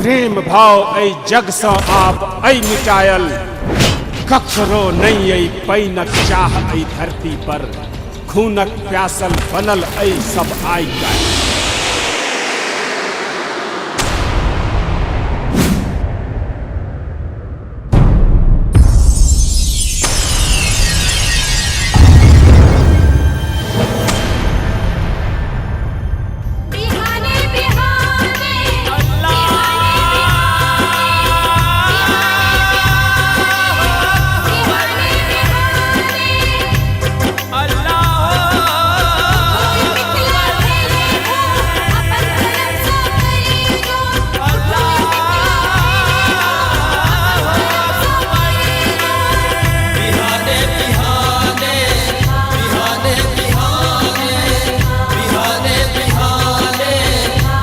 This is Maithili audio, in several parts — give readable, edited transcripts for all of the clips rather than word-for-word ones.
प्रेम भाव एहि जगसँ आब एहि मिटायल। ककरो नहि अइ पानिक चाह एहि धरती पर, खूनक प्यासल बनल एहि सब आइ काल्हि। बिहाने बिहाने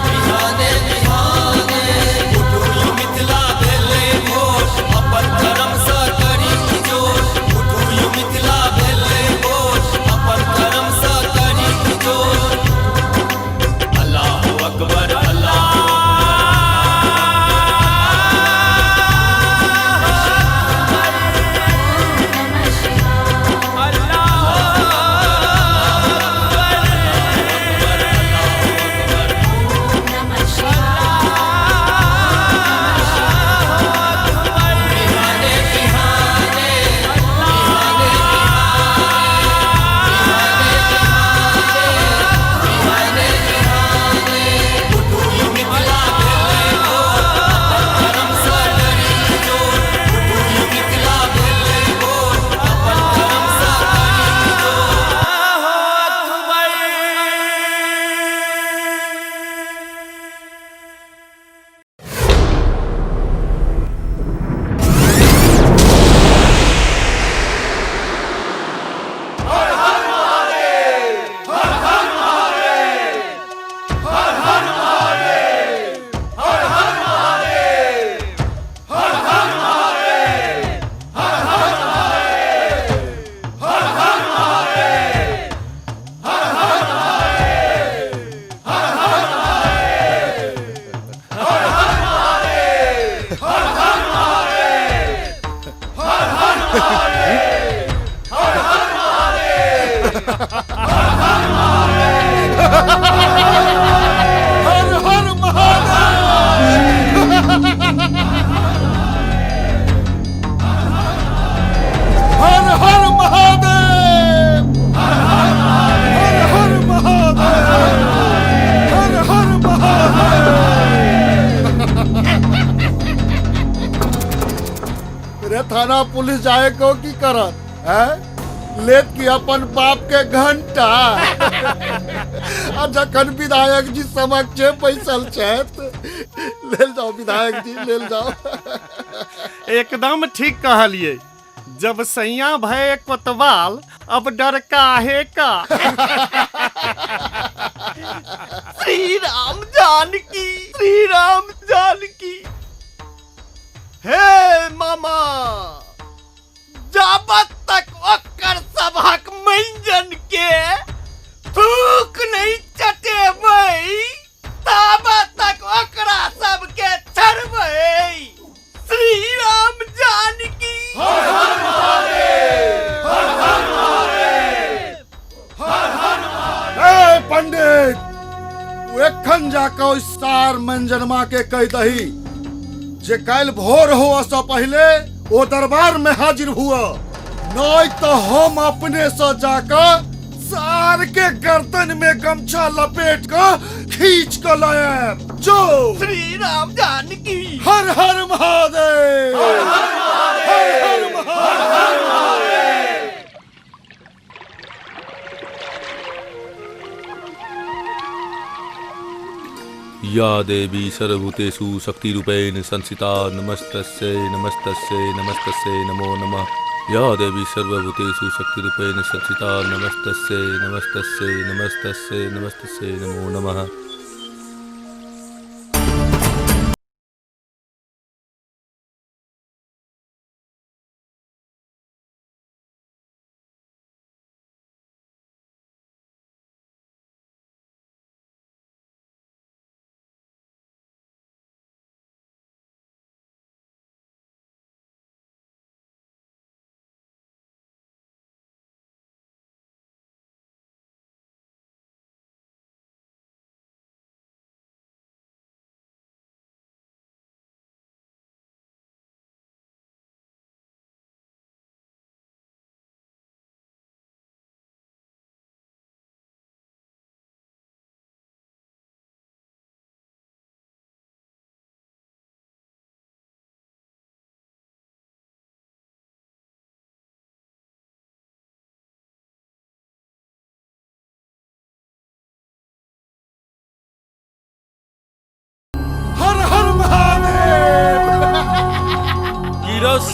बिहाने बिहाने मिथिला भेले हो अपन धर्म सँ करी जो मिथिला भेले हो अपन धर्म सँ करी जो। हर हर महादेव। हर हर महादेव। हर हर महादेव। हर हर महादेव। रे थाना पुलिस जाए को की करत है? लेत की अपन बाप के घंटा। आ जखन विधायक जी समक्ष बैसल छथि, लेल जाओ विधायक जी, लेल जाओ। एकदम ठीक कहलिए। जब सैया भय कोतवाल, अब डर काहे का? श्री राम जानकी, श्री राम जानकी। हे मामा, जाबत तक ओकर सभक मंजन के थूक नहीं चटेबै, ताबत तक ओकरा सबके छड़बै। श्री राम जानकी। ए पंडित, तू एखन जाकर ओहि सार मंजनमा के कह दही जे काल्हि भोर हुआ से पहले ओ दरबार में हाजिर हुआ, नहीं तो हम अपने से जाकर सार के गर्दन में गमछा लपेट कर खींच कर लाए जो। श्री राम जानकी। हर हर महादेव। हर हर महादेव। या देवी सर्वभूतेषु शक्तिरूपेण संस्थिता, नमस्तस्यै नमस्तस्यै नमस्तस्यै नमो नमः। या देवी सर्वभूतेषु शक्तिरूपेण संस्थिता, नमस्तस्यै नमस्तस्यै नमस्तस्यै नमस्तस्यै नमो नमः।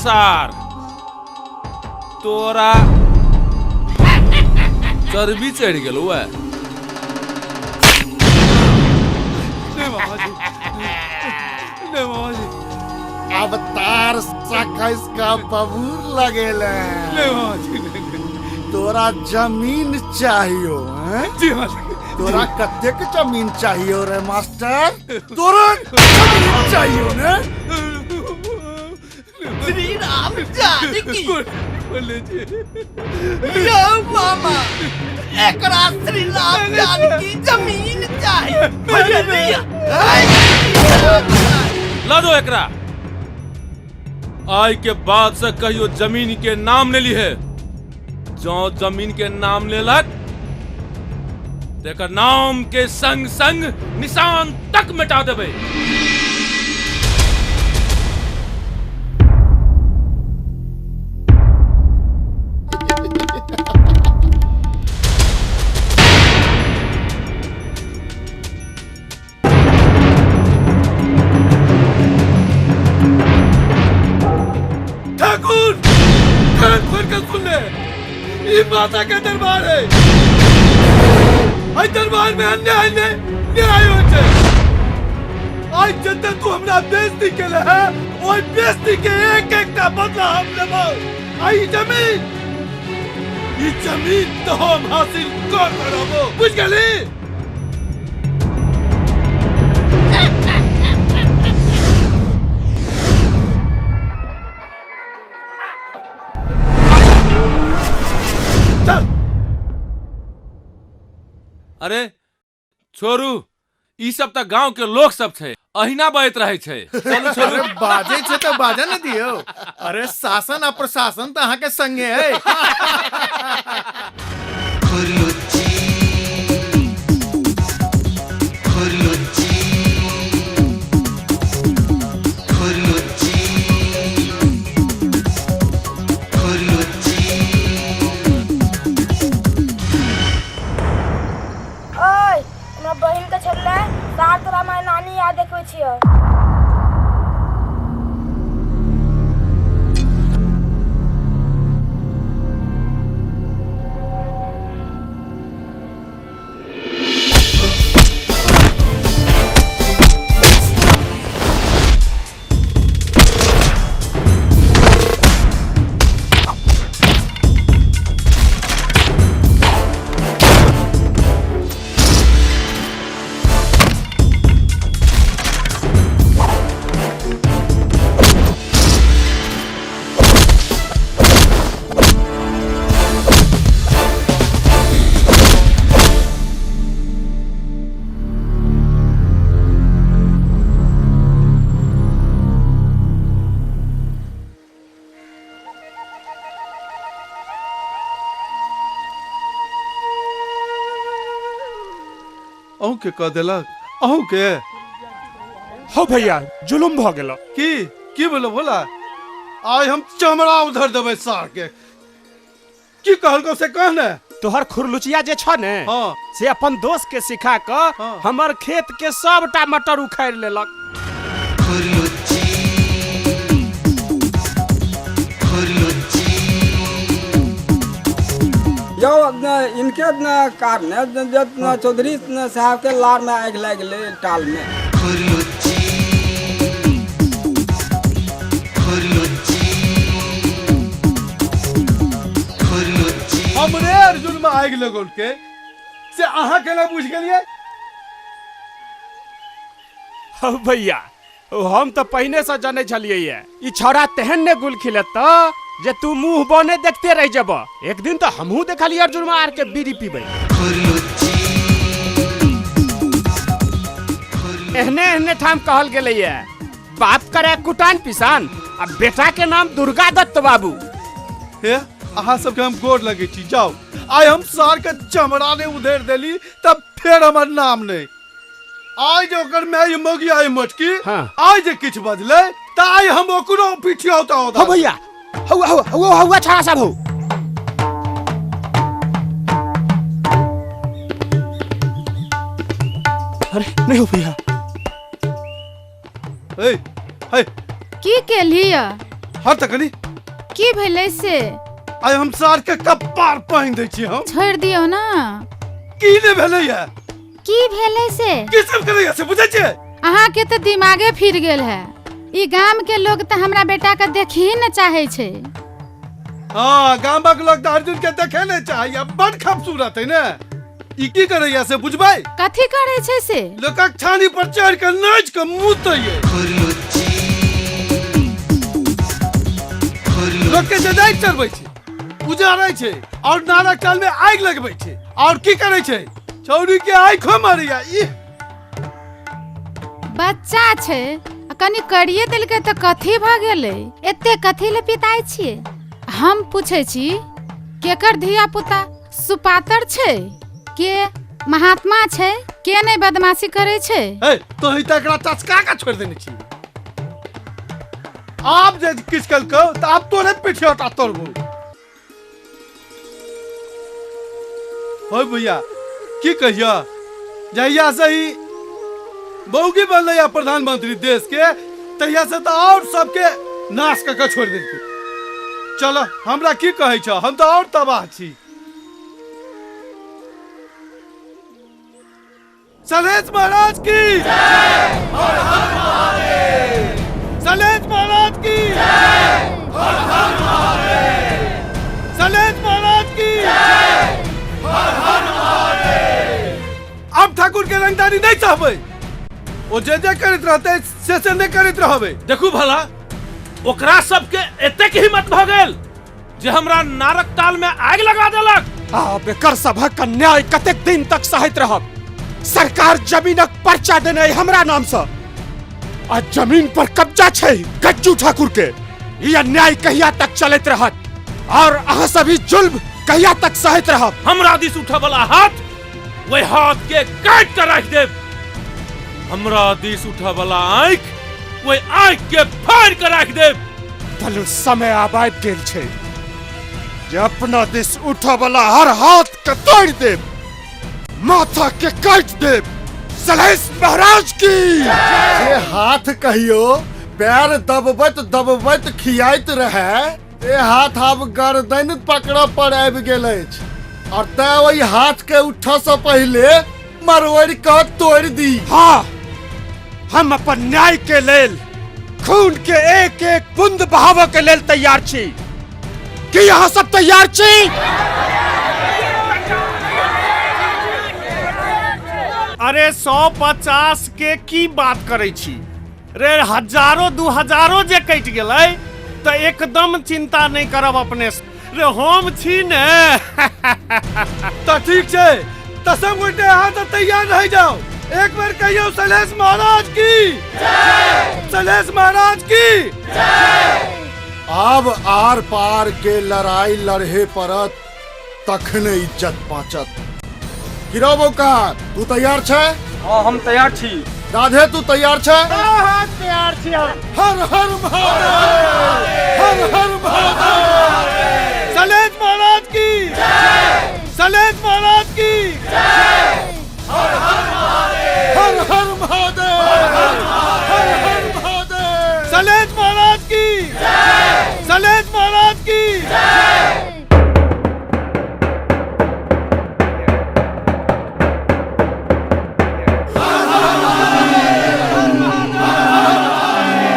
सार, तोरा चर्बी चढ़ि गेलौ ए। नहीं मामा जी, नहीं मामा जी। अब तार सकस का बबूर लगेले। नहीं मामा जी, नहीं। तोरा जमीन चाहियो हैं? जी मामा जी। तोरा कतेक जमीन चाहियो रे मास्टर? तोरा जमीन चाहियो ने? श्री राम जानकी। यो मामा, एकरा श्री राम जानकी जमीन चाहिए। ला दो एकरा। आय के बाद से कहियो जमीन के नाम ले ली है। जो जमीन के नाम लेलक तेकर नाम के संग संग निशान तक मिटा देबै। ठाकुर, कान खोल कर सुन ले, ये माता का दरबार है। दरबार में अन्याय ने न्याय होते। आज जते तू हमरा बेइज्जती केले है, ओई बेइज्जती के एक एक टा बदला हम लेबो। आई जमीन, ई जमीन तो हम हासिल कर रहबो, बुझ गेली? चल। अरे छोरू, ई सब त गांव के लोग सब छै, अहिना बहैत रहै छै। चलू छोरू। अरे बाजे छै त बाजे न दियौ। अरे शासन आ प्रशासन त अहाँ के संगे है। बहिन के छोड़ले सार तोरा माय नानी याद देखबै छियो। अहूँ के कह देलक? अहूँ के? हो भैया, जुलुम भ गेल। की की बोलो भोला? आज हम चमड़ा उधर देबै सार के। की कहलको से कह ने? तोहर खुरलुचिया जे छ ने, हाँ। से अपन दोस्त के सिखा क, हाँ। हमर खेत के सबटा मटर उखाड़ लेलक। यो इनके कारण चौधरी साहब के लार में आगि लागि गेलै टाल में। हमरे अर्जुन में आगि लगल के से अहाँ केना बुझ गेलियै? हौ भैया, हम तो पहिने से जानै छलियै ई छौड़ा तेहन ने गुल खिलत जे तू मुंह बने देखते रह जब। एक दिन तो हमहू देखलियै अर्जुन मार के बीड़ी पीबै। एहने एहने ठाम कहल गेलैये बाप करे कुटान पिसान आ बेटा के नाम दुर्गा दत्त बाबू। हे अहाँ सबके हम गोर लगै छी, जाओ। आइ हम सार के चमड़ा ने उधेर देली तब फेर हमर नाम नहीं। आइ जे ओकर माय मौगी आइ मोटकी, हाँ। आइ जे किछु बजलै त आइ हम ओकरो पिठियौता। हो भैया, हौआ हौआ हौआ हौआ छाड़ा सब हौ। अरे नहीं हो भैया। ए हे की केलही? हट तऽ कनी। की भेलै से? आइ हम सार के कप्पार पानि दै छी हम। छोड़ि दियौ ना। की ने भेलैया? की भेलै से? की सब करैया से बुझै छियै? अहाँ के तऽ दिमागे फिर गेल है। ई गाम के लोग तऽ हमरा बेटा के देखही न चाहे छै। हाँ, गामक लोग तऽ अर्जुन के देखे नहि चाहैया, बड़ खूबसूरत है ने। ई की करैया से बुझबै? कथी करै छै से? लोकक छानी पर चढ़ के नाचि के मुतैया। लोक के जजाइत चढ़बै छै, उजाड़ै छै और नारक टाल में आगि लगबै छै। और की करै छै? छौड़ी के आँखो मारैया। ई बच्चा छै, आ कनि करिए देलकै तऽ कथी भऽ गेलै? एते कथी ले पिताइ छियै? हम पूछै छी केकर धिया पुता सुपातर छै, के महात्मा छै, के नहि बदमाशी करै छै? ए, तोही तऽ एकरा चचका के छोड़ि देने छी। आब जे किछु केलकौ तऽ आब तोरे पिठियोटा तोड़बौ। हो भैया की कहिया, जहिया से ही बौगी बनलै प्रधानमंत्री देश के, तहिया से तऽ और सबके नाश कऽ के छोड़ि देलकै। चलो हमरा की कहै छौ, हम तऽ और तबाह छी। सलेश महाराज की जय, हर हर महादेव। सलेश महाराज की जय, हर हर महादेव। सलेश महाराज की जय, हर हर महादेव। अब ठाकुर के रंगदारी नहीं चाहबै, ओ जे जे करैत रहतै से नहीं करैत रहबै। देखू भला ओकरा सबके एतेक हिम्मत भऽ गेल जे हमरा नारक ताल में आगि लगा देलक। आब एकर सभक अन्याय कतेक दिन तक सहैत रहब? सरकार जमीनक पर्चा देने हमरा नाम से, आ जमीन पर कब्जा छै गज्जू ठाकुर के। ई अन्याय कहिया तक चलैत रहत और अहाँ सभी जुल्म कहिया तक सहैत रहब? हमरा दिस उठे वाला हाथ वही हाथ के काट के राखि देब। हमरा दिस उठे वाला आँख वही आँख के फाड़ के राखि देब। चलू समय आब आबि गेल छै जे अपना दिस उठे वाला हर हाथ के तोड़ देब, माथा के काट देब। सलेश महाराज की जे हाथ कहियो पैर दबबैत दबबैत खियाइत रहे, ते हाथ आब गर्दन पकड़ पर आबि गेल अछि। और तें ओहि हाथ के उठऽ से पहिले मरोड़ के तोड़ दी। हाँ, हम अपन न्याय के लेल खून के एक एक बूंद बहाव के लेल तैयार छी। की अहाँ सब तैयार छी? अरे 150 के की बात करै छी रे, हजारों 2000 जे कटि गेलै तऽ एकदम चिंता नहीं करब अपने रे, हम छी ने। तऽ ठीक छै, तऽ सब गोटे अहाँ तऽ तैयार रहि जाओ। एक बेर कहियौ सलेश महाराज की जय, सलेश महाराज की जय। आब आर पार के लड़ाई लड़हे पड़त, तखने इज्जत बाँचत। गिरो बौका, तू तैयार छै? हाँ, हम तैयार छी। राधे तू तैयार छै? हाँ, तैयार छी हम। हर हर महादेव, हर हर महादेव। सलेश महाराज की जय, सलेश महाराज की जय, हर हर महादेव, हर हर महादेव, हर हर महादेव। सलेश महाराज की जय, सलेश महाराज की जय।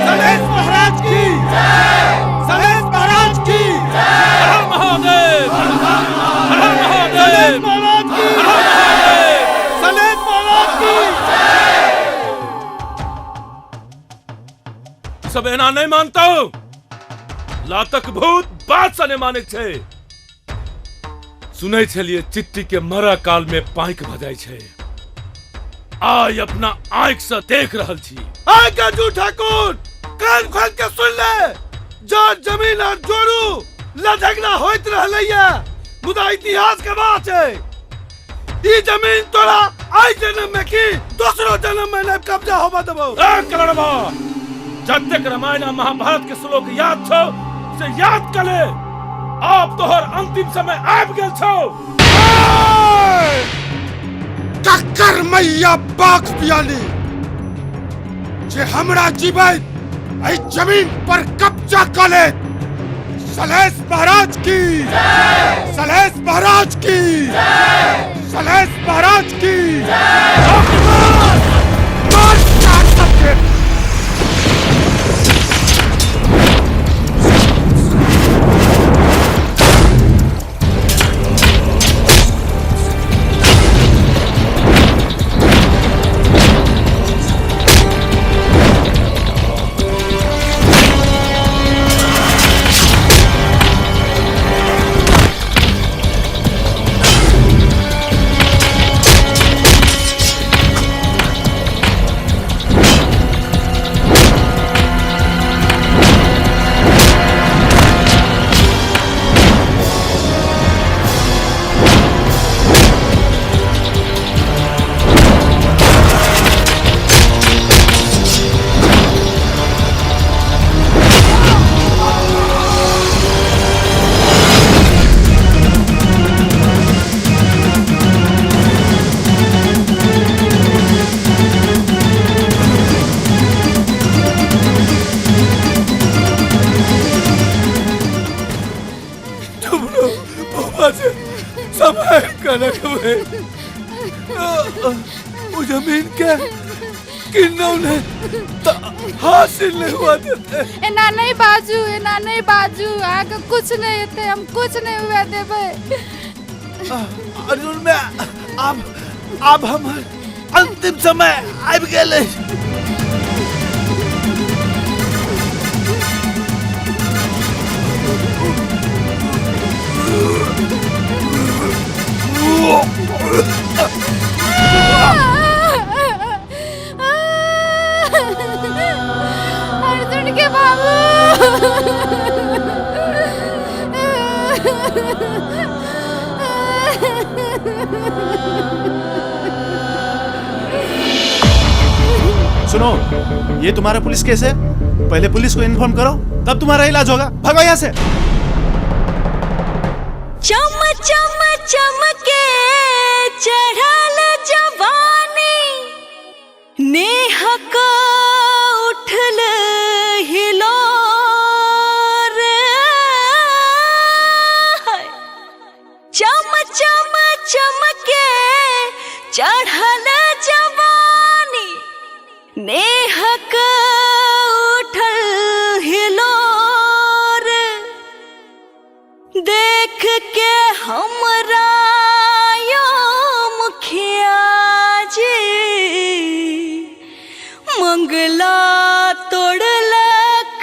सलेश महाराज की जय, सलेश महाराज की जय, हर महादेव, हर महादेव। सलेश महाराज की जय, सलेश महाराज की जय। सब एना नहीं मानता, लातक भूत बात से नहीं माने छै। सुनै छलियै चिट्ठी के मरा काल में पाँख भऽ जाइ छै, आइ अपना आँख से देख रहल छी। आय गज्जू ठाकुर, कान खोल के सुन ले, जर जमीन और जोड़ू लझगड़ा होइत रहलैया, मुदा इतिहास गवाह छै ई जमीन तोरा आइ जन्म में की दोसरो जन्म में नहीं कब्जा होबा देबौ। ए कलड़वा, जतेक रामायण आ महाभारत के श्लोक याद छौ से याद कर ले, आब तोहर अंतिम समय आबि गेल छौ। कक्कर मैया बाघ पियाली जे हमरा जीवैत एहि जमीन पर कब्जा कऽ लेत। सलेश महाराज की, सलेश महाराज की, सलेश महाराज की। मार चार सबके। समय कनक में वो जमीन के किन्नौ ने हासिल नहीं हुआ देते। एना नहीं बाजू, एना नहीं बाजू, अहाँके कुछ नहीं हेतै, हम कुछ नहीं हुए देबै। अर्जुन में अब हमर अंतिम समय आबि गेल अछि। अर्जुन के बाबू, सुनो, ये तुम्हारा पुलिस केस है, पहले पुलिस को इन्फॉर्म करो तब तुम्हारा इलाज होगा। भागो यहाँ से। चम चम चमके चढ़ल जवानी, नेह का उठल हिलोर। चम चम चमके चढ़ल जवानी, नेह का उठल हिलोर। देख के हमरा यो मुखिया जी, मंगला तोड़लक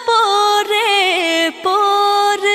पोरे पोर।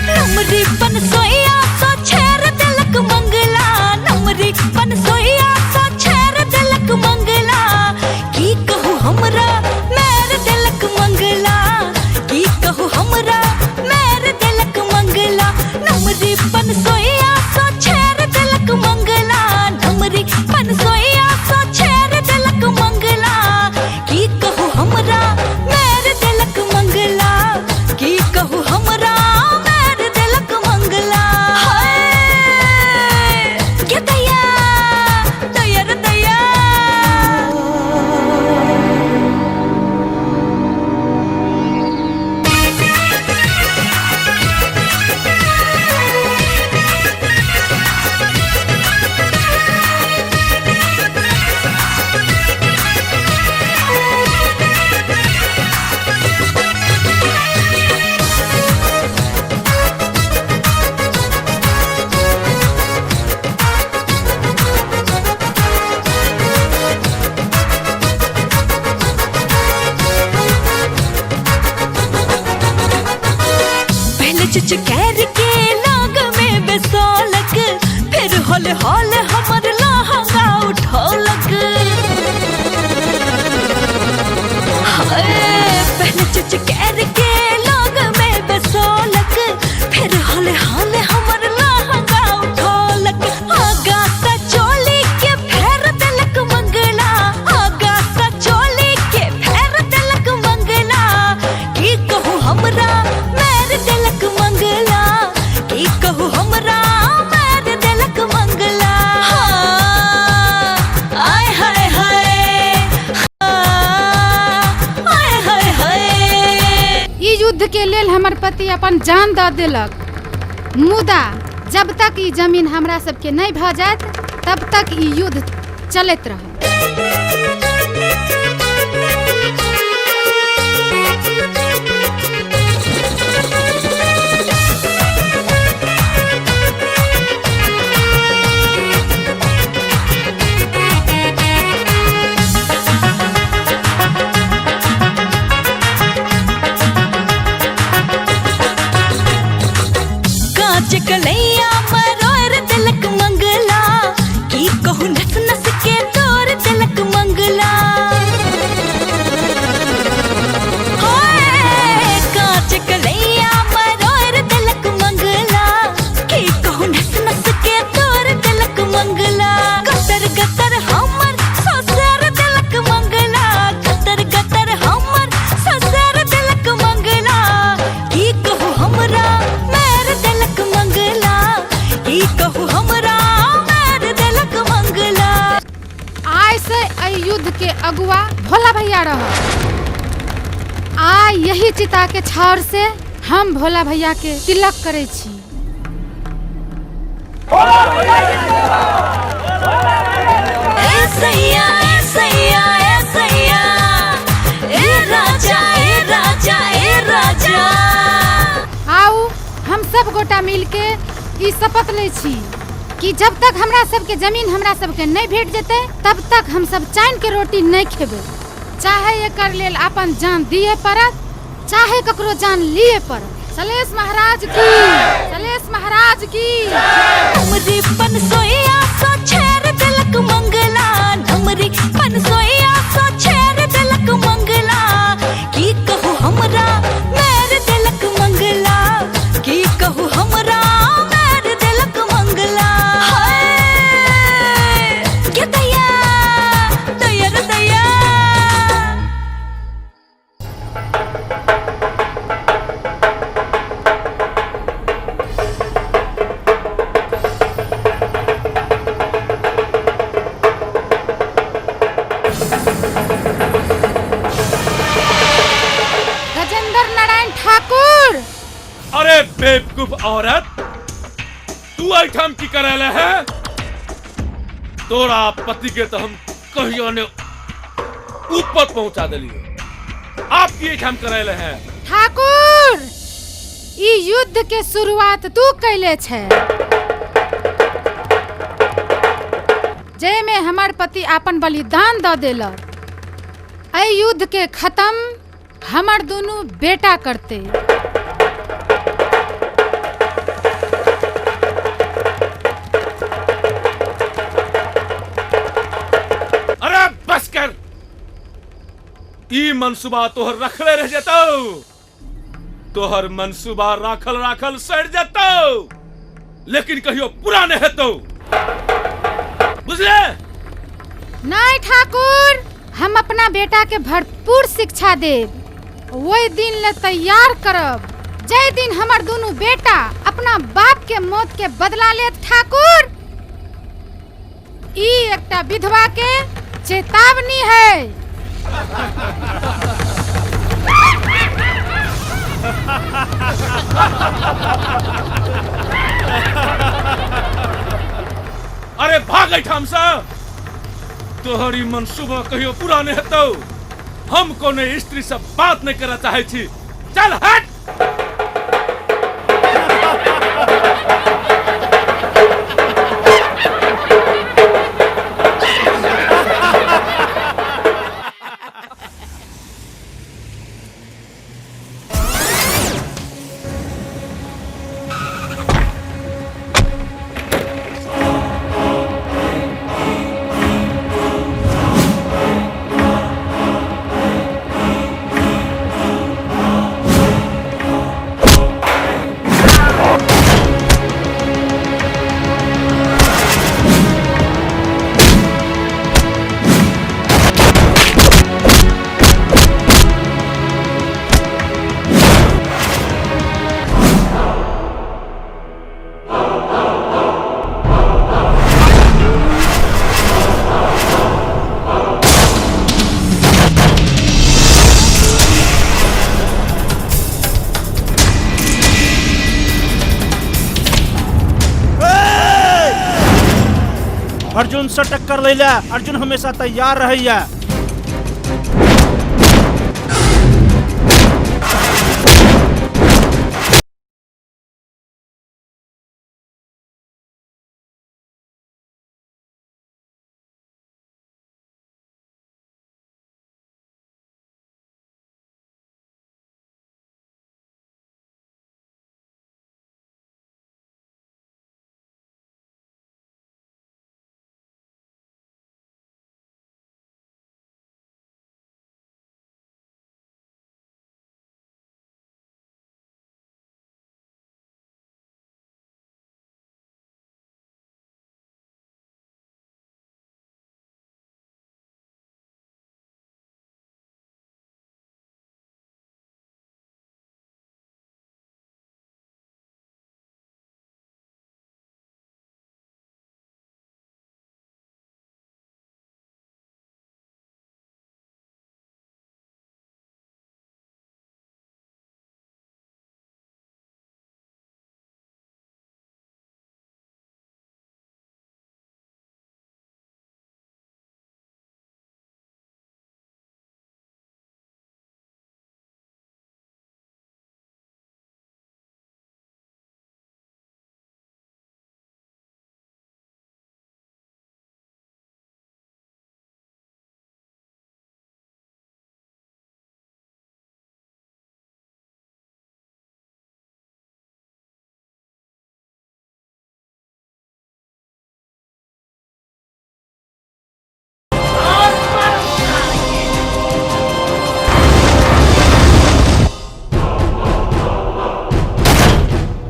नमरी पन सोया सो छेर देलक मंगला, नमरी पन सोया सो छेर देलक मंगला। की कहू हमरा मेर देलक मंगला, की कहू हमरा मेर देलक मंगला। नमरी पन सोया सो छेर देलक मंगला, नमरी पन सोया सो छेर देलक मंगला। की कहू हमरा मेर देलक मंगला, की कहू हमरा मेर देलक मंगला। हाय के दया दया रे दया। पहले चुचकैर के लाग में बसौली, हौले हौले हमर लहंगा उठौलक। हाय, पहले चुचकार के लग में बसौलक, फिर हौले हौले हमर लहंगा उठौलक। आगा सा चोली के फेर देलक मंगला, आगा सा चोली के फेर देलक मंगला। की कहू हमरा मैर देलक मंगला, की कहू हमरा मैर देलक मंगला। हाँ, आय हाय हाय, हाँ, आय हाय हाय। ई युद्ध के लेल हमर पति अपन जान दऽ देलक, मुदा जब तक ई जमीन हमरा सबके नहि भऽ जायत तब तक ई युद्ध चलैत रहत। कांच कलैया मरोर दिलक मंगला, की कहू नस नस के तोर दिलक मंगला। हाय, कांच कलैया मरोर दिलक मंगला, की कहू नस नस के तोर दिलक मंगला। गतर गतर हमर ससुर दिलक मंगला, गतर गतर हमर ससुर दिलक मंगला। की कहू हमरा मैर दिलक मंगला, की कहू हमरा मैर दिलक मंगला। आइ से एहि युद्ध के अगुआ भोला भैया रह। आ यही चिता के छाउर से हम भोला भैया के तिलक करै छी। ए सैया, ए सैया, ए सैया, ए राजा, ए राजा, ए राजा। आउ हम सब गोटा मिल के ई शपथ लै छी कि जब तक हमरा सबके जमीन हमरा सबके नहि भेट जेतै तब तक हम सब चैन के रोटी नहि खेबै, चाहे एकर लेल अपन जान दिए पड़त चाहे ककरो जान लिए पड़त। सलेश महाराज की, सलेश महाराज की। नमरी पनसोइया सो छेर दिलक मंगला, नमरी पनसोइया सो छेर दिलक मंगला। की कहू हमरा मैर दिलक मंगला, की कहू हमरा मैर दिलक मंगला। हाय, के दया दया रे दया। गजेंद्र नारायण ठाकुर। अरे बेवकूफ औरत, तू ऐठाम की करेले है? तोरा पति के तो हम कहियो ने ऊपर पहुंचा दिलियो, आप की ऐठाम करेले हैं? ठाकुर, ई युद्ध के शुरुआत तू कैले छै, जाहिमे हमर पति अपन बलिदान दऽ देलक। एहि युद्ध के खत्म हमर दुनू बेटा करते। अरे बस कर, ई मनसूबा तोहर रखले रह जतौ, तोहर मनसूबा राखल राखल सड़ जतौ, लेकिन कहियो पूरा नहीं हेतौ, बुझले? नहीं ठाकुर, हम अपना बेटा के भरपूर शिक्षा देब, वही दिन ले तैयार करब जै दिन हमर दुनू बेटा अपना बाप के मौत के बदला लेत। ठाकुर, ई एकटा विधवा के चेतावनी है। अरे भाग ऐठाम से, तोहर ई मनसूबा कहियो पूरा नहीं हेतौ। हम कोनो स्त्री से बात नहीं करना चाहे छी, चल हट। अर्जुन से टक्कर लै ले अर्जुन हमेशा तैयार रहैया।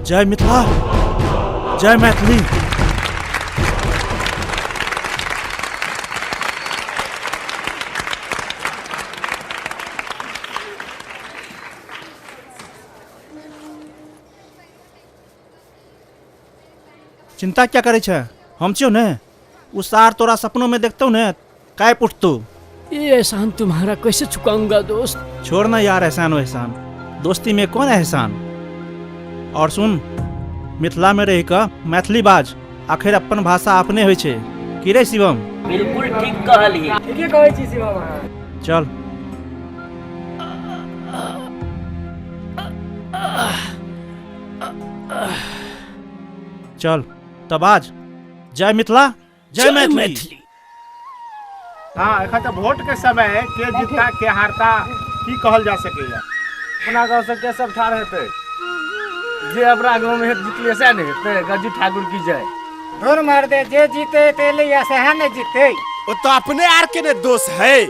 जय मिथिला, जय मैथिली। चिंता क्या करे छे, हम छियौ ने। उ सार तोरा सपनों में देखतौ ने कांपि उठतौ। ये एहसान तुम्हारा कैसे चुकाऊंगा दोस्त। छोड़ ना यार एहसान एहसान, दोस्ती में कौन एहसान। और सुन, मिथिला में रह कऽ मैथिली बाज, आखिर अपन भाषा अपने होइ छै। की रे शिवम? बिल्कुल ठीक कहली। ठीके कहै छी शिवम अहाँ। चल। चल तब आज जय मिथिला, जय मैथिली। हाँ, एखन तऽ वोट के समय है, के जीतता के हारता की कहल जा सकैया। अपना गाँव से के सब ठाढ़ हेतै, जे अपना गाँव में जीतले से ने हेतै। गज्जू ठाकुर की जय। धुर मार दे, जे जीते ते ले सह ने जीते। वो तो अपने are के ने दोष है।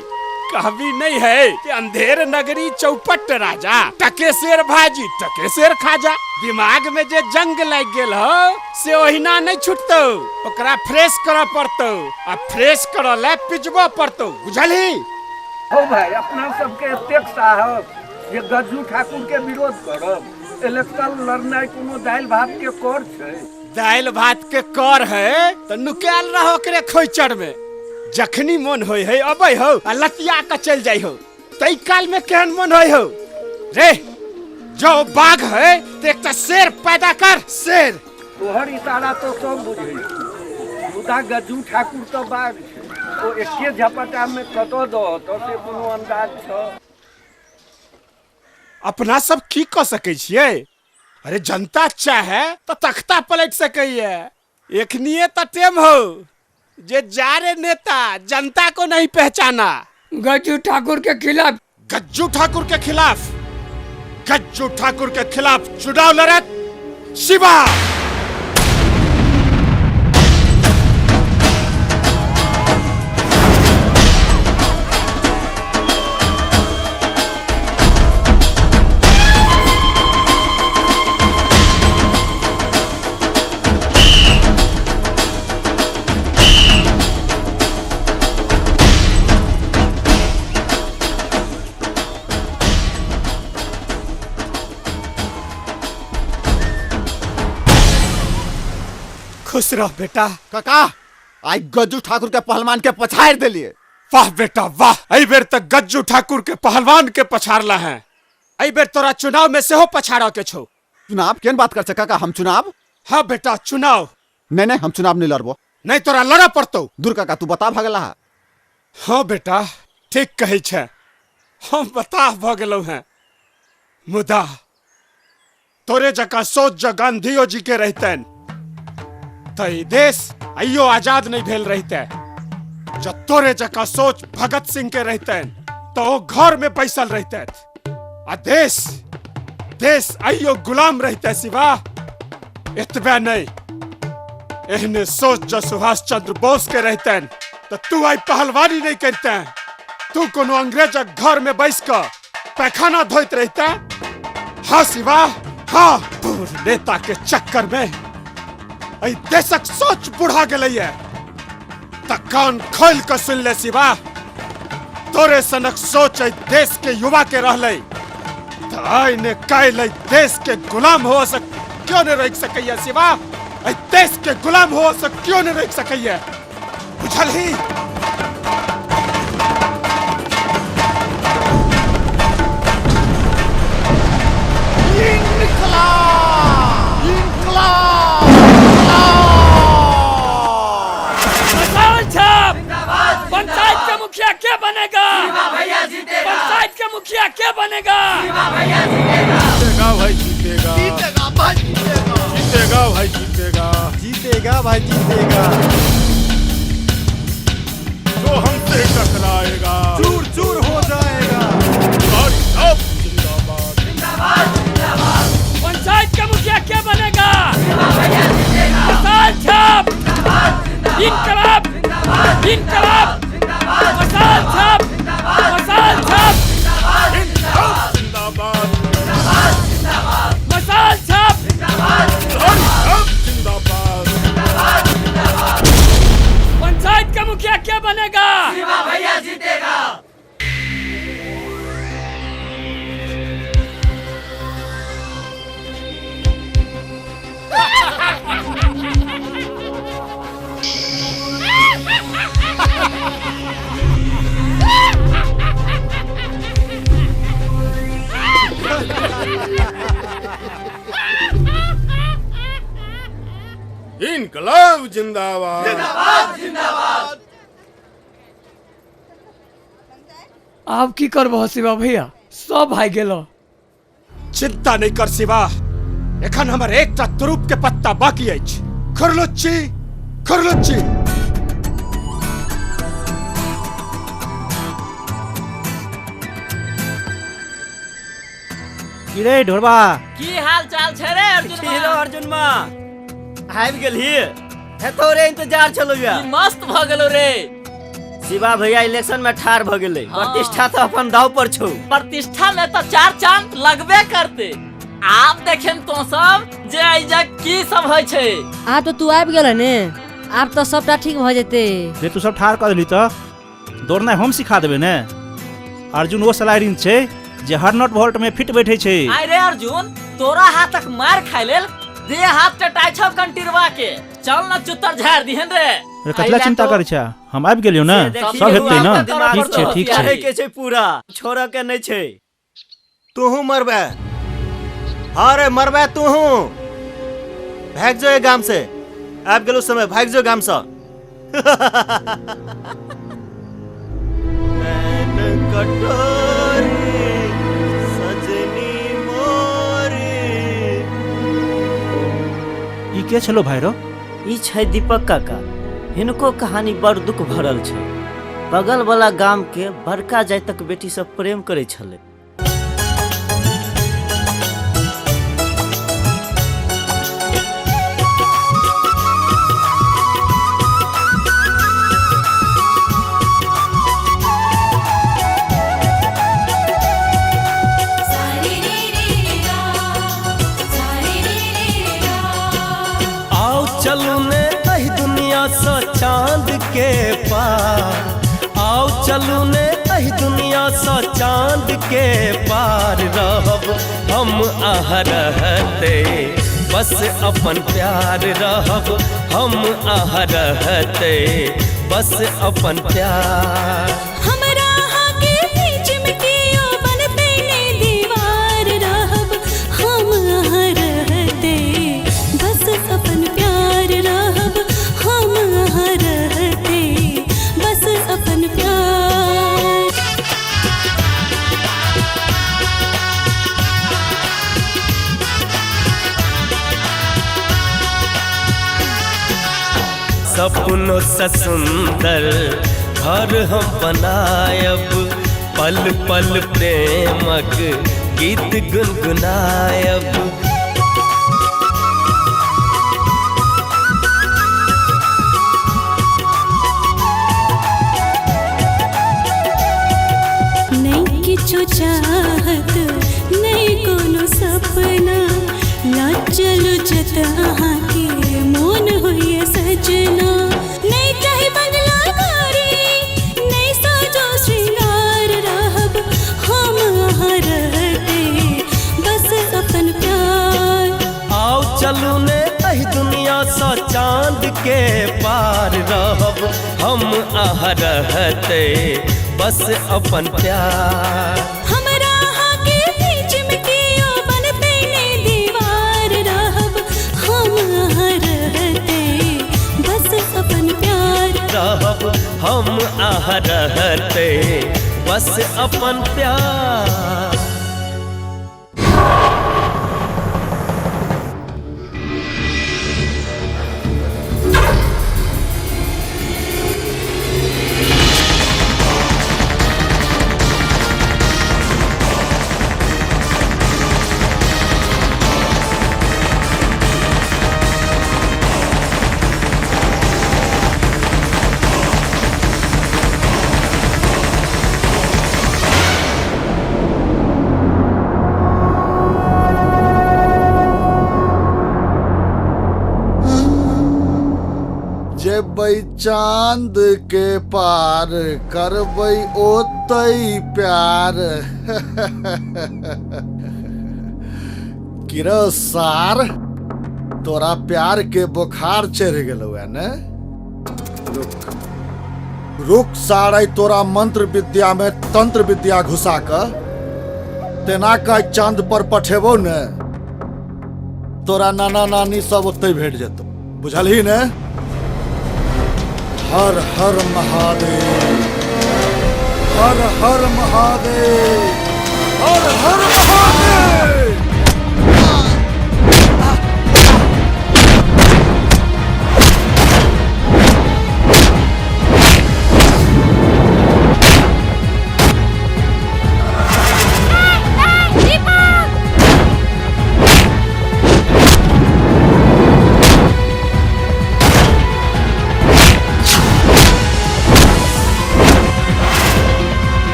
कहबी नहीं है कि अंधेर नगरी चौपट राजा, टके शेर भाजी टके शेर खाजा। दिमाग में जे जंग लग गेल हो से ओहिना नहीं छुटतो, ओकरा फ्रेश करऽ पड़तो आ फ्रेश करऽ ले पिजबो पड़तो, बुझलही? हो भाई, अपना सबके एतेक साहब जे गज्जू ठाकुर के विरोध करब। इलेक्शन लड़नाइ कोनो दालि भात के कर छै। दालि भात के कर है तो नुकायल रहो ओकरे खोइचड़ में। जखनी मन होय है अबै हो आ लतिया के चल जाइ हो। तै काल में केहन मन होय हो रे। जो बाघ है तो एकटा शेर पैदा कर, शेर। तोहर इशारा तो सब बुझै, मुदा गज्जू ठाकुर तो बाघ छै, ओ एके झपटा में कतऽ दह से कोनो अंदाज छ। अपना सब की कऽ सकै छियै? अरे जनता चाहे तो तख्ता पलट सकैया। एखनिए तो टेम हो जे जा रे नेता जनता को नहीं पहचाना। गज्जू ठाकुर के खिलाफ, गज्जू ठाकुर के खिलाफ, गज्जू ठाकुर के खिलाफ चुनाव लड़त शिवा। खुश रह बेटा। काका, आई गज्जू ठाकुर के पहलवान के पछाड़ दिलिए। वाह बेटा वाह, एहि बेर तक गज्जू ठाकुर के पहलवान के पछाड़ला है। एहि बेर तोरा चुनाव में सेहो पछाड़ के छौ। चुनाव केन बात कर काका? हम चुनाव? हाँ बेटा चुनाव। नहीं नहीं, हम चुनाव नहीं लड़बो। नहीं तोरा लड़ऽ पड़तौ। दूर काका, तू बता भगला। हाँ बेटा, ठीक कहै छै, हम बताह भऽ गेलहुँ हेँ। मुदा तोरे जकाँ सोच जँ गांधियो जी के रहितनि तऽ ई देश आइयो आजाद नहीं भेल रहिते। जँ तोरे जकाँ सोच भगत सिंह के रहितनि तऽ ओ घर में बैसल रहितथि आ देश देश आइयो गुलाम रहिते। शिवा, एतबे नहीं, एहने सोच जँ सुभाष चंद्र बोस के रहितनि तऽ तू आइ पहलवानी नहीं करिते, तू कोनो अंग्रेजक घर में बैस कऽ पैखाना धोइत रहिते। हाँ शिवा, हाँ, बूढ़ नेता के चक्कर में एहि देशक सोच बुढ़ा गेलैये। तऽ कान खोल कऽ सुन ले शिवा, तोरे सनक सोच एहि देश के युवा के रहलै तऽ आइ ने काल्हि एहि देश के गुलाम हो सक क्यों ने रोकि सकैया। शिवा, एहि देश के गुलाम हो सक क्यों ने रोकि सकैया, बुझलही? पंचायत के मुखिया क्या बनेगा? भैया जीतेगा। पंचायत के मुखिया क्या बनेगा? भैया जीतेगा। जीतेगा भाई जीतेगा, जीतेगा भाई जीतेगा, जीतेगा भाई जीतेगा, जीतेगा भाई जीतेगा। जो हमसे टकराएगा चूर चूर हो जाएगा। जिंदाबाद जिंदाबाद जिंदाबाद। पंचायत का मुखिया क्या बनेगा? भैया जीतेगा। मसाल छाप इनकलाब इनकलाब, मसाल छाप मसाल छाप जिंदाबाद मसाल छाप जिंदाबाद। पंचायत का मुखिया क्या बनेगा? भैया जीतेगा। इनकलाब जिंदाबाद जिंदाबाद जिंदाबाद। आप की करबह शिवा भैया, सब भाई गेलो। चिंता नहीं कर शिवा, एखन हमर एकटा तुरुप के पत्ता बाकी अछि। खुरलुच्ची खुरलुच्ची। की रे ढोरबा, की हाल चाल छै रे अर्जुन? की रे अर्जुन मा, आबि गेलही? हे तोरे इंतजार छलो या। मस्त भ गेलो रे। शिवा भैया इलेक्शन में ठार भ गेलै। हाँ। प्रतिष्ठा तो अपन दाव पर छौ। प्रतिष्ठा में तो चार चांद लगबे करते। आब देखेम तो सब जे एजा की सब होइ छै। आब तो तू आबि गेल ने, आब तो सबटा ठीक भ जेते। रे तू सब ठार कऽ देली तऽ दौड़नाइ हम सिखा देबै ने। अर्जुन ओ सलाइरिन छै जे हर नट वोल्ट में फिट बैठे छै। आइ रे अर्जुन, तोरा हाथक मार खाइ लेल देह हाथ टटाइ छौ कंटिरवा के। चल न चुतर झाड़ दिहन रे। रे कतला चिंता करै छै, हम आबि गेलियौ ने, सब हेतै ने। ठीक छै ठीक छै। के छै पूरा छोड़ऽ के नहि छै। तूहू मरबे। हाँ रे मरबे तूहू। भागि जो गाम से, आबि गेलौ समय, भागि जो गाम से। सजनी मोरी। ई के छलो भाइरो? ई छै दीपक काका। हिनको कहानी बड़ दुख भरल छै। बगल वाला गाम के बड़का जातक बेटी सब प्रेम करै छलै। आओ चलू ने एहि दुनिया सँ चांद के पार, आओ चलू ने एहि दुनिया सँ चांद के पार। रहब हम अहाँ रहते बस अपन प्यार, रहब हम अहाँ रहते बस अपन प्यार। हमरा अहाँ के बीच में केओ बनते ने दीवार, रहब हम अहाँ रहते बस अपन प्यार, रहब हम अहाँ सपनों से सुंदर घर हम बनायब, पल पल प्रेमक गीत गुनगुनायब। नहीं किछु चाहत नहीं कोनो सपना, ला चलू जत अहाँके मोन होइए सजना। नहीं चाही बंगला गाड़ी नहीं साजो श्रृंगार, रहब हम अहाँ रहते बस अपन प्यार। आओ चलू ने एहि दुनिया सँ चांद के पार, रहब हम अहाँ रहते बस अपन प्यार। हमरा अहाँके बीच में केओ बनतै नहि दीवार, रहब हम अहाँ रहते बस अपन प्यार। रहब हम अहाँ रहते बस अपन प्यार। जेबै चांद के पार करबै ओतै प्यार। किरो सार, तोरा प्यार के बुखार चढ़ गेलौ है ने? रुक रुक सार, आइ तोरा मंत्र विद्या में तंत्र विद्या घुसा क तेना का चांद पर पठेबो ने, तोरा नाना नानी सब ओतै भेट जेतौ, बुझलही ने? हर हर महादेव, हर हर महादेव, हर हर महादेव।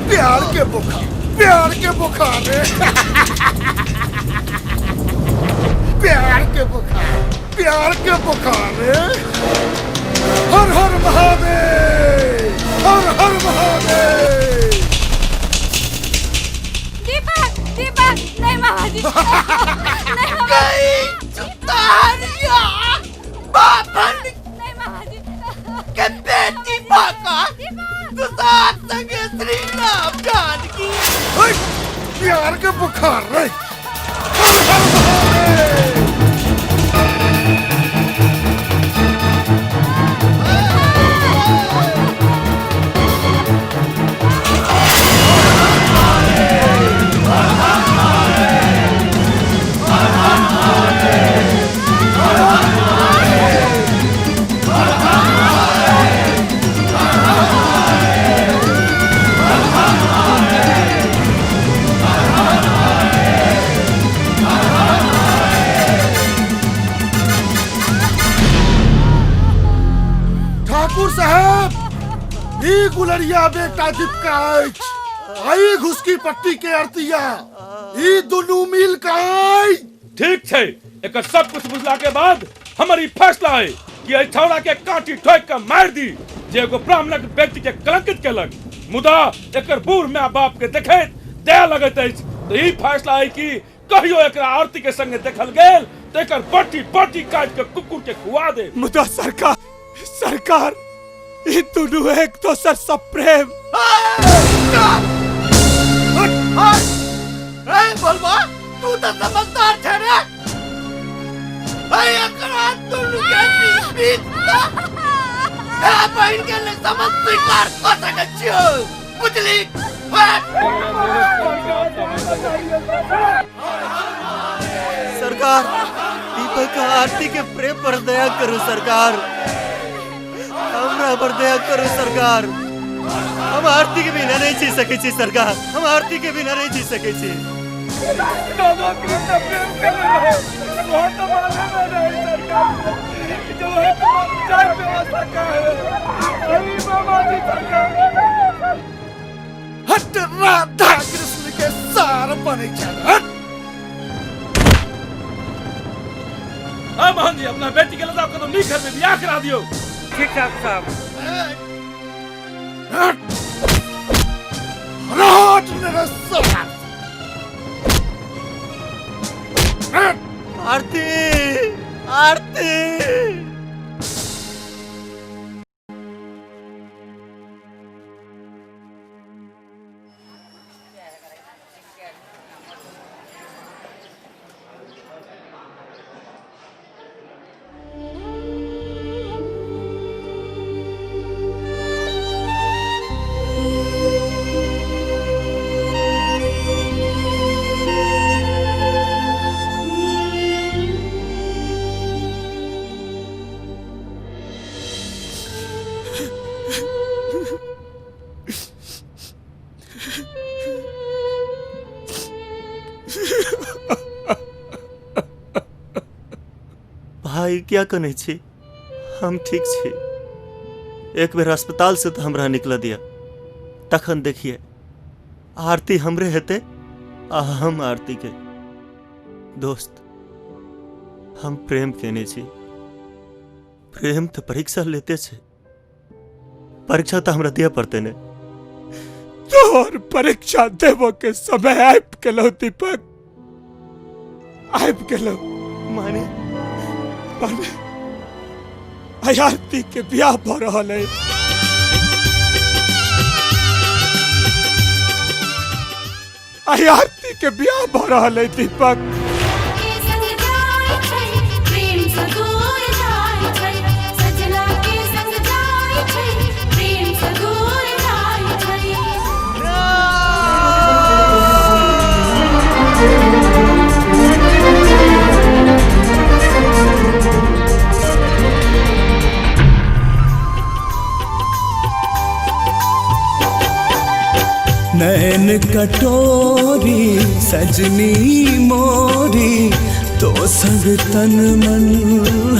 प्यार के बुखार, प्यार के बुखार, प्यार के बुखार, प्यार के बुखार। हर हर महादेव, हर हर महादेव। दीपक, दीपक, नहीं मामा जी, नहीं मामा बापन नहीं मामा जी के बेटी बाका तुसार संगे श्री राम जानकी। प्यार के बुखार रे। ठाकुर साहब, ई गुलरिया बेटा दीपका अछि, आई घुसकी पट्टी के अरतिया, ई दुनू मिल के आई। ठीक छै, एकर सब कुछ बुझला के बाद हमर ई फैसला है कि एहि छौड़ा के कांटी ठोक के मार दी जे एगो ब्राह्मणक बेटी के कलंकित केलक। मुदा एकर बूढ़ माय बाप के देखैत दया लगैत अछि, तो ई फैसला है कि कहियो एकरा आरती के संगे देखल गेल तो एकर बटी बटी काट के कुकुर के खुआ दे। मुदा सरकार, सरकार ई दुनू एक दोसर से प्रेम। ए बोलबा, तू तो समझदार छे रे। ओकरा दुनू के बीच बीच भाय बहिन के नहि समझ स्वीकार कऽ सकै छियौ, बुझली? सरकार, दीपक आरती के प्रेम पर दया करो सरकार, हमरा पर दया करो सरकार। हम आरती के बिना नहीं जी सके छी सरकार, हम आरती के बिना नहीं जी सके छी। हट राधा कृष्ण के सार बने छल, हट। हाँ मोहन जी, अपना बेटी के ले जाओ, कतौ नीक घर में बियाह करा दियो। ठीक ठाक साहब। हट हट मेरा सार। आरती, आरती। भाई क्या कनै छी, हम ठीक छी। एक बेर अस्पताल से तो हमरा निकल दिया, तखन देखिए आरती हमरे हेते आ हम आरती के। दोस्त, हम प्रेम केने छी, प्रेम तो परीक्षा लेते छे, परीक्षा तो हमरा दिया पड़ते ने। तोहर परीक्षा देबो के समय आबि गेलौ दीपक, आबि गेलौ। माने माने आरती के ब्याह भ रहल है। आरती के ब्याह भ रहल है दीपक। नैन कटोरी सजनी मोरी, तो संग तन मन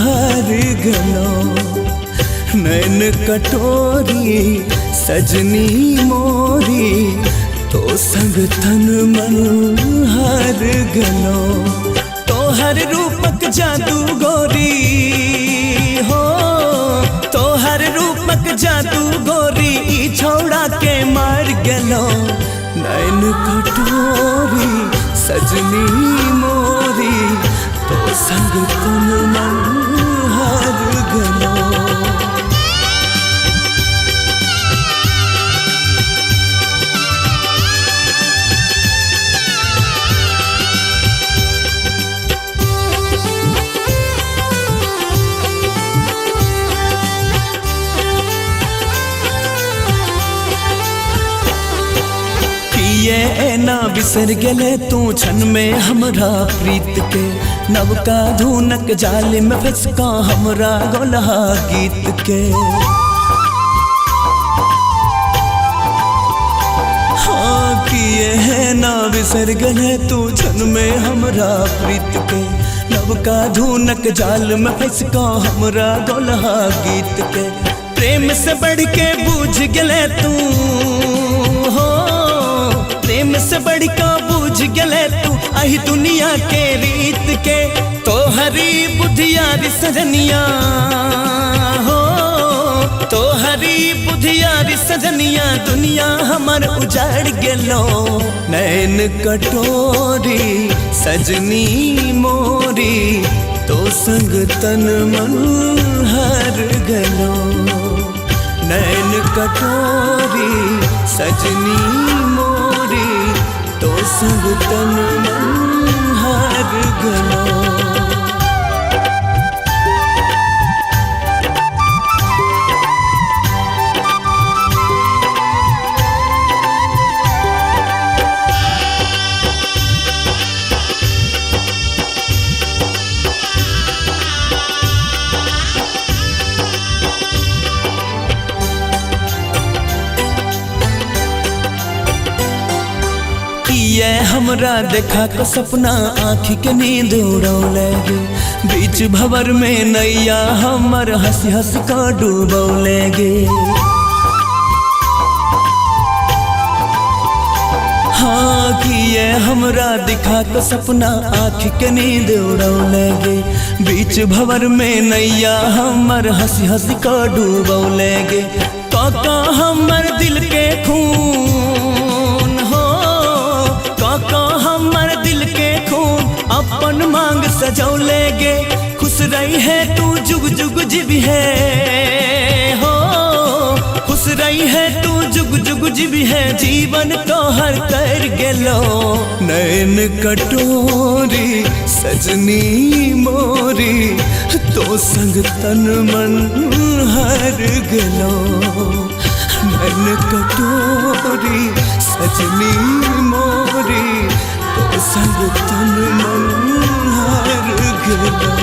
हर गलो। नैन कटोरी सजनी मोरी, तो संग तन मन हर गलो। तो हर रूपक जादू गोरी हो, तो हर रूपक जादू गोरी, ई छौड़ा के मार गलो। नैन कटोरी सजनी मोरी, तो संग तन मन हर गलो। ये ना बिसर गेले तू क्षण में हमरा प्रीत के, नवका धुनक जाल में फसका हमरा गोलहा गीत के। हाँ किए है ना बिसर गेले तू क्षण में हमरा प्रीत के, नवका धुनक जाल में फसका हमरा गोलहा गीत के। प्रेम से बढ़ के बूझ गेले तू हो, प्रेम से बड़का बूझ गले तू अही दुनिया के रीत के। तो हरी बुधियारी सजनिया हो, तो हरी बुधियारी सजनिया, दुनिया हमर उजाड़ गेलो। नैन कटोरी सजनी मोरी, तो संग तन मन हर गलो। नैन कटोरी सजनी मोरी, तो संग तन मन हर गलो। हमरा देखा के सपना आँखी के नींद उड़ौले गे, बीच भवर में नैया हमर हंसी हंस का डूबौले गे। हाँ किए हमरा दिखा के सपना आँखी के नींद उड़ौले गे, बीच भवर में नैया हमर हंसी हंसी का डूबौले गे। काका हमर दिल के खून हो, काका हमर दिल के खून अपन मांग सजौले गे। खुश रही है तू जुग जुग जीवी है हो, खुश रही है तू जुग जुग जीवी है, जीवन तोहर कर गेलो। नैन कटोरी सजनी मोरी तो संग तन मन हर गेलो। नैन कटोरी सजनी मोरी तो संग तन मन हर गेलो।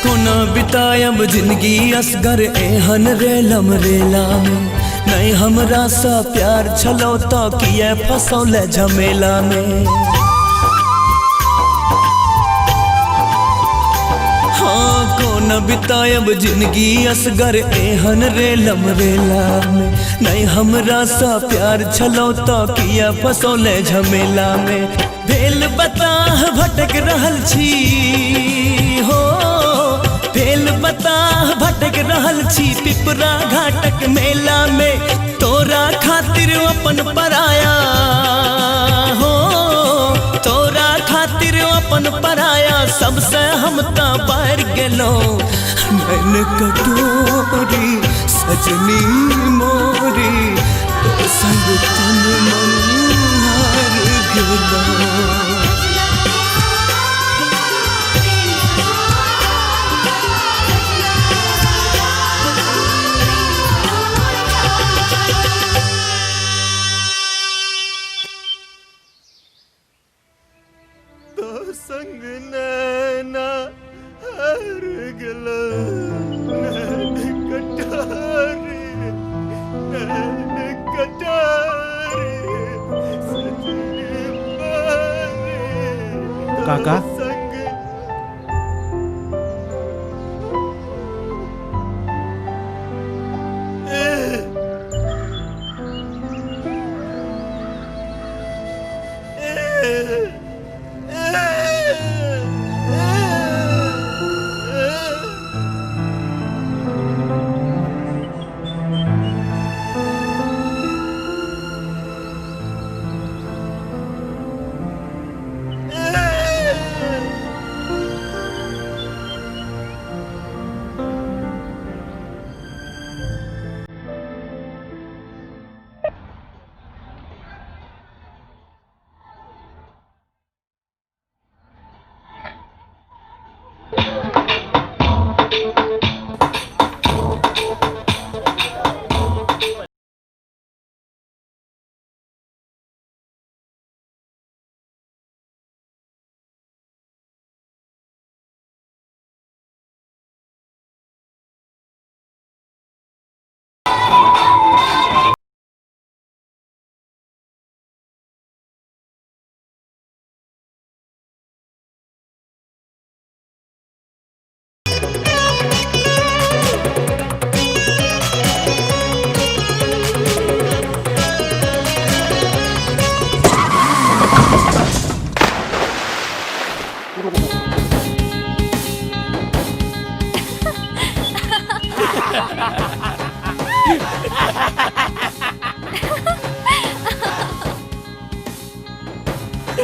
कोना बितायब जिंदगी असगर एहन रेलम रेला में, नहीं हमरा सा प्यार छलो तो किए फसौले झमेला में। हाँ कोना बितायब जिंदगी असगर एहन रेलम रेला में, नहीं हमरा सा प्यार छलो तो किए फसौले झमेला में। भेल बताह भटक रहल छी हो, भेल बताह भटक रहल छी पिपरा घाटक मेला में, तोरा खातिर अपन पराया हो, तोरा खातिर अपन पराया सबसे हम त बाहर गेलो। नैन कटोरी सजनी मोरी तो संग तन मन हार गेलो। संग नैना हर गेलो, नैन कटारी नैन कटारी सजनी मोरी काका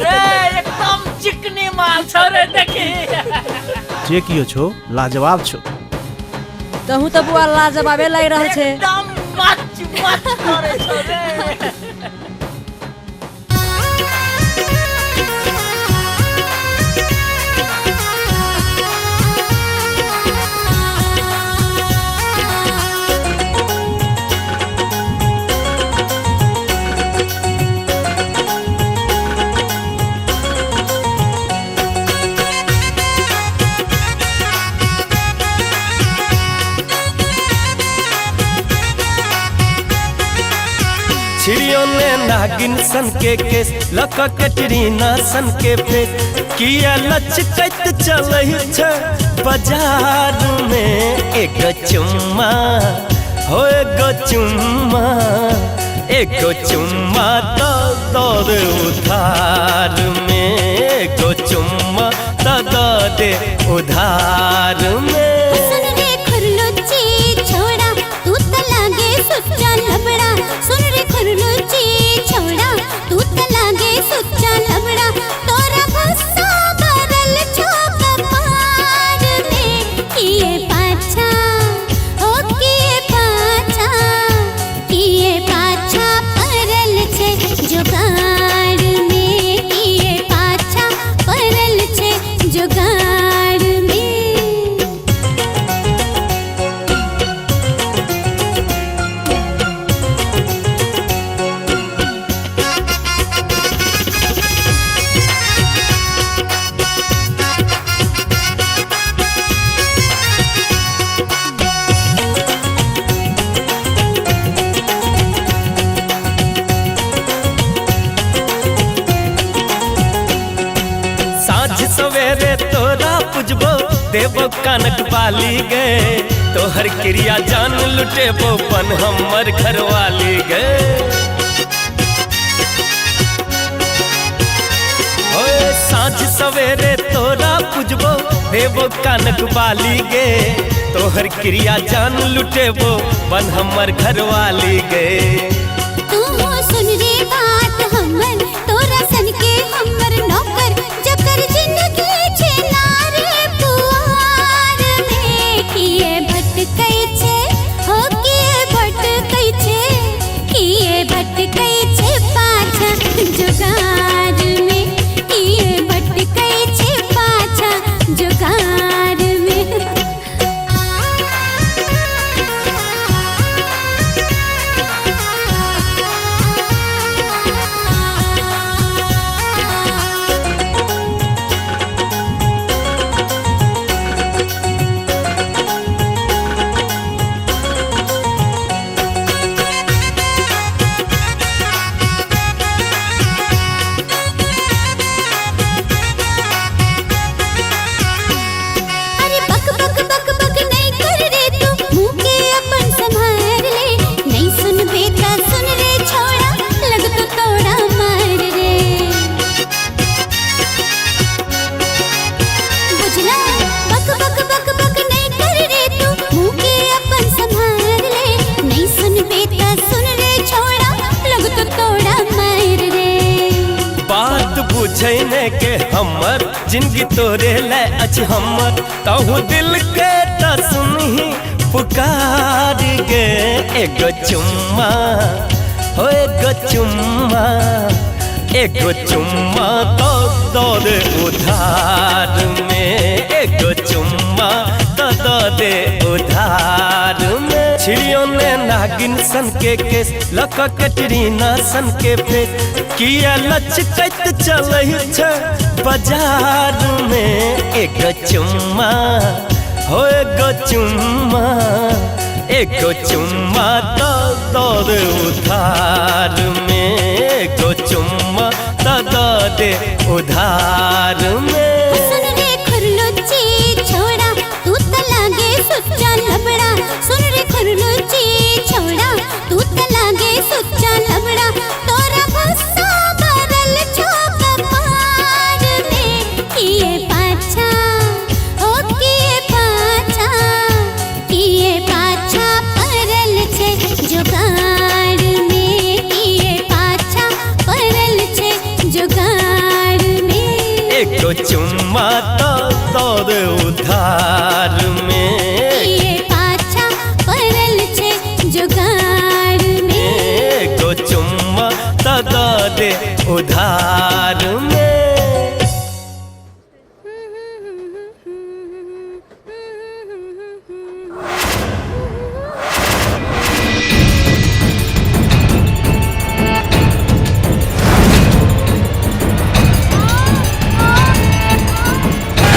एकदम चिकनी माल छौ रे देखी। जे कियो छो लाजवाब छो। तहु तऽ बुआ लाजवाबे लागि रहल छै। एकदम मच मच करे छौ रे। छिड़ियो ने नागिन सन के केस लक कटरीना सन के फेस किया लचकत चलै छै बाजार में। एगो चुम्मा हो एगो चुम्मा, एगो चुम्मा तो दे उधार में, एगो चुम्मा तो दे उधार में। सुन रे खुरलुच्ची छोड़ा तू त लागे सुच्चा लबड़ा, सुन रे खुरलुच्ची छोड़ा तू त लागे सुच्चा लबड़ा, तोरा गुस्सा भरल छो कपार में। किए पाछा ओ किए पाछा, किए पाछा परल छे जुगाड़ में, किए पाछा परल छे जुगाड़ में। साँझ सवेरे तोरा पुजबो देबो कानक बाली गे, तोहर क्रिया जान लुटेबो पन हमर घरवाली गे। ओए साँझ सवेरे तोरा पुजबो देबो कानक बाली गे, तोहर क्रिया जान लुटेबो पन हमर घरवाली गे। तू हो सुन रे बात हमर, तोरा सन के हमर नौकर, जकर जिंदगी छे नारे पुआर में। किए भटकै छे हो किए भटकै छे, किए भटकै छे पाछा जुगाड़ में, किए भटकै छे पाछा जुगाड़ में। अरे बक बक बक बक नहीं कर रे तू, मुँह के अपन संभाल ले, नहीं सुन बेटा सुन रे छोड़ा, लग तो तोड़ा मार रे। बुझला बक बक बक बक नहीं कर रे तू, मुँह के अपन संभाल ले, नहीं सुन बेटा सुन रे छोड़ा, लग तो तोड़ा मार रे। बात बुझै ने के हमर जिंदगी तोरे ले अछि हमर, तहु दिल के त सुनही पुकार गे। एगो चुम्मा हो एगो चुम्मा, एगो चुम्मा तो दे उधार में, एगो चुम्मा तो दे उधार में। छिड़ियो ने नागिन सन के केस लक कटरीना सन के फेस किया लचकत चलै छै बाजार में। एगो चुम्मा हो एगो चुम्मा, एगो चुम्मा तो दे उधार में, एगो चुम्मा तो दे उधार में। सुन रे खुरलुच्ची छोड़ा तू त लागे सुच्चा लबड़ा, सुन रे खुरलुच्ची छोड़ा तू त लागे सुच्चा लबड़ा, तोरा गुस्सा भरल छो कपार में। किए पाछा ओ किए पाछा, किए पाछा परल छे जुगाड़ में, किए पाछा परल छे जुगाड़ में। एगो चुम्मा तो दे उधार में, किए पाछा परल छे जुगाड़ में, एगो चुम्मा तो दे उधार में। आ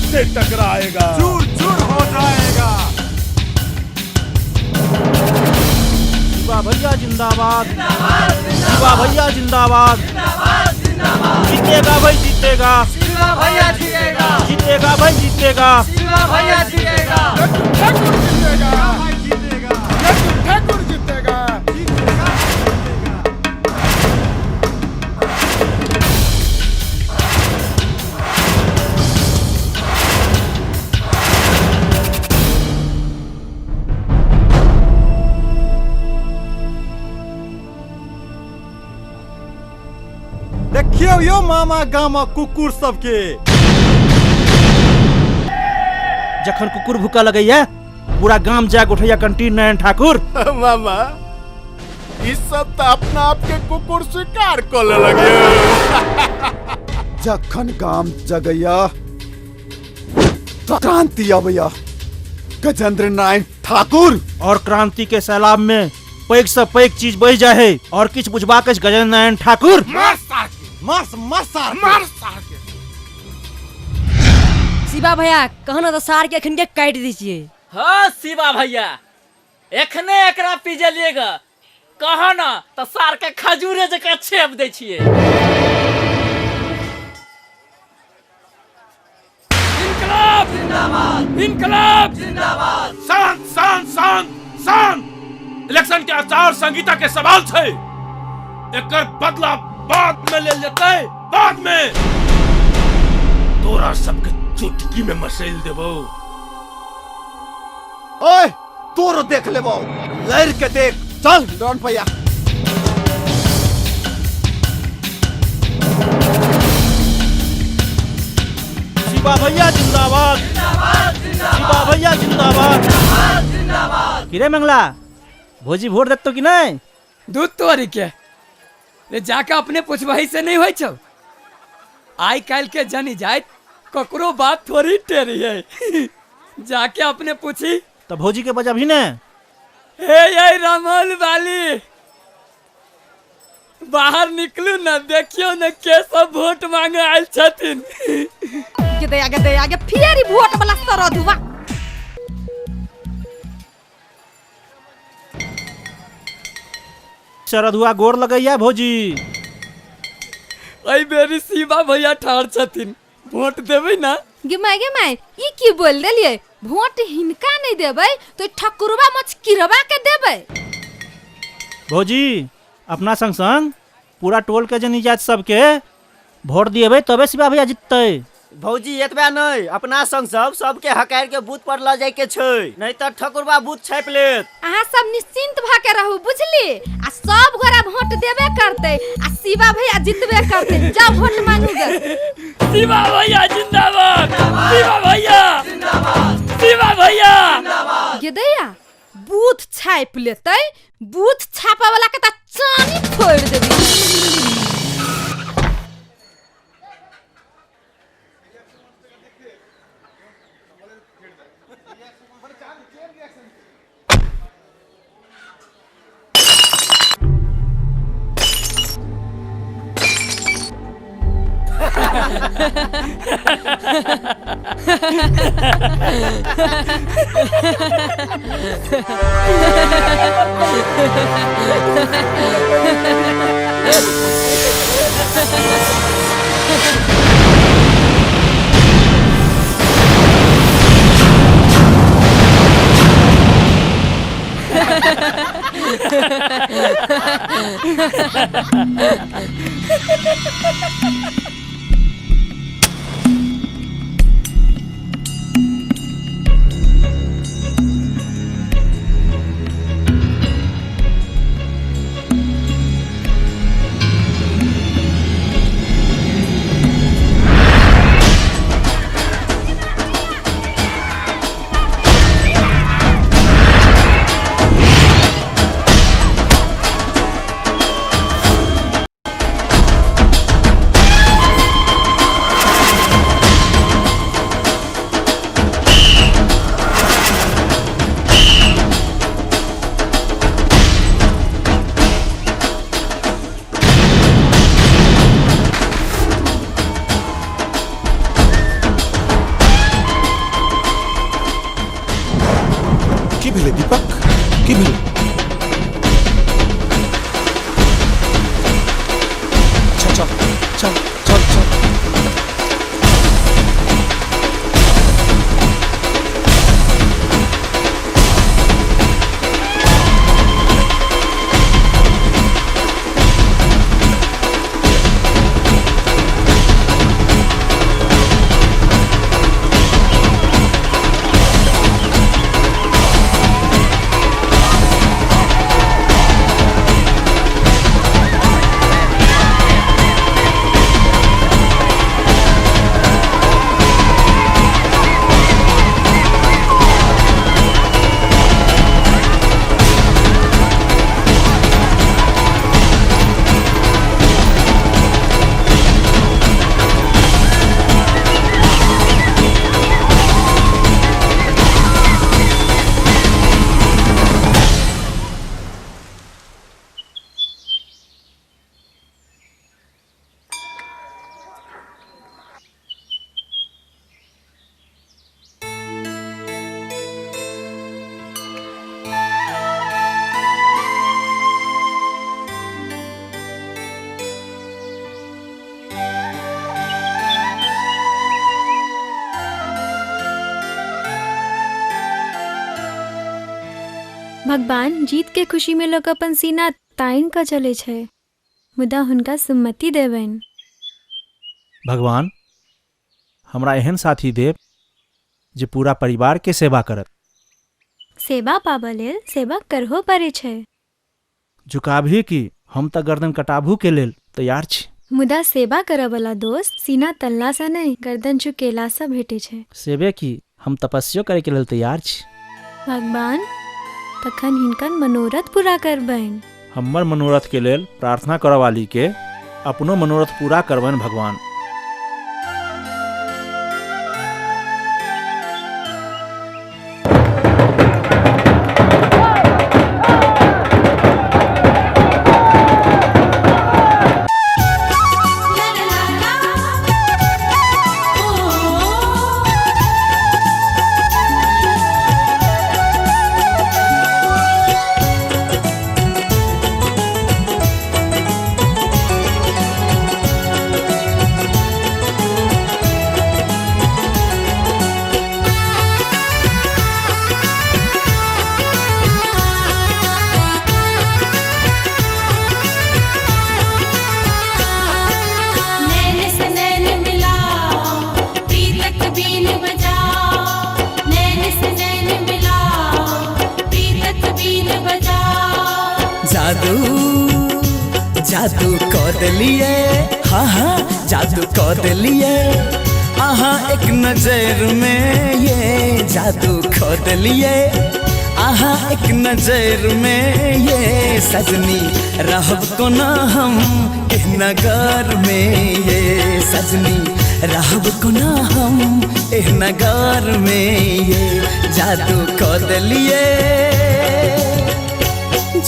से टकराएगा, चूर चूर हो जाएगा। शिवा भैया जिंदाबाद, शिवा भैया जिंदाबाद। जीतेगा भाई जीतेगा, शिवा भैया जीतेगा, जीतेगा भाई जीतेगा, शिवा भैया जीतेगा, ठाकुर जीतेगा, जीतेगा, ठाकुर जीतेगा। देखियौ यो मामा गामा कुकुर सबके। जखन कुकुर भूखा लगैया पूरा गाम जाग उठैया कंटी नारायण ठाकुर। मामा इस सब तो अपना आप के कुकुर स्वीकार कर लगे। जखन गाम जगैया क्रांति अबैया गजेंद्र नारायण ठाकुर। और क्रांति के सैलाब में पैघ से पैघ चीज बह जाए और किछ बुझबाक अछि गजेंद्र नारायण ठाकुर। मार सार के, मार मार सार, मार सार के। शिवा भैया कहना तो सार के अखन के काट दीजिए। हाँ शिवा भैया एखने एकरा पीजलिएगा, कह ना तो सार के खजूरे जकाँ छेप दै छियै। इनकलाब जिंदाबाद, इनकलाब जिंदाबाद। शांत शांत शांत शांत। इलेक्शन के आचार संहिता के सवाल छै, एकर बदला बाद में ले लेतै, बाद में। तोरा सबके चुटकी में मसैल देबो। ओए तोरो देख लेबो, लड़ के देख। चल डॉन भैया। शिवा भैया जिंदाबाद, शिवा भैया जिंदाबाद। किरे मंगला भौजी वोट देतो कि नहीं? दूध तोरी के रे जाके अपने पुछबही से नहीं होई छौ। आई काल के जनी जाए ककरो बात थोड़ी टेरी है। जाके अपने पूछी तो भौजी के बजाबही ने। हे ये रमल वाली बाहर निकलू न, देखियो न के सब वोट मांगे आयल छथिन। गे आगे आगे फेर वोट वाला सरधुआ। शरदुआ गोर लगैया भौजी। एहि बेरी शिवा भैया ठाढ़ छथिन, वोट देबै ना? गे माय ई की बोल देलियै? वोट हिनका नहीं देबै तो ठकुरवा मछ किरवा के देबै। भौजी अपना संग संग पूरा टोल के जनी जात सबके वोट दिएबै तबे शिवा भैया जीततै। भौजी एतबे नहीं, अपना संग सब सबके हकारि के बूथ पर ल जाय के छै, नहीं त ठकुरबा बूथ छापि लेत। अहाँ सब निश्चिंत भ के रहू बुझली, आ सब गोरा वोट देबे करतै आ शिवा भैया जीतबे करतै। जाओ वोट मांगू गे। शिवा भैया जिंदाबाद, शिवा भैया जिंदाबाद, शिवा भैया जिंदाबाद। गे दैया बूथ छापि लेतै, बूथ छापा वाला के त चानी फोड़ि देबै। भेलै दीपक? की भेलै? अच्छा चल चल चल चल। भगवान जीत के खुशी में लोग अपन सीना ताइन कऽ चलै छै, मुदा हुनका सुमति देबनि। भगवान हमरा एहन साथी देब जे पूरा परिवार के सेवा करत। सेवा पाबऽ लेल सेवा करहो पड़ै छै। झुकाबही की, हम तऽ गर्दन कटाबहु के लेल तैयार छी। मुदा सेवा करऽ वाला दोस्त सीना तनला सँ नहि, गर्दन झुकेला सँ भेटै छै। सेवे की, हम तपस्यो करे के लेल तैयार छी। भगवान तखन हिनकर मनोरथ पूरा करबनि। हमर मनोरथ के लेल प्रार्थना करऽ वाली के अपनो मनोरथ पूरा करबनि भगवान। नैन से नैन मिलाओ, प्रीतक बीन बजाओ। नैन से नैन मिलाओ, प्रीतक बीन बजाओ। जादू जादू कऽ देलियै, हाँ हाँ जादू कऽ देलियै, अहाँ एक नजर में ये जादू कऽ देलियै, अहाँ एक नजर में ये सजनी रहब कोना हम एह नगर में, ये सजनी रहब कोना हम एह नगर में, ये जादू कऽ देलियै।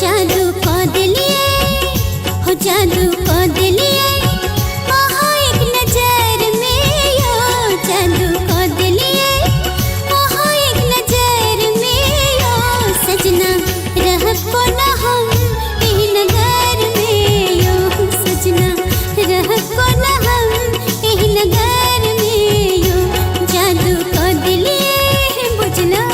जादू कऽ देलियै, हो जादू कऽ देलियै, अहाँ एक नजर में यो जादू कऽ देलियै, अहाँ एक नजर में यो सजना रहब कोना हम एहि नगर में, यो सजना रहब कोना हम एहि नगर में, यो जादू कऽ देलियै बुझला।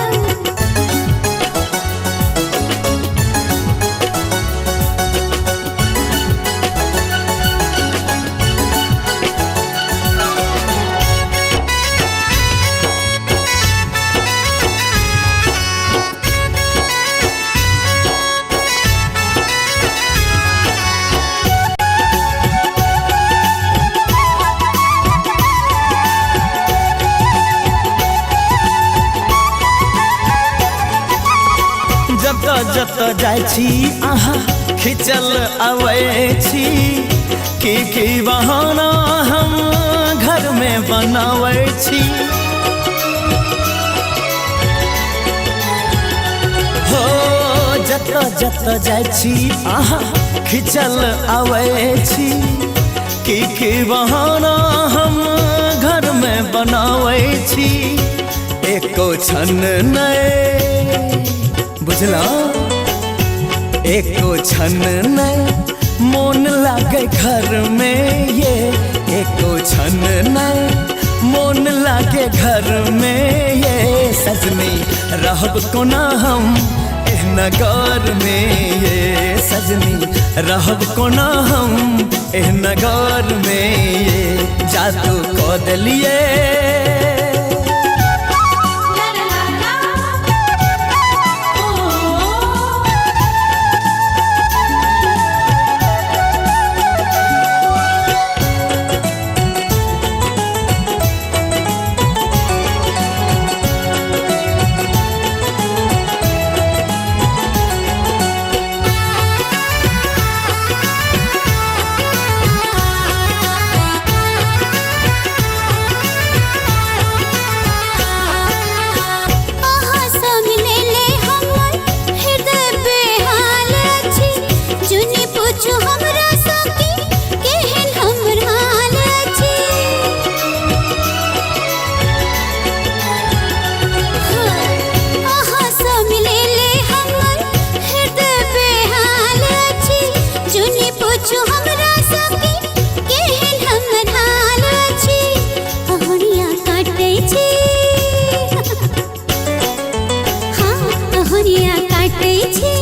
जतऽ जतऽ जाइ छी अहाँ खिचल अबै छी, की की बहाना हम घर में बनाबै छी। हो जतऽ जतऽ जाइ छी अहाँ खिचल अबै छी, की की बहाना हम घर में बनाबै छी। एको क्षण नहि बुझलौं एको क्षण नहीं मोन लागे घर में ये, एको क्षण नहीं मोन लागे घर में ये सजनी, रहब कोना हम एह नगर में ये सजनी, रहब कोना हम एह नगर में ये जादू कऽ देलिए। अहाँ सब ले हमर हृदय बेहाल अछि, जुनि पूछू हमरा सँ कि केहन हमर हाल अछि। अहाँ सब ले हमर हृदय बेहाल अछि, जुनि पूछू हमरा सँ कि केहन हमर हाल अछि। अहुरिया काटै छी, हाँ अहुरिया काटै छी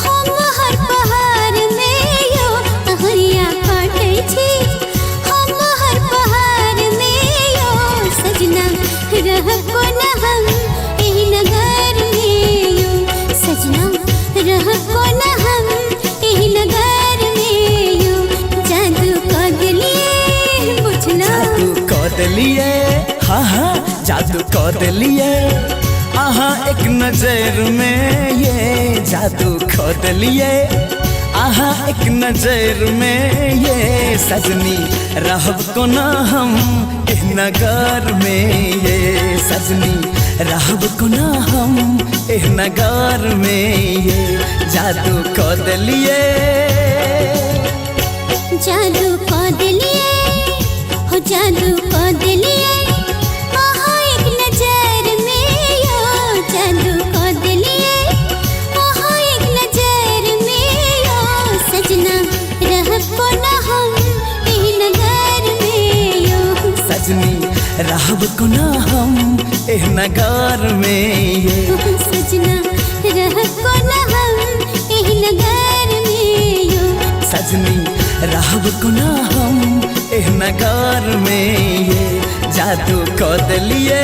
हम हर पहाड़ में यो, अहुरिया काटै छी हम हर पहाड़ में यो सजना, रहब कोना हम एहि नगर में यो सजना, रहब कोना हम एहि नगर में यो जादू कऽ देलिए बुझना, जादू कऽ देलिए, हाँ हाँ जादू कऽ देलिए अहाँ एक नजर में ये जादू कऽ देलिए अहाँ एक नजर में ये सजनी, रहब कोना हम एह नगर में ये सजनी, रहब कोना हम एह नगर में ये जादू कऽ देलिए। जादू कऽ देलिए हो जादू कऽ देलिए अहाँ एक नजर में यो, जादू कऽ देलिए अहाँ एक नजर में यो सजना, रहब कोना हम एहि नगर में यो सजनी, रहब कोना हम एह नगर में ये सजना, रहब कोना हम एहि नगर में यो सजनी, रहब कोना हम एह नगर में ये जादू कऽ देलिए।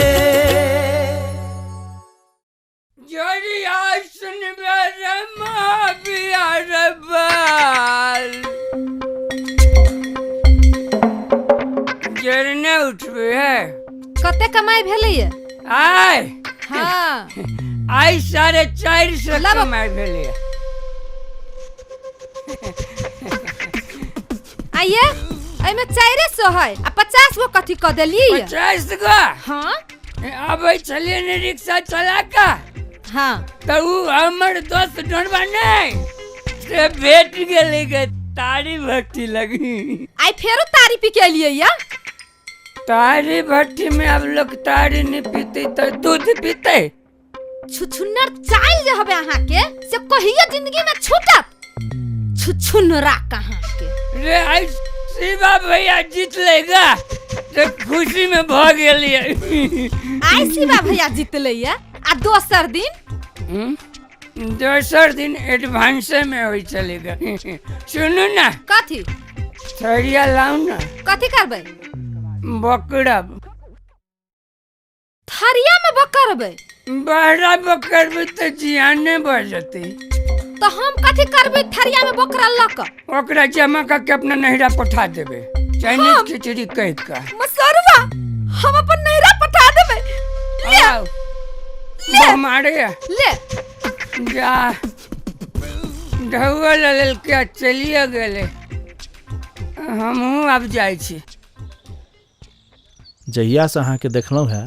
जरिया सुनबे रे महाबिया रे बाल, जरने उठबे है। कते कमाई भेलैया? आय हाँ आइ 450 कमाई भेलैया। आइए एहिमे 400 है आ 50 गो कथी कऽ देलियै? 50 गो? हाँ आबै छलियै ने रिक्शा चला कऽ, हाँ तऽ उ हमर दोस्त ढोंढबा नहि से भेट गेलै गे तारी भट्टी लगी। आइ फेरो तारी पी के एलियै या? तारी भट्टी में अब लोग तारी नहीं पीते तो दूध पीते। छुछुन्नर चाइल जे हबे अहाँ के से कहियो जिंदगी में छूटत? छुछुन्नरा कहाँ के रे। आई शिवा भैया जीत लेगा तो खुशी में भ गेलियै। आई शिवा भैया जीत लैया आ दोसर दिन? दोसर दिन एडवांस में हो चलेगा। सुनू ना। कथी? थरिया लाऊ ना। कथी करबै? बकरब। थरिया में बकरबै? बहरा बकरबै तो जियाने बढ़ जतै। तो हम कथी करबै थरिया में बकरा लऽ कऽ? ओकरा जमा करके अपना नैहरा पठा देबै, चाइनीज खिचड़ी कहि कऽ। मसरुआ हम अपन नैहरा पठा देबै। ले ले मारे ले जा ढौआ लेलकै चलिए गेलै। हमहूँ आब जाइ छी। जहियासँ अहाँके देखलहुँ हेँ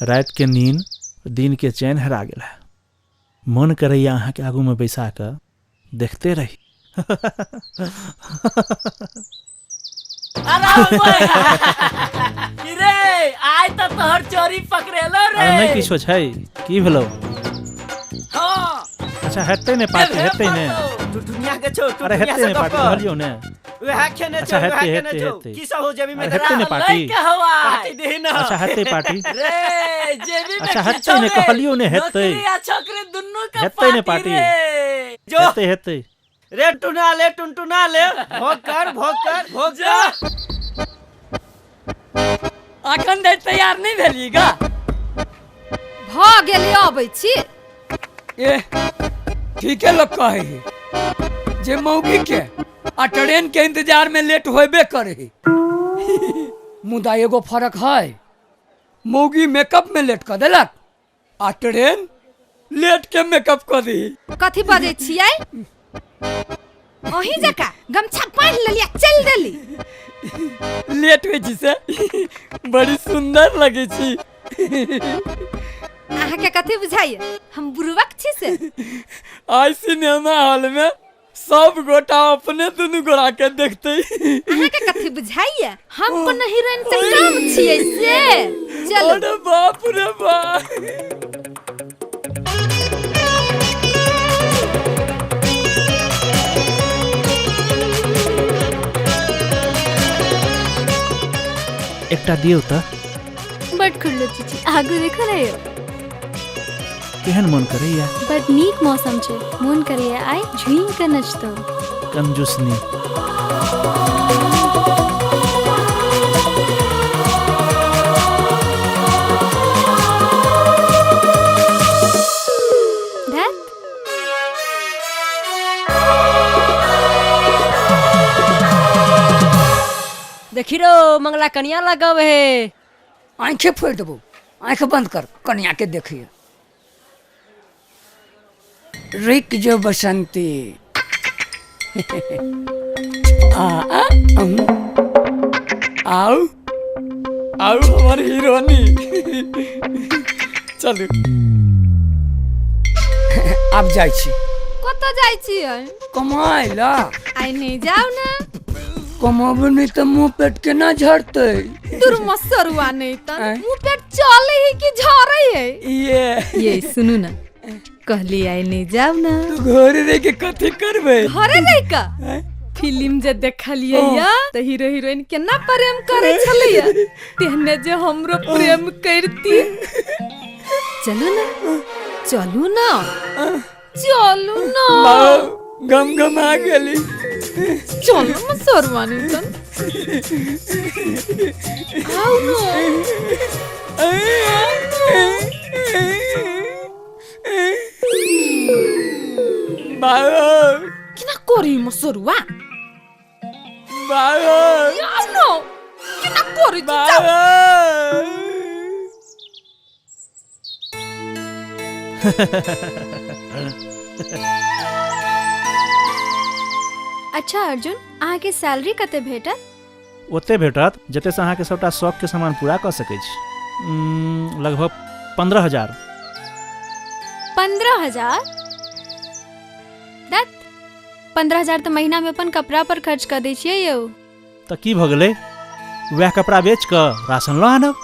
रातिके नींद दिन के चैन हरा गेल है। मन करैया अहाँके आगूमे बैसा कऽ देखते रही। रे आइ तऽ तोहर चोरी पकड़ेलो रे। अरे नहीं किछो छै, की भेलौ? हाँ अच्छा हेतै ने पार्टी, हेतै ने। टुटुनिया के छौ, अरे हेतै ने पार्टी, कहलियौ ने। वएह खेने अच्छा छौ, वएह हेतै खेने हेतै छौ। हेतै। की सब हो जेबी में अरे हेतै ने पार्टी। पार्टी देही ना। अच्छा हेतै पार्टी। रे जेबी में अच्छा की हेतै छौ ने, रे? कहलियौ ने हेतै। नौकरी आ छोकरी दुन्नू के हेतै ने पार्टी पार्टी। रे। जो। हेतै हेतै। रे टुना ले, टुनटुना ले, भोग कर, भोग कर, भोग जा। अखन धरि तैयार नहीं भेली गा? भऽ गेलै, अबै छी। ए ठीके लोग कहे है जे मौगी के आ ट्रेन के इंतजार में लेट होबे करे है। मुदा एगो फर्क है, मौगी मेकअप में लेट कर देलक आ ट्रेन लेट के मेकअप कर दी। कथी बजै छियै? अहीं जकाँ गमछा बान्हि लेली आ चलि देली। लेट होइ छी से बड़ी सुंदर लगे छी। अहाँके कथी बुझाइए, हम बुड़बक छी से? आई सिनेमा हॉल में सब गोटा अपने दुनू गोरा के देखते। अहाँके कथी बुझाइए, हम कोनो हीरोइन से कम छियै से? चलू। अरे बाप रे बाप। एकटा दियौ तऽ। बड खुल्लो चीची, आगू देखो ने यौ। केहन मन करैया? बड नीक मौसम छै, मोन करैया आइ झुमि कऽ नचतौ। कंजूसनी। धत। देखी रो मंगला कनिया लगब हे। आँखें फोड़ देबो, आँख बंद कर कनिया के देखिए। रुक जो बसंती। आ आ अहं। आओ आओ हमारी हीरोनी। चलू आब जाइ छी। कतऽ जाइ छियै? कमाय ला। आइ नहि जाउ ने। कमाबो नहीं तऽ मुँह पेट केना झड़तै? दूर मसरुआ नहीं त मुँह पेट चले है कि झरे है? ये सुनू ना, कहली आइ नहीं जाउ ना। तू घरे रह के कथी करबै? घरे रह के फिल्म जे देखलियै या त हीरो हीरोइन केना प्रेम करे छलैया, तेहने जे हमरो प्रेम करती। चलू ना, चलू ना, चलू ना। गम गम आ गेली। चलू मसरुआ नहीं तन। आओ ना। बाबा किना करी मसरुआ? बाबा आओ ना, किना करी जाओ। अच्छा अर्जुन, अहाँके सैलरी कते भेटत? ओते भेटत जतेसँ अहाँके सबटा शौकके सामान पूरा कऽ सकै छी। लगभग 15,000। 15,000? दत्त, 15,000 तऽ महीना में अपन कपड़ा पर खर्च कऽ दै छियै यौ। तऽ की भऽ गेलै, वएह कपड़ा बेच कऽ राशन लऽ आनब।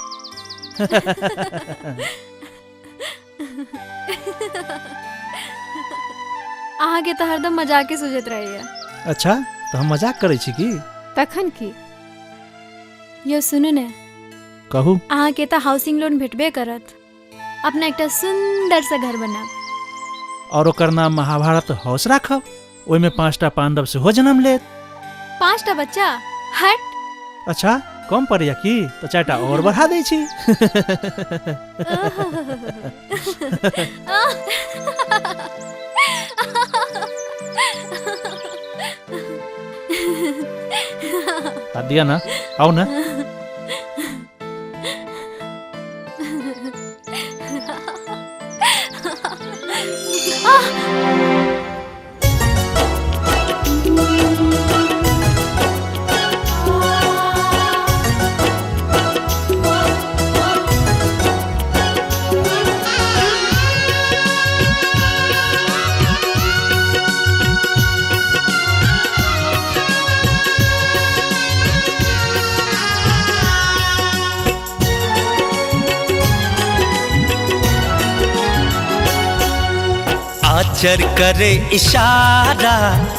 अहाँके तऽ हरदम मजाके सुझैत रहैया। अच्छा तऽ हम मजाक करै छी की? तखन की? यौ सुनू ने। कहू। अहाँके तऽ हाउसिंग लोन भेटबे करत, अपना एकटा सुंदर सा घर बनाब और ओकर नाम महाभारत हाउस राखब। ओहिमे 5टा पांडव सेहो जन्म लेत। 5टा बच्चा? हट। अच्छा कम पड़ैया की? तऽ 4टा और बढ़ा दै छी। आ दिया ना, आओ ना। आचर करे इशारा,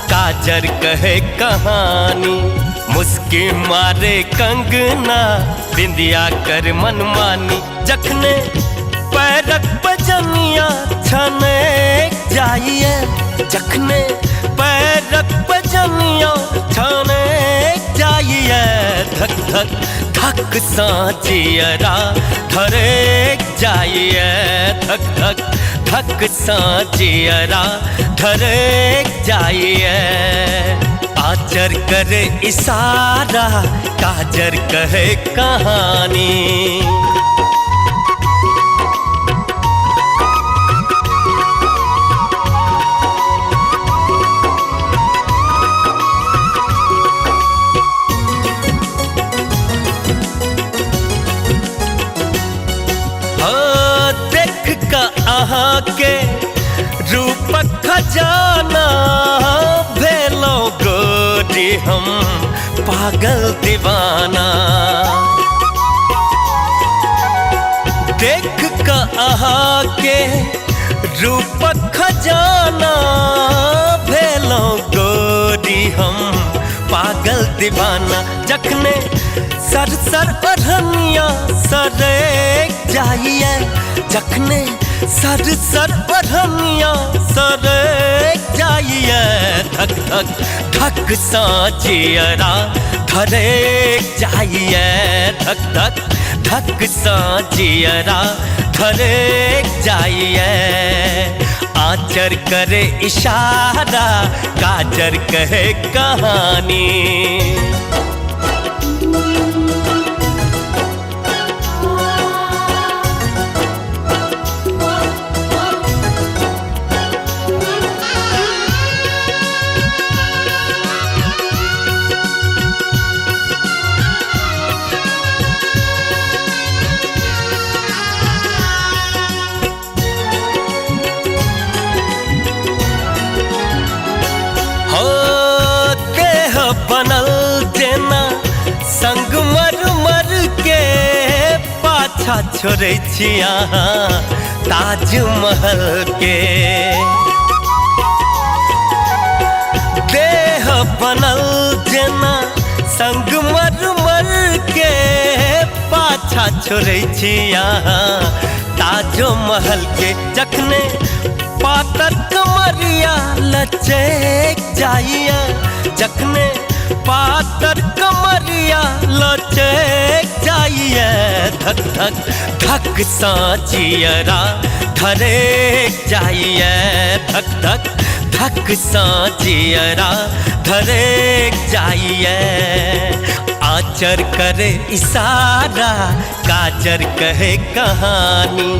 काजर कहे कहानी, मुस्की मारे कंगना, बिंदिया कर मनमानी। जखने पैरक बजनिया छने जाइए, जखने पैरक बजनिया छने जाइए, धक धक धक साजियरा धरे जाइए, धक धक धक साजियरा धरे जाइए। आचर करे इशारा, काजर कहे कहानी। अहाँ के रूपक खजाना भेलो गोरी हम पागल दीवाना। देख का अहाँ के रूपक खजाना भेलो गोरी हम पागल दीवाना। जखने सर सर अरहनिया सरे जाइए, जखने सर सर अरहनिया सरे जाइए, धक धक धक साजियरा धरे जाइए, धक धक धक साजियरा धरे जाइए। आचर करे इशारा, काजर कहे कहानी। बनल जेना संग मर मर के पाछा छोड़ै छी अहाँ ताजमहल के। देह बनल जेना संग मर मर के पाछा छोड़ै छी अहाँ ताजमहल के। जखने पातर कमरिया लचक जाइया, जखने पातर कमरिया लचक जाइए, धक धक धक साजियरा धरे जाइए, धक धक धक साजियरा धरे जाइए। आचर करे इशारा, काजर कहे कहानी,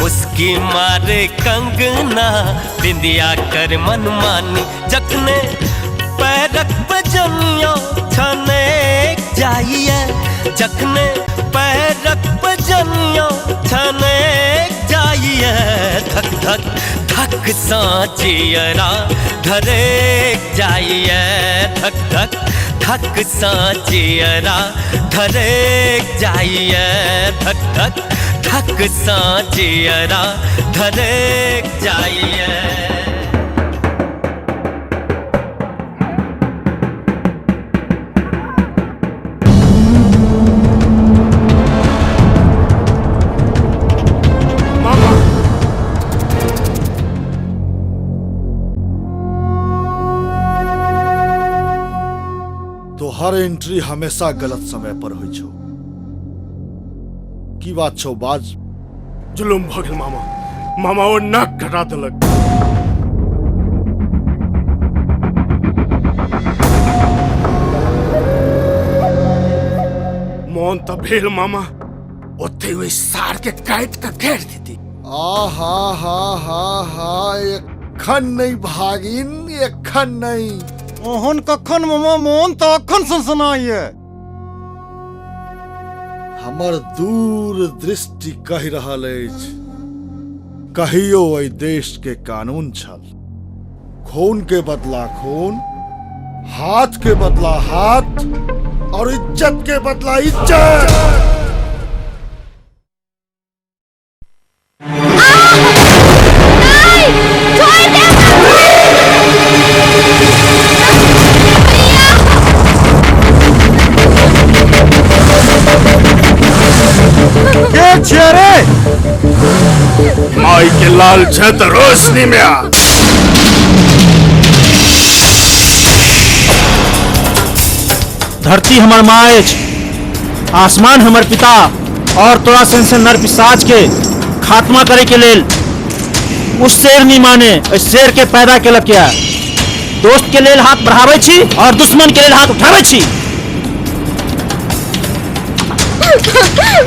मुस्की मारे कंगना, बिंदिया कर मनमानी। जखने पैरक बजनिया छने जाइए, जखने पैरक बजनिया छने जाइए, धक धक धक साजियरा धरे जाइए, धक धक धक साजियरा धरे जाइए, धक धक धक साजियरा धरे जाइए। तोहर एंट्री हमेशा गलत समय पर होइ छौ। की बात छौ बाज? जुलुम भ गेल मामा, मामा ओ नाक कटा देलक। मोन त भेल मामा ओते ओहि सार के काटि के घेर देती। आ हा हा हा हा, एखन नहीं भागिन, एखन नहीं। ओहन कखन मामा, मोन तो अखन सनसनाइए। हमर दूर दृष्टि कहि रहल अछि, कहियो एहि देश के कानून छल, खून के बदला खून, हाथ के बदला हाथ और इज्जत के बदला इज्जत। छोड़ दे। के छियै रे? माई के लाल छे तो रोशनी में आ। धरती हमर माँ अछि, आसमान हमर पिता, और तोरा सन सन नर पिशाच के खात्मा करे के लेल उस शेर नहीं माने ओहि शेर के पैदा केलक या। दोस्त के लेल हाथ बढ़ाबै छी और दुश्मन के लेल हाथ उठाबै छी।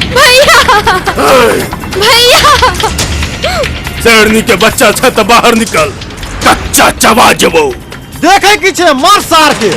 भैया, भैया, शेरनी के बच्चा छे तो बाहर निकल, कच्चा चबा जबो। देखे की छे, मार सार के।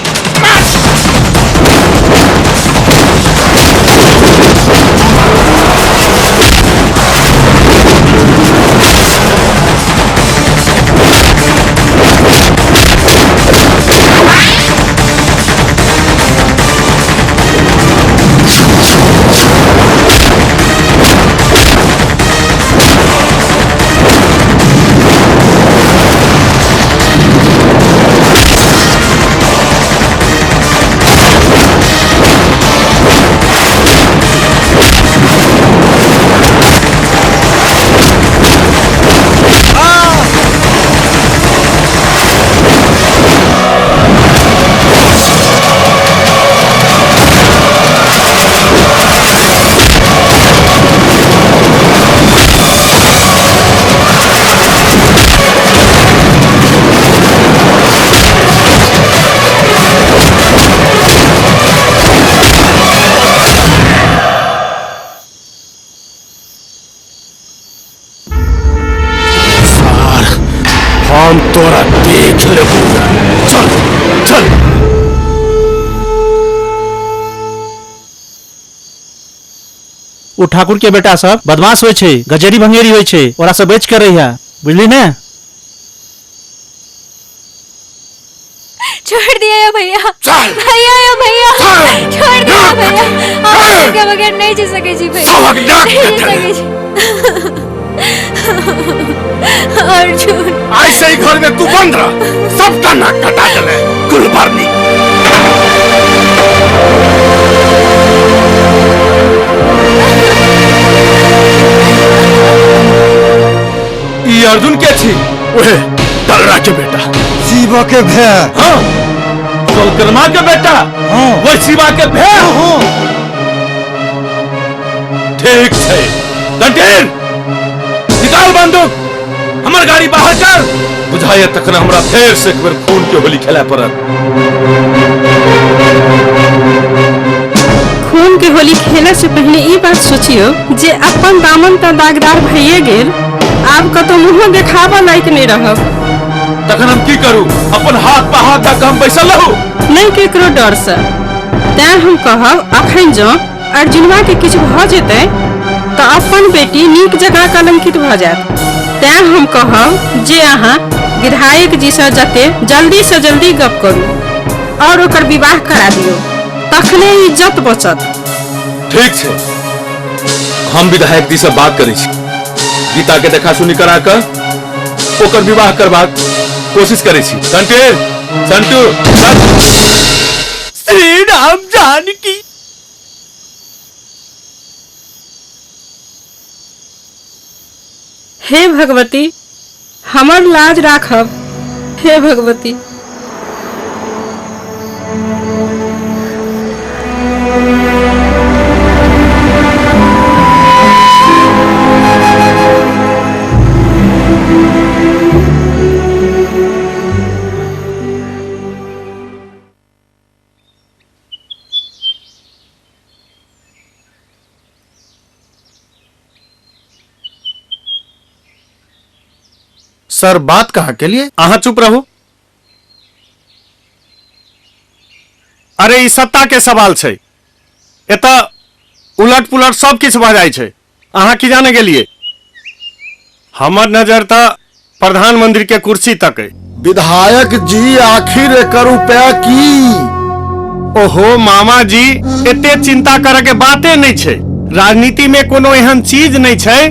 हम तोरा देख लेबो। चल चल। ओ ठाकुर के बेटा सब बदमाश होइ छै, गजेरी भंगेरी होइ छै, ओकरा सब बच के रहिया, बुझली ने? छोड़ दिया या भैया, भैया या भैया, छोड़ दिया भैया, हम के बगैर नहीं जी सके जी भैया, नहीं जी सके जी। अर्जुन, ऐसे ही घर में तू बंद रह, सबका नाक कटा चले कुलबर्नी। ई अर्जुन के छी? ओहे दलरा के बेटा, शिवा के भै। हाँ, सोलकर्मा के बेटा। हाँ, वह शिवा के भै। हाँ, ठीक है। डंटीर, निकाल बंदूक, हमर गाड़ी बाहर कर। बुझाइए तखन हमरा फेर से एक बेर खून के होली खेला पड़त। खून के होली खेले से पहले ई बात सोचियो जे अपन दामन त दागदार भइए गेल, आब कतौ मुँह देखाबऽ लायक नहीं रहब। तखन हम की करू? अपन हाथ पर हाथ धऽ कऽ हम बैसल रहू? नहीं केकरो डर से। तैं हम कहब अखन जँ अर्जुनवा के किछु भऽ जेतै तऽ अपन बेटी नीक जकाँ कलंकित भऽ जायत। तैं हम कहब जे अहाँ विधायक जी से जते जल्दी से जल्दी गप करू और ओकर विवाह करा दियौ, तखने इज्जत बचत। ठीक छै, हम विधायक जी से बात करै छी। गीता के देखा सुनी करा कऽ ओकर विवाह करबाक कोशिश करै छी। संटीर, संटू, श्री राम जानकी। हे भगवती, हमर लाज राखब। हे भगवती। सर बात कहाँ के लिए? अहाँ चुप रहो। अरे ई सत्ता के सवाल छै, एतऽ उलट पुलट सब किछु भऽ जाइ छै। अहाँ की जाने गेलिए? हमर नजर तऽ प्रधानमंत्री के कुर्सी तक है। विधायक जी आखिर एकर उपाय की? ओहो मामा जी, एते चिंता करे के बाते नहीं छै। राजनीति में कोनो एहन चीज नहीं छै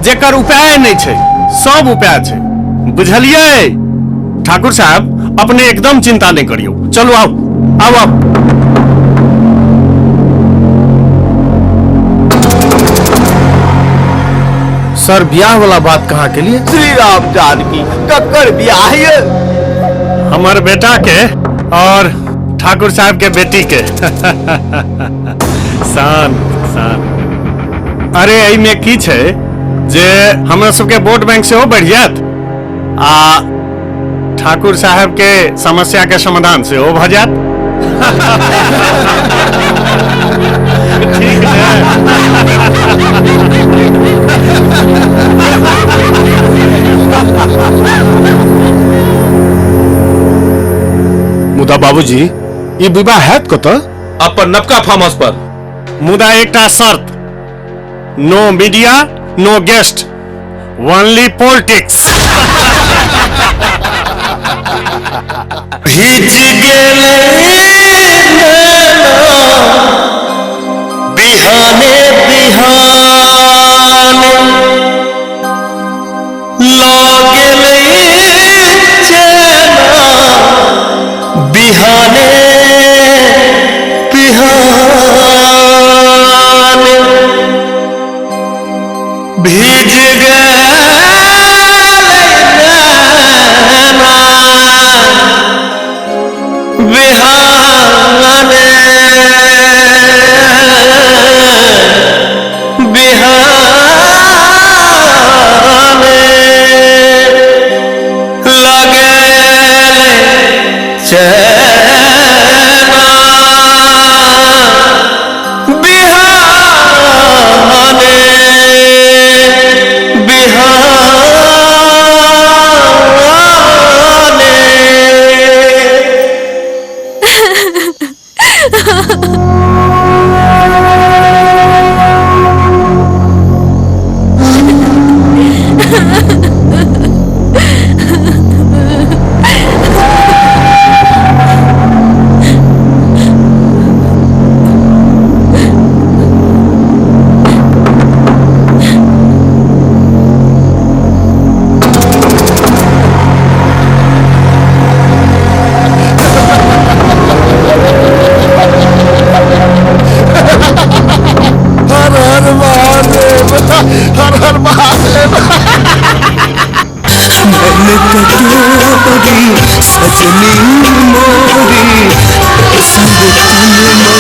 जेकर उपाय नहीं छै, सब उपाय छै, बुझलियै? ठाकुर साहब अपने एकदम चिंता नहीं करियो। चलो आओ आओ आओ। सर बियाह वाला बात कहाँ के लिए? श्री राम जानकी, ककर बियाह ये? हमर बेटा के और ठाकुर साहब के बेटी के। शान शान। अरे एहि में की छै जे हमरा सबके वोट बैंक सेहो बढ़ि जायत आ ठाकुर साहब के समस्या के समाधान सेहो भऽ जायत। ठीक है। मुदा बाबूजी ई विवाह हैत कतऽ? अपन नबका फार्म हाउस पर। मुदा एकटा शर्त, no media no guest, only politics. भीज गेलै बिहाने बिहान, लऽ गेलै चैना बिहाने बिहान, भीज गेलै नैना बिहाने बिहाने, लगेले चैना बिहाने बिहाने। हर हर महादेव, हर हर महादेव। नैन कटोरी सजनी मोरी, संग तन मन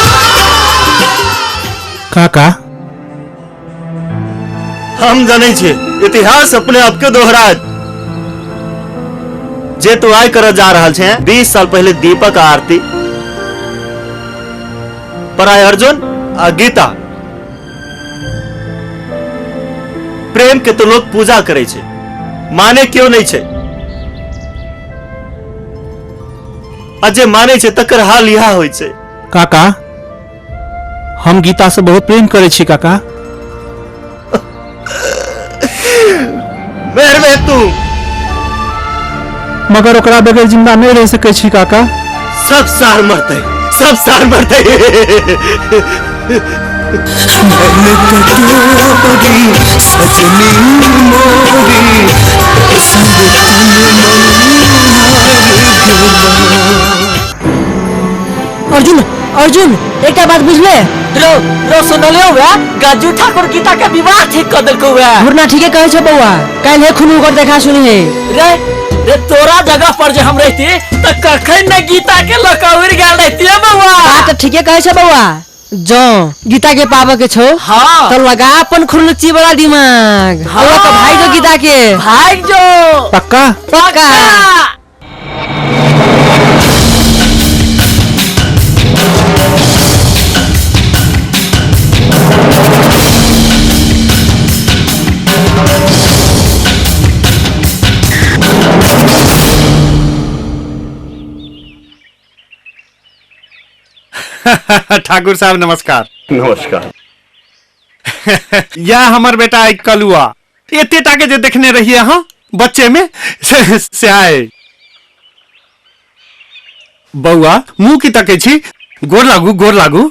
हार गेलौ। काका हम जानै छियै इतिहास अपने आप के दोहरात। जे तू आइ करऽ जा रहल छे, 20 साल पहले दीपक आ आरती पर आय अर्जुन आ गीता। प्रेम के तो लोग पूजा करे छे, माने क्यों नहीं छे? आ जे माने छे तकर हाल इहा होय छे। काका हम गीता से बहुत प्रेम करे छी काका। मेहरबे तू, मगर ओकरा बगैर जिंदा नहीं रह सके छी काका। सब सार मरते, सब सार मरते। नैन कटोरी सजनी मोरी, संग तन मन हार गेलौ। अर्जुन अर्जुन एकटा बात बुझले? रो रो सुनलियो वे गज्जू ठाकुर गीता के विवाह ठीक कर देलको वे। घुरना ठीके कहै छौ बौआ, काल्हि हे खुनू ओकर देखा सुनी हे। रे रे तोरा जगह पर जे हम रहती त कखन ने गीता के लक उड़ गेल रहती बौआ। बात ठीके कहै छौ बौआ, जो गीता के पावे के छौ हाँ तो लगा अपन खुरलुच्ची वाला दिमाग। हाँ तो भाई जो गीता के भाग जो पक्का पक्का। ठाकुर साहब नमस्कार। नमस्कार। यह हमर बेटा एक कलुआ, एते टा के जे देखने रहिए अहाँ बच्चे में से आए। बउआ मुंह की तके छी, गोर लागू गोर लागू।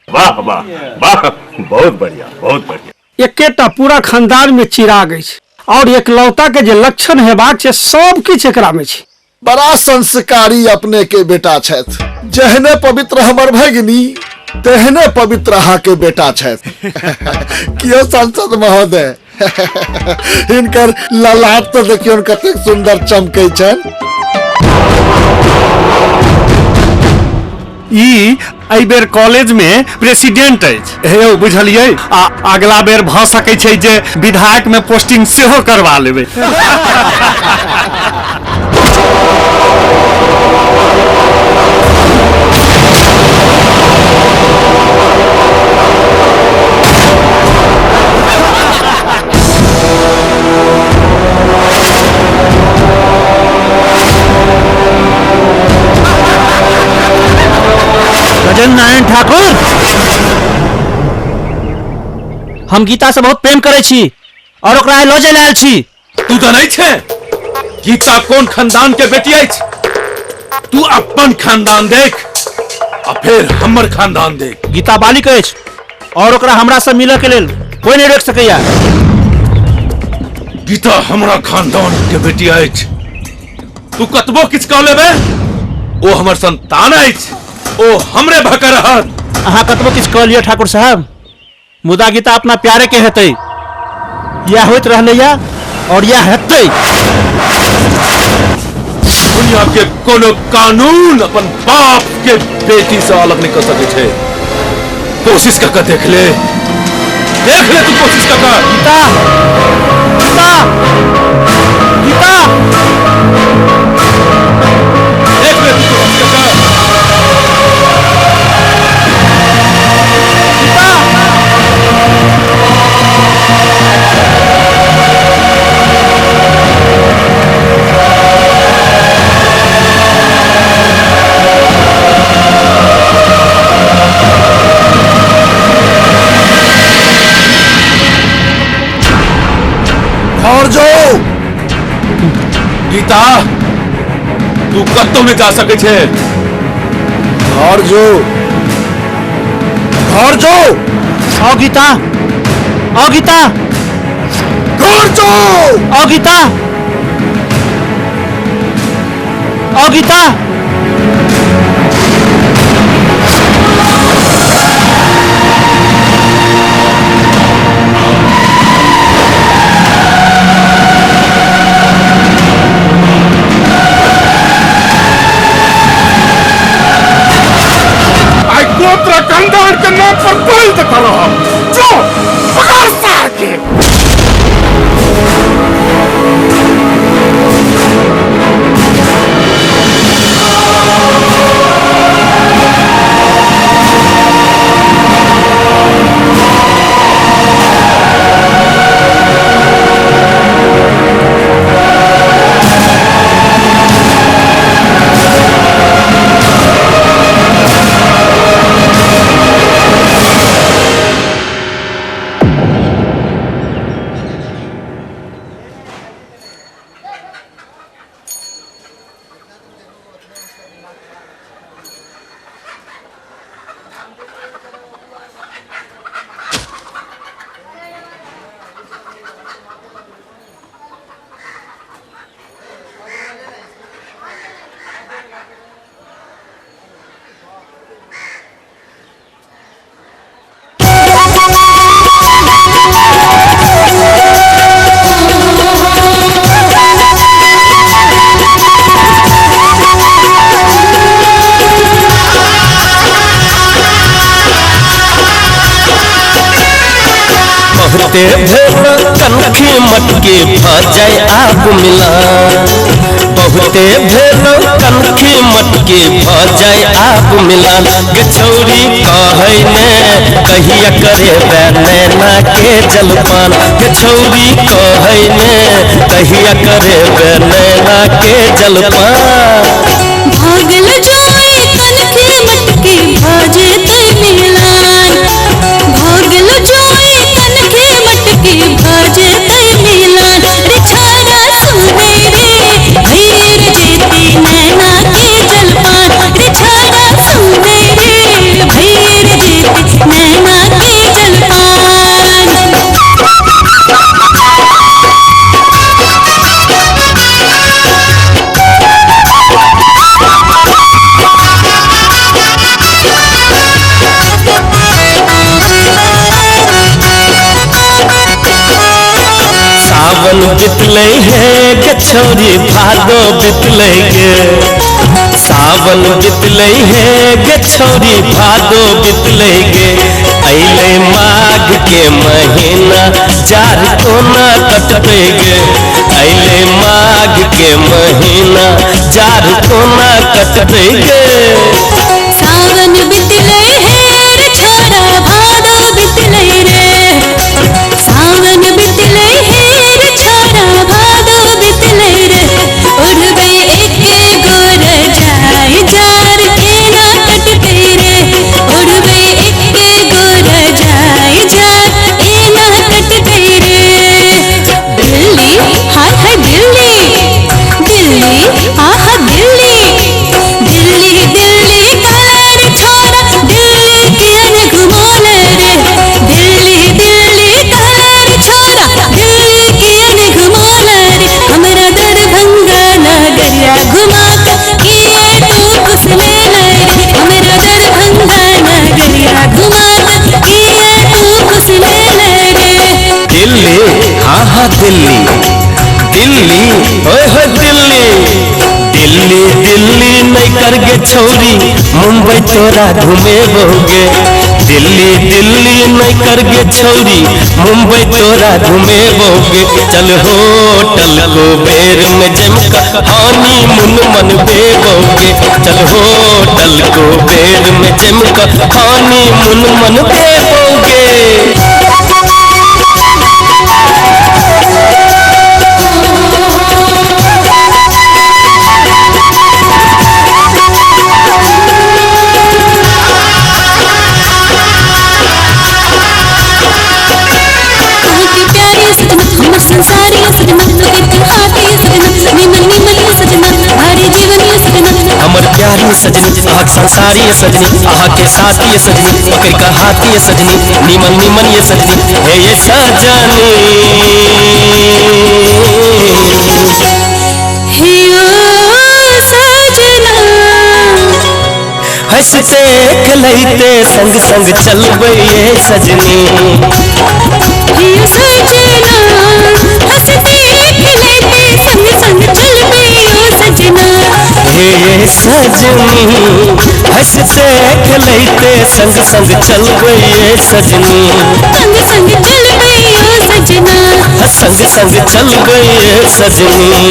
वाह वाह वाह, बहुत बढ़िया बहुत बढ़िया। एकेटा पूरा खानदान में चिराग अछि और एकलौता के जे लक्षण हेबाक छै सब किछु एकरा में छै। बड़ा संस्कारी अपने के बेटा छथि। जेहने पवित्र हमर भगिनी तेहने पवित्र अहाँ के बेटा छथि। कियो सांसद महोदय, हिनकर ललाट तो देखियौन कतेक सुंदर चमकै छनि। ई एहि बेर कॉलेज में प्रेसिडेंट अछि हे यौ, बुझलियै? आ अगला बेर भऽ सकै छै जे विधायक में पोस्टिंग सेहो करवा लेबै। गजन नारायण ठाकुर, हम गीता से बहुत प्रेम करै छी और ओकरा लऽ जाय आयल छी। तू तो नहीं छे गीता कोन खानदान के बेटी अछि? तू अपन खानदान देख आ फिर हमर खानदान देख। गीता बालिक अछि और ओकरा हमरा से मिलऽ के लेल कोई नहीं रोक सकैया। गीता हमरा खानदान के बेटी अछि, तू कतबो किछु कह लेबे ओ हमर संतान अछि, ओ हमरे भका रहत। अहाँ कतबो किछु कह लिअ ठाकुर साहब, मुदा गीता अपना प्यारे के हेतै। यह होइत रहलैया और यह हेतै। दुनिया के कोनो कानून अपन बाप के बेटी से अलग नहीं कर सके छे। कोशिश कर देख ले, देख ले तू कोशिश कर। गीता, गीता, गीता, देख ले तू कोशिश कर। और जो गीता, तू कत्तो में जा सके छे। और जो, और जो, आओ गीता, आओ गीता, और जो, आओ गीता, आओ गीता। खानदान के नाम पर कोई देखा रहा जो पकड़ सार के। बहुते भेल कनखी मटके भ जाय आब मिला, बहुते भेल कनखी मटके भ जाय आब मिलान। गे छौरी कहै ने कहिया करेबे नैना के जलपान, गे छौरी कहै ने कहिया करेबे नैना के जलपान। भागल जाय कनखी मटके भ जेतै मिलान, भागल जाय कनखी मटके भ जेतै मिलान। रे छाड़ा सुनै रे भैर जेतै नैना के जलपान, रे छाड़ा सुनै रे भैर जेतै नैना के जलपान। सावन बितलै हे गे छौरी भादो बितलै गे। सावन बितलै हे गे छौरी भादो बितलै गे। अइलै माघ के महीना जार कोना कटतै गे। अइलै माघ के महीना जार कोना कटतै गे। सावन बितलै हे रे छोरा भादो बितलै रे। सावन बितलै हे रे छोरा भादो बितलै रे। उड़बै एके गोर जाय जार केना कटतै रे। उड़बै एके गोर जाय जार एना कटतै रे। दिल्ली हाय हाय दिल्ली, दिल्ली आहा दिल्ली, दिल्ली दिल्ली कलर छोरा दिल्ली कियन घुमोले रे। दिल्ली दिल्ली कलर छोरा दिल्ली कियन घुमोले रे। हमरा दरभंगा नगरिया घुमा के किए तू खुश मेले रे। हमरा दरभंगा नगरिया घुमा के किए तू खुश मेले रे। दिल्ली हाँ हाँ दिल्ली, दिल्ली ओए होए दिल्ली। दिल्ली दिल्ली नहीं करगे छौरी मुंबई तोरा घुमेबोगे। दिल्ली दिल्ली नहीं करगे छौरी मुंबई तोरा घुमेबोगे। चल होटल कुबेर में जमका हनीमून मनबेबोगे। चल होटल कुबेर में जमका हनीमून मनबेबोगे। संसारी सजना हाथी सजना निमन निमन सजना भारी जीवन सजना। हमर प्यारी सजनी अहाँक संसारी सजनी अहाँ के साथी सजनी पकड़ का हाथी सजनी निमन निमन ये सजनी हे ये सजनी। हे ओ सजना हंसते खेलते संग संग चलबै ये सजनी। हे सजना हंसते खेलते संग संग चलबै ओ सजना। हे सजनी हंसते खेलते संग संग चलबै ये सजनी। संग संग चलबै ओ सजना। संग संग चलबै ये सजनी।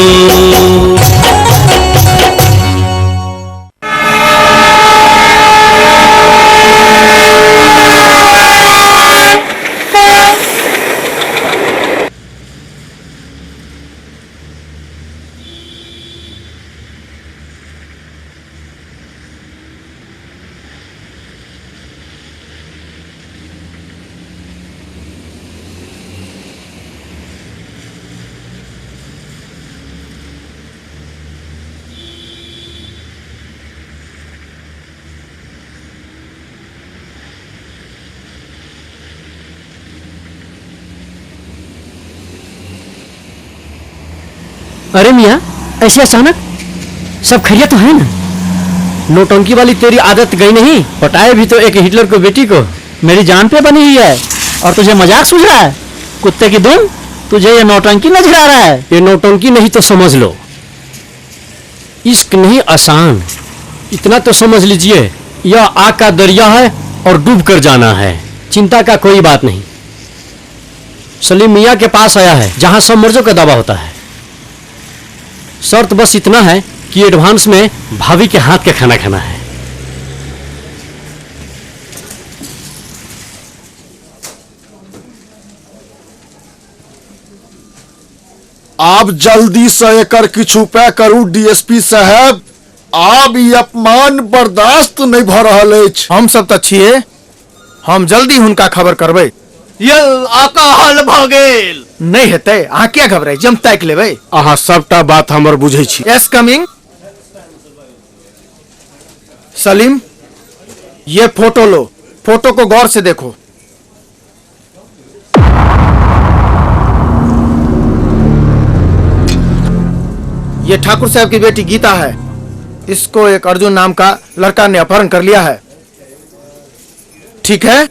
अरे मियाँ ऐसे अचानक सब खैरियत तो है ना? नौटंकी वाली तेरी आदत गई नहीं? पटाए भी तो एक हिटलर को बेटी को। मेरी जान पे बनी हुई है और तुझे मजाक सूझ रहा है? कुत्ते की दुम, तुझे ये नौटंकी नजर आ रहा है? ये नौटंकी नहीं तो समझ लो, इश्क नहीं आसान। इतना तो समझ लीजिए, यह आग का दरिया है और डूब कर जाना है। चिंता का कोई बात नहीं। सलीम मियाँ के पास आया है जहाँ सब मर्जों का दावा होता है। शर्त बस इतना है कि एडवांस में भाभी के हाथ का खाना खाना है। आप जल्दी से एकर किछु उपाय करू डीएसपी साहब। आब ई अपमान बर्दाश्त नहीं भ रहल अछि। हम सब तऽ छियै, हम जल्दी हुनका खबर करबै। यल अकाल भ गेल। नहीं हेतै, अहाँ किया घबराइ छी, हम ताकि लेबै। अहाँ सबटा बात हमर बुझै छी। Yes coming. सलीम ये फोटो लो, फोटो को गौर से देखो। ये ठाकुर साहब की बेटी गीता है। इसको एक अर्जुन नाम का लड़का ने अपहरण कर लिया है। ठीक है,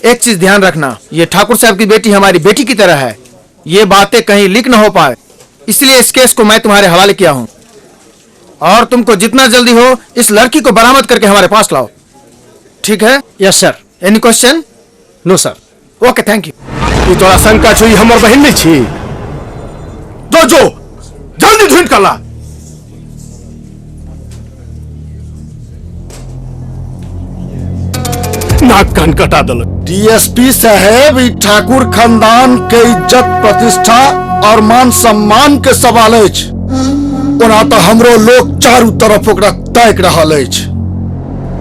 एक चीज ध्यान रखना, ये ठाकुर साहब की बेटी हमारी बेटी की तरह है। ये बातें कहीं लीक न हो पाए, इसलिए इस केस को मैं तुम्हारे हवाले किया हूँ। और तुमको जितना जल्दी हो इस लड़की को बरामद करके हमारे पास लाओ, ठीक है? Yes sir. Any question? No sir. Okay, thank you. ई तोरा शंका छौ ई हमर बहिन नहीं छी? जो जो जल्दी ढूंढ कर ला। नाक कान कटा देलक। डीएसपी साहेब, ई ठाकुर खानदान के इज्जत प्रतिष्ठा और मान सम्मान के सवाल अछि। ओना तो हमरो लोग चारू तरफ ओकरा ताकि रहल अछि,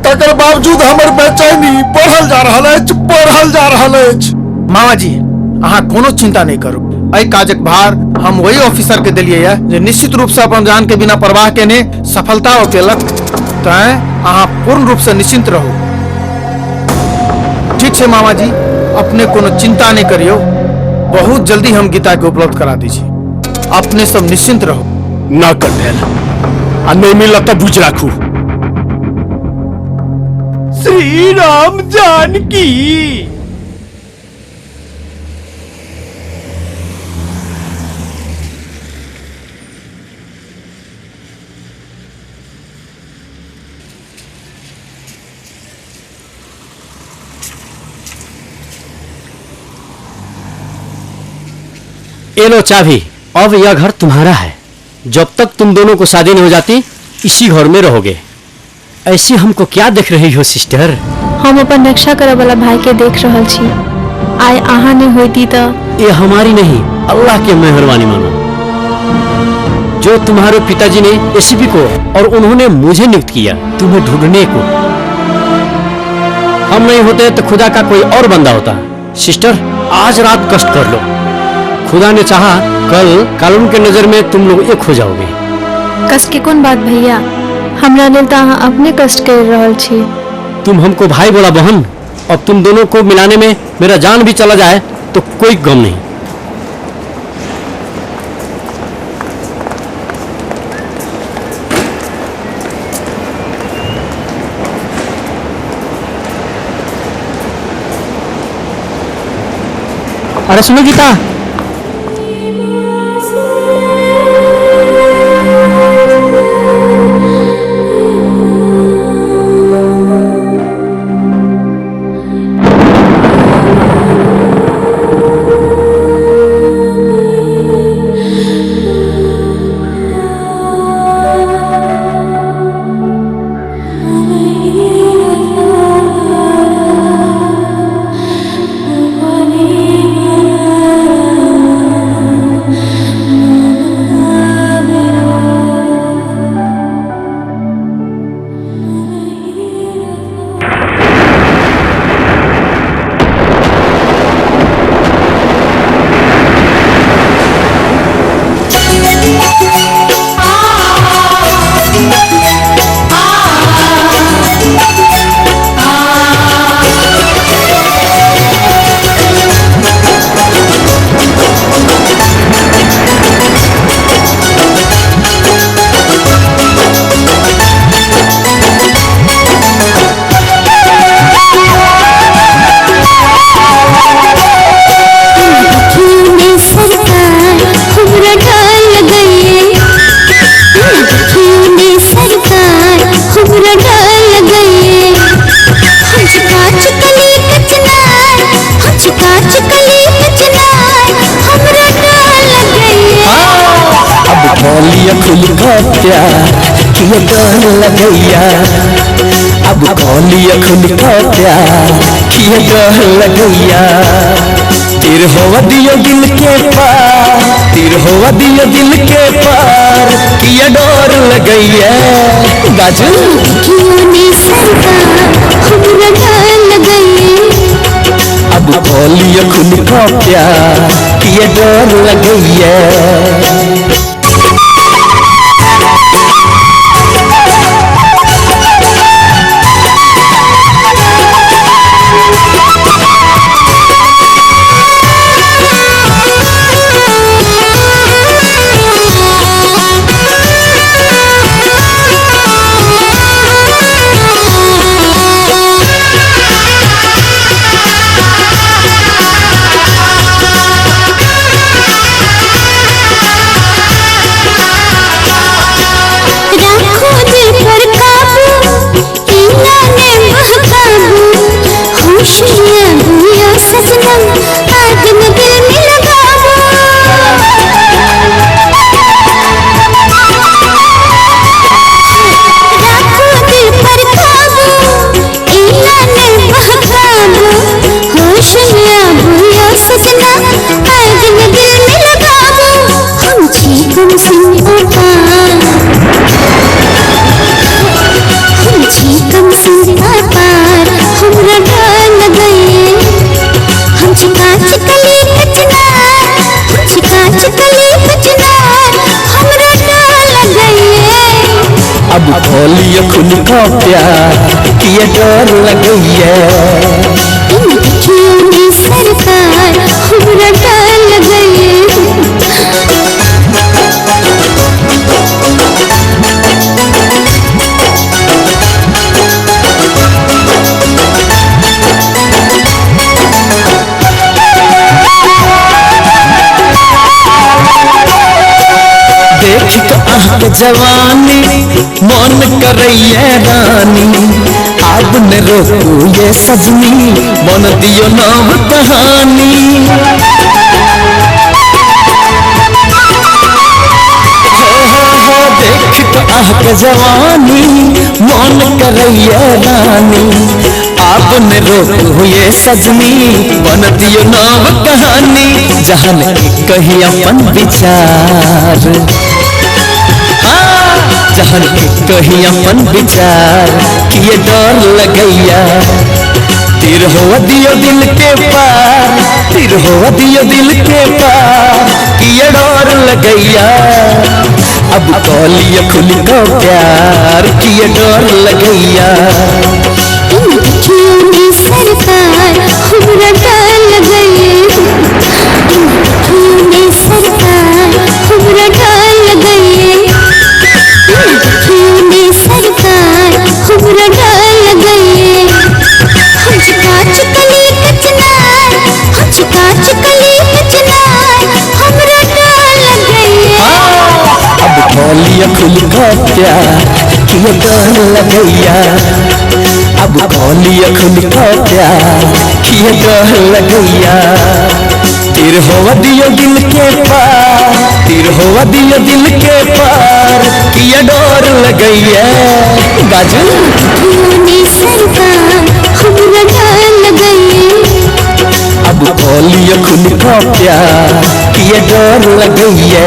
तकर बावजूद हमर बेचैनी बढ़ल जा रहल अछि, बढ़ल जा रहल अछि। मामा जी, अहाँ कोनो चिंता नहीं करू। एहि काजक भार हम वही ऑफिसर के देलियै है जे निश्चित रूप से अपन जान के बिना परवाह केने सफलता केलक, तैं अहाँ पूर्ण रूप से निश्चिंत रहू। ठीक छै मामा जी, अपने कोनो चिंता नहीं करियो, बहुत जल्दी हम गीता के उपलब्ध करा दी छी, अपने सब निश्चिंत रहो। ना कटेल आ नहीं मिलत त बुझ राखू। श्री राम जानकी। ये लो चाबी, अब यह घर तुम्हारा है। जब तक तुम दोनों को शादी नहीं हो जाती इसी घर में रहोगे। ऐसी हमको क्या देख रही हो सिस्टर? हम अपन रक्षा करे वाला भाई के देख रहल छी। आइ अहाँ नहीं होती तो ये हमारी नहीं, अल्लाह के मेहरबानी मानो जो तुम्हारे पिताजी ने एसीपी को और उन्होंने मुझे नियुक्त किया तुम्हें ढूंढने को। हम नहीं होते तो खुदा का कोई और बंदा होता। सिस्टर, आज रात कष्ट कर लो, खुदा ने चाहा कल कानून के नजर में तुम लोग एक हो जाओगे। कष्ट के कौन बात भैया, हमरा लेल त अहाँ अपने कष्ट कर रहल छी। तुम हमको भाई बोला बहन, अब तुम दोनों को मिलाने में मेरा जान भी चला जाए तो कोई गम नहीं। अरे सुनो गीता, प्यार किया डर लगैया, अब कौलिया खुल का प्यार किया डर लगैया। तीर होवा दियो दिल के पार, तीर होवा दियो दिल के पार किया डर लगैया। बाजू अब कौलिया खुल का प्यार किया डर लगैया। क प्यार किए डर लगैया। सरकार हमरा डर लगैया। देख के अहाँके जवानी मन करैया रानी, आब न रोकू ये सजनी मन दियो नव कहानी। हो हो हो देख के अहाँके जवानी मन करैया रानी, आब न रोकू ये सजनी मन दियो नव कहानी। जहन कही अपन विचार, जहन कही अपन विचार किए डर लगैया। तीर हो दियो दिल के पार, तीर हो दियो दिल के पार किए डर लगैया। अब कॉलिया खुल को प्यार किए डर लगैया। सरकार हमरा डर लगैया। सरकार हमरा डर लगैया। सरकार हमरा डर लगैया। हम चुका चुकली कचनार, हम चुका चुकली कचनार हमरा डर लगैया। अब कॉलिया खुल को प्यार किए डर लगैया। अब कॉलिया खुल को प्यार किए डर लगैया। तीर होवा दियो दिल के पार, तीर होवा दियो दिल के पार किए डर लगैया। बाजू सरकार हमरा डर लगैया। अब कॉलिया खुल को प्यार किए डर लगैया।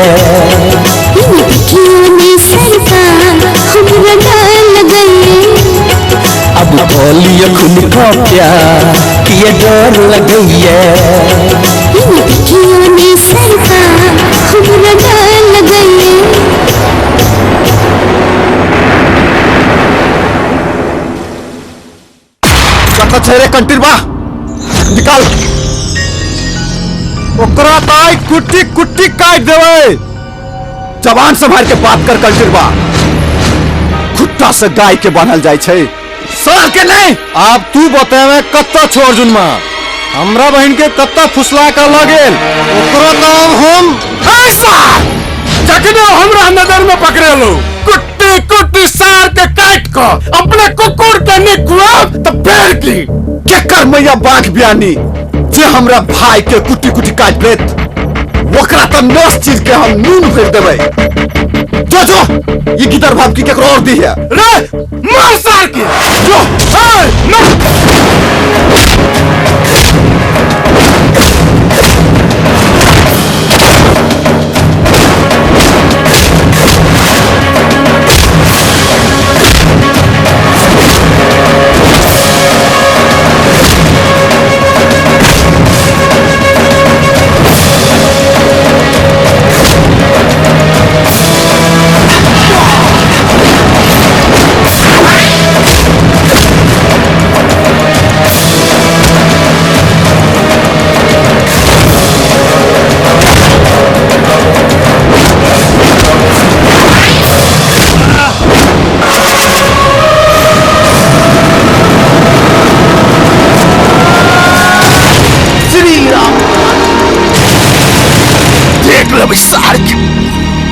सरकार हमरा डर लगैया। अब कॉलिया खुल को प्यार किए डर लगैया। सरकार हमरा डर लगैया। कत छै रे कंटीरबा, निकाल ओकरा ताई कुट्टी कुट्टी काट देबै। जवान संभाल के बात कर कंटीरबा, खुट्टा से गाय के बान्हल जाय छै, सार के नहीं। आब तू बतेबे कत्ता छो अर्जुनमा, हमरा बहन के कत्ता फुसला के लगेल ओकरा तो अब हम ऐसा जखने हमरा नजर में पकड़ेलो कुट्टी कुट्टी सार के काट को अपने कुकुर के निकुआब तो फेर की केकर मैया बाघ बियानी जे हमरा भाई के कुट्टी कुट्टी काट लेत, ओकरा त नस चीज के हम नून भर देबै। जो जो ये गिदर भाव की केकरो और दी है रे, मार सार के जो ए मार।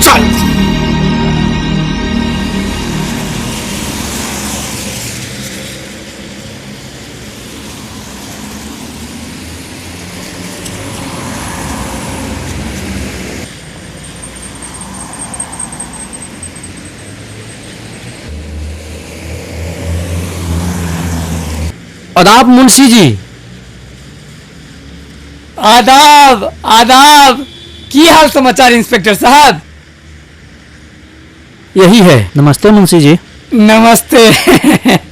चल आदाब मुंशी जी। आदाब आदाब। की हाल समाचार इंस्पेक्टर साहब? यही है। नमस्ते मुंशी जी। नमस्ते।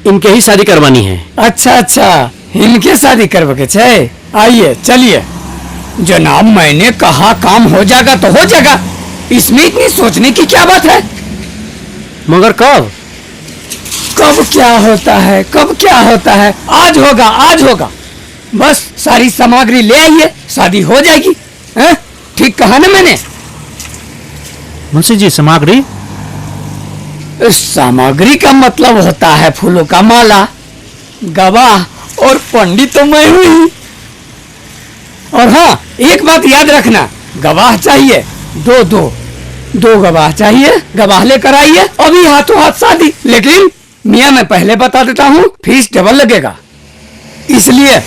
इनके ही शादी करवानी है। अच्छा अच्छा, इनके शादी करवा के छे। आइए चलिए जनाब, मैंने कहा काम हो जाएगा तो हो जाएगा, इसमें इतनी सोचने की क्या बात है। मगर कब? कब क्या होता है, कब क्या होता है। आज होगा, आज होगा। बस सारी सामग्री ले आइए, शादी हो जाएगी। हैं? ठीक कहा ना मैंने? मुंशी जी सामग्री? सामग्री का मतलब होता है फूलों का माला, गवाह और पंडित तो मैं हुई। और हाँ, एक बात याद रखना, गवाह चाहिए, दो दो दो गवाह चाहिए। गवाह लेकर आइए, अभी हाथों हाथ शादी। लेकिन मियाँ मैं पहले बता देता हूँ, फीस डबल लगेगा, इसलिए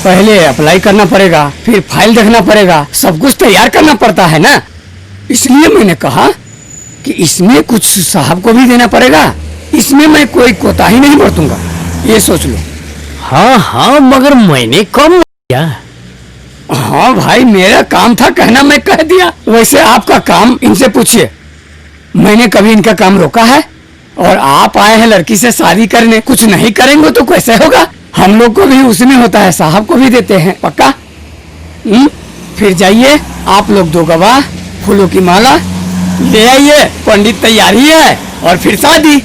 पहले अप्लाई करना पड़ेगा, फिर फाइल देखना पड़ेगा, सब कुछ तैयार करना पड़ता है ना। इसलिए मैंने कहा कि इसमें कुछ साहब को भी देना पड़ेगा, इसमें मैं कोई कोताही नहीं बरतूंगा, ये सोच लो। हाँ हाँ, मगर मैंने कम किया। हाँ भाई, मेरा काम था कहना, मैं कह दिया। वैसे आपका काम इनसे पूछिए, मैंने कभी इनका काम रोका है? और आप आए हैं लड़की से शादी करने, कुछ नहीं करेंगे तो कैसे होगा? हम लोग को भी उसमें होता है, साहब को भी देते हैं पक्का। फिर जाइए आप लोग, दो गवाह, फूलों की माला ले आइए, पंडित तैयारी है, और फिर शादी।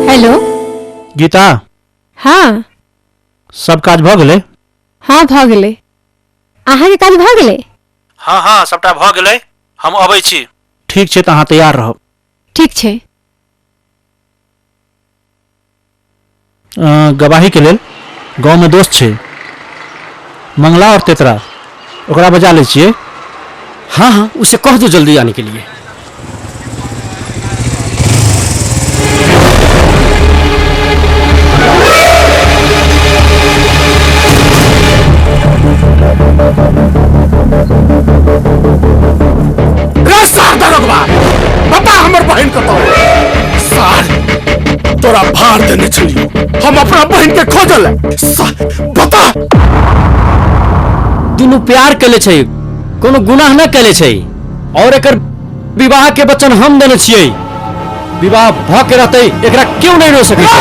हेलो गीता। हाँ, सब काज भ गेलै? हाँ भ गेलै। अहाँके काज भ गेलै? हाँ हाँ, सबटा भ गेलै, हम अबै छी। ठीक छै, तऽ अहाँ तैयार रहब। ठीक छै। गवाही के लेल गाँव में दोस्त छै मंगला और तेतरा, ओकरा बजा लै छियै। हाँ हाँ, उसे कह दो जल्दी आने के लिए। बता हमर बहन कतौ? सार तोरा भार देने छलियो, हम अपना बहन के खोजल। बता। दुनू प्यार केले छै, कोनो गुनाह न केले छै, और एकर विवाह के वचन हम देने छियै। विवाह भ के रहतै, एकरा क्यों नहीं रोक सकै छै?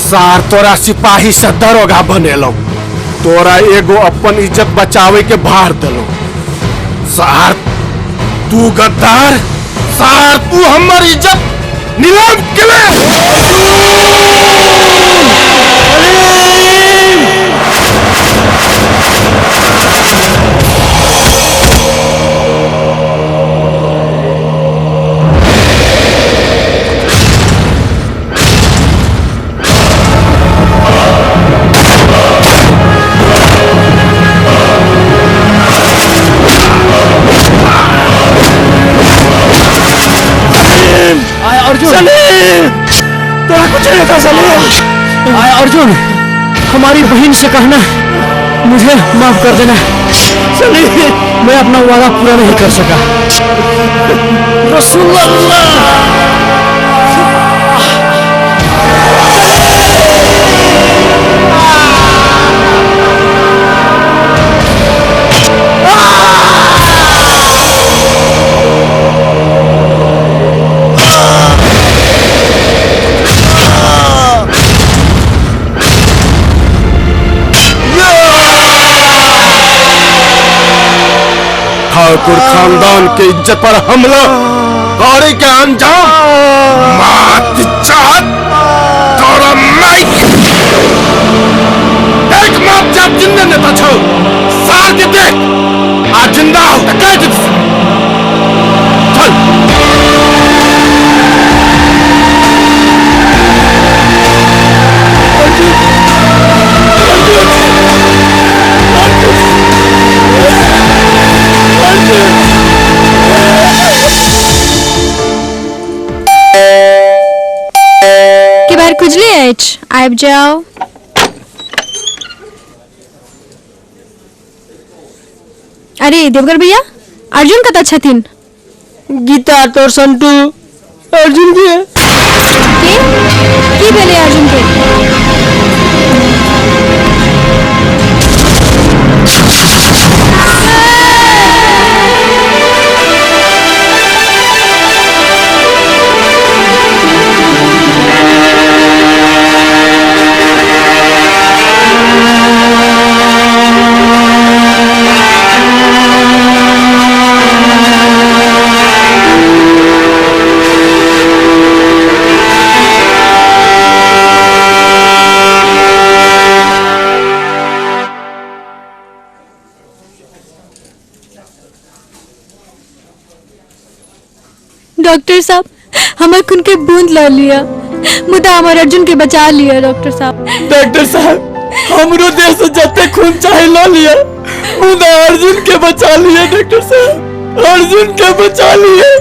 सार तोरा सिपाही से दरोगा बनेलो, तोरा एगो अपन इज्जत बचावे के भार देलो। सार तू गद्दार, सार तू हमर इज्जत नीलाम केले। अर्जुन, तोरा कुछ नहीं था सलीम। आए अर्जुन, हमारी बहन से कहना मुझे माफ कर देना। सलीम, मैं अपना वादा पूरा नहीं कर सका। रसूलुल्लाह। ठाकुर खानदान के इज्जत पर हमला करे के अंजाम मात चाहत तोरा माइक देख मात जात जिंदे नेता छो सार के देख आ जिंदा हो त कह दे। चल के बार खुजली अछि, आबि जाओ। अरे देवगर भैया, अर्जुन कतऽ छथिन? गीता तोर संटू अर्जुन के की भेलै अर्जुन के? डॉक्टर साहब हमर खून के बूंद ल लिया, मुदा हमर अर्जुन के बचा लिया। डॉक्टर साहब, डॉक्टर साहब हमरो देह से जते खून चाहे ल लिया, मुदा अर्जुन के बचा लिया। डॉक्टर साहब अर्जुन के बचा लिया।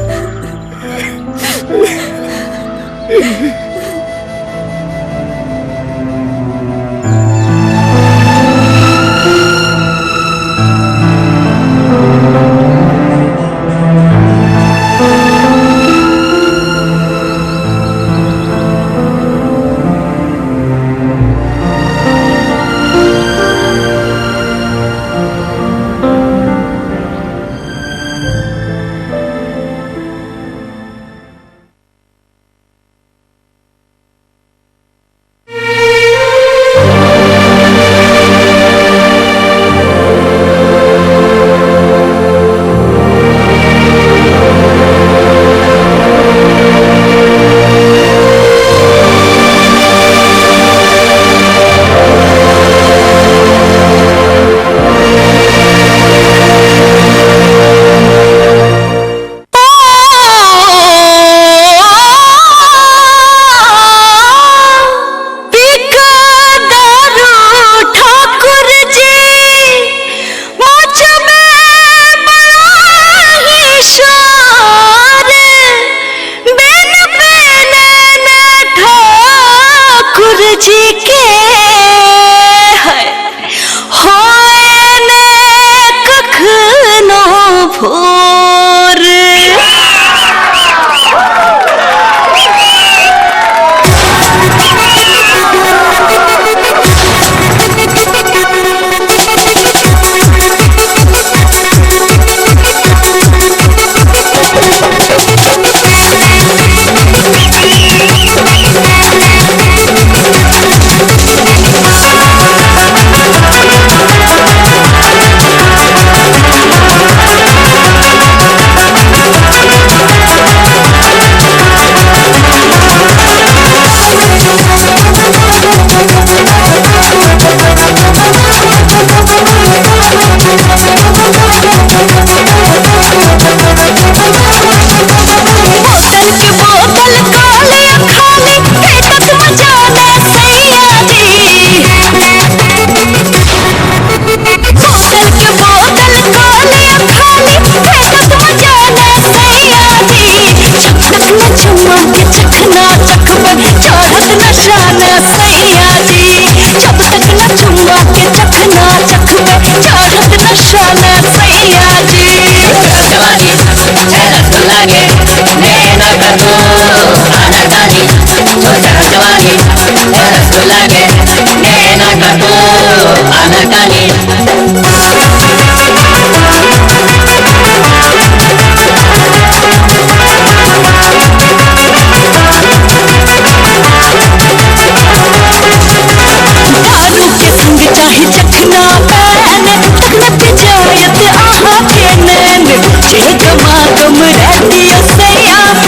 जायत आहा के नैन जे गमा गम रहती सैया।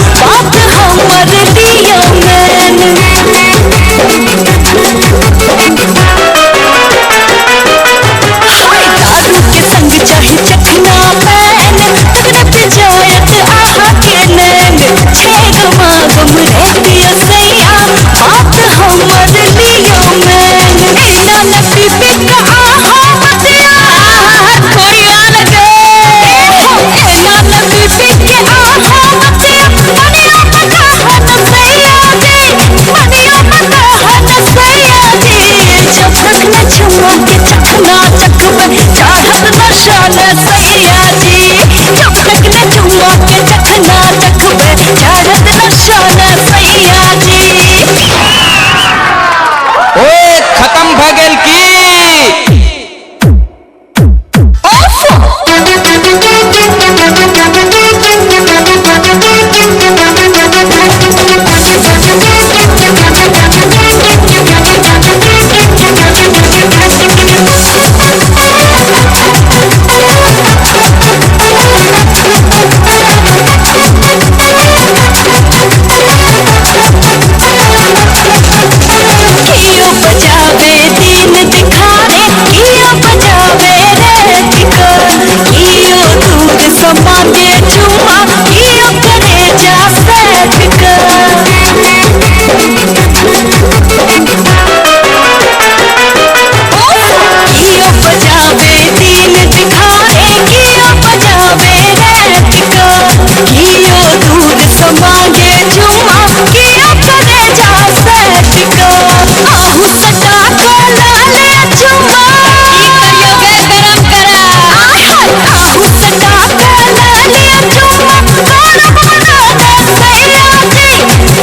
चखना चखबे चढ़त नशा ने सैया जी, जब तक न चुम्मा के चखना चखबे चढ़त नशा ने सैया जी। ओए खत्म भ गेल की? कियो बजावे दिन दिखारे, कियो बजावे रात को, कियो दूध समांगे चुमा, कियो करे जा सैठ को। कियो बजावे दिन दिखारे, कियो बजावे रात को, कियो दूध समांगे चुमा, कियो करे जा सैठ को। आहू सटा को लाले चुमा, की करियो गे गरम करा। आहू सटा को लाले चुमा, गौरव मनाने सैया जी,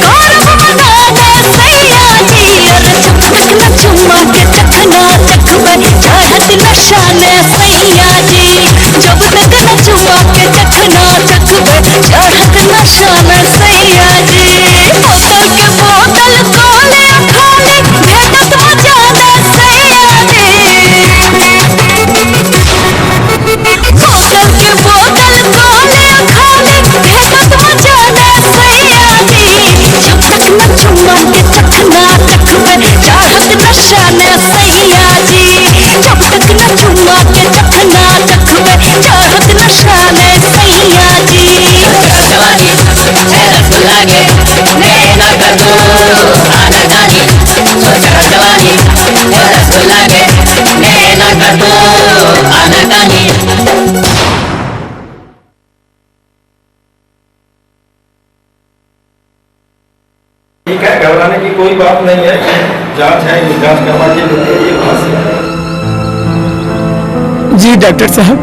गौरव मनाने सैया जी। अरे जब तक न चुम्मा के चखना चखबे चढ़त नशा ने सैया जी, जब तक न चुम्मा के चखना चखबे चढ़त नशा ने सैया जी। बोतल के बोतल कोले खाली भेटत मजा ने सैया जी, बोतल के बोतल कोले खाली भेटत मजा ने सैया जी, जब तक न चुम्मा के चखना चखबे चढ़त नशा ने सैया जी, जब तक न चुम्मा के चखना चखबे चढ़त नशा ने सैया जी। जवानी है रसगुल्ला के नैना कर दो आना जानी, सोचा जवानी है रसगुल्ला के नैना कर दो आना जानी। ठीक है, घबराने की कोई बात नहीं है, जांच है, ये जांच करवा के लेते हैं, ये वहां से आएगा। जी डॉक्टर साहब।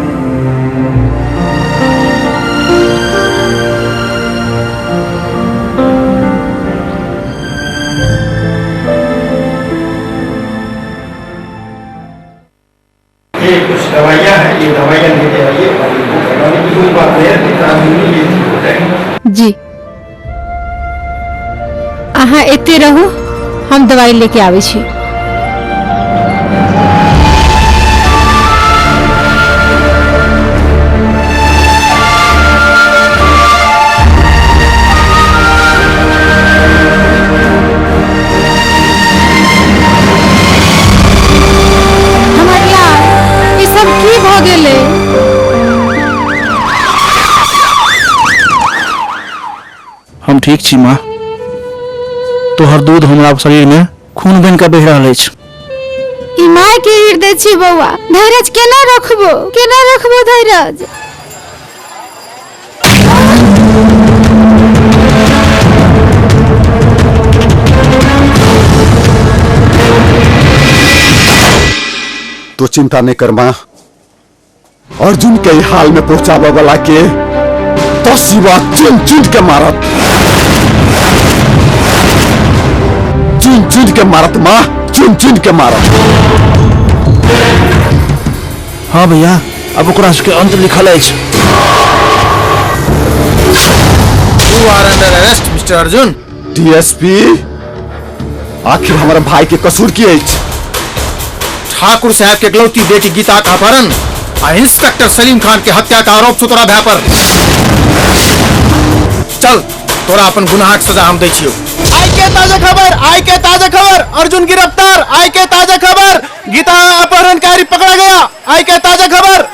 ये कुछ दवाइयाँ हैं, ये दवाइयाँ लेके आइए और इनको घबराने की कोई बात नहीं है, ये ठीक हो जाएगा। जी अहाँ एते रहू, हम दवाई लेके आबै छी। हमर लाल, ई सब की भऽ गेलै? हम ठीक छी माँ, तोहर दूध हमरा शरीर में खून बन के बहि रहल अछि। ई माय के हृदय छी बौआ, धैर्य केना रखबो, केना रखबो धैर्य? तो चिंता नहीं कर माँ, अर्जुन के हाल में पहुंचावे वाला के तो शिवा चुन चुन के मारत, चुन चुन के मारत माँ, चुन चुन के मारत। हाँ भैया, अब ओकरा सबके अंत लिखल अछि। You are under arrest, Mr. Arjun. DSP, आखिर हमारे भाई के कसूर की अछि? ठाकुर साहब के इकलौती बेटी गीता का अपहरण आ इंस्पेक्टर सलीम खान के हत्या का आरोप छौ तोरा भाई पर। चल, तोरा अपन गुनाह के सजा हम दै छियौ। आई के ताजा खबर, आई के ताजा खबर, अर्जुन गिरफ्तार, आई के ताजा खबर, गीता अपहरणकारी पकड़ा गया, आई के ताजा खबर।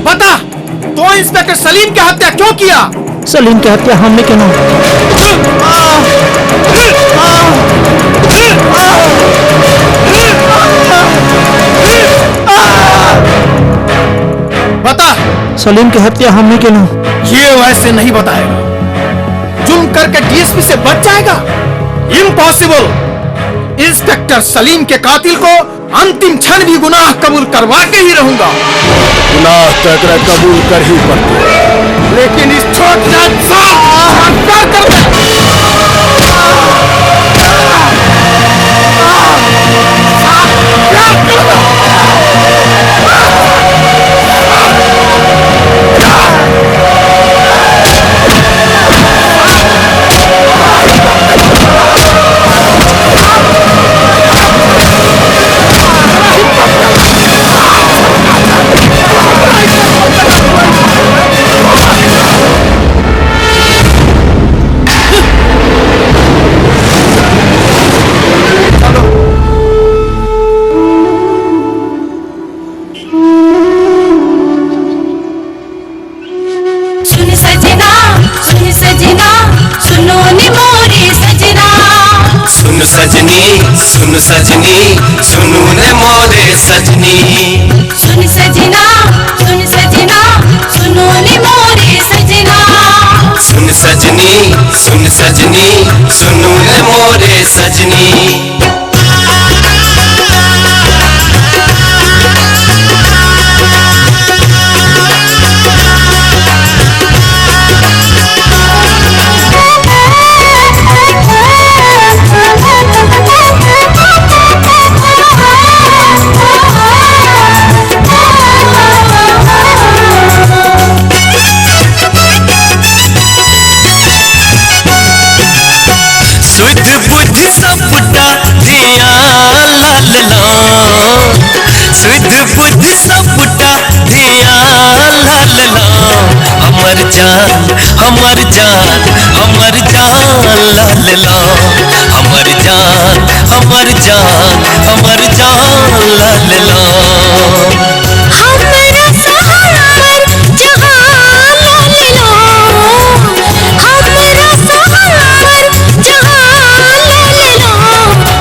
बता, तो इंस्पेक्टर सलीम की हत्या क्यों किया? सलीम के हत्या हमने केना। Ah! सलीम के हत्या हम नहीं केलहुँ। ये वैसे नहीं बताएगा, जुर्म करके डीएसपी से बच जाएगा? इम्पॉसिबल। इंस्पेक्टर सलीम के कातिल को अंतिम क्षण भी गुनाह कबूल करवा के ही रहूंगा। गुनाह तो एकरा कबूल कर ही पड़ते, लेकिन इस छोट जात साफ कर कर दे। सुन सजना, सुन सजना, सुनो नी मोरी सजना। सुन सजनी, सुन सजनी, सुनू ने मोरे सजनी। सुन सजना, सुन सजना, सुनो नी मोरी सजना। सुन सजनी, सुन सजनी, सुनू ने मोरे सजनी। सुध बुध सबटा धिया लाल लो, सुध बुध सबटा धिया लाल लो। हमर जान, हमर जान, हमर जान लाल लो। हमर जान, हमर जान, हमर जान लाल लो। हमरा सहार जहां लाल लो, हमरा सहार जहां लाल लो।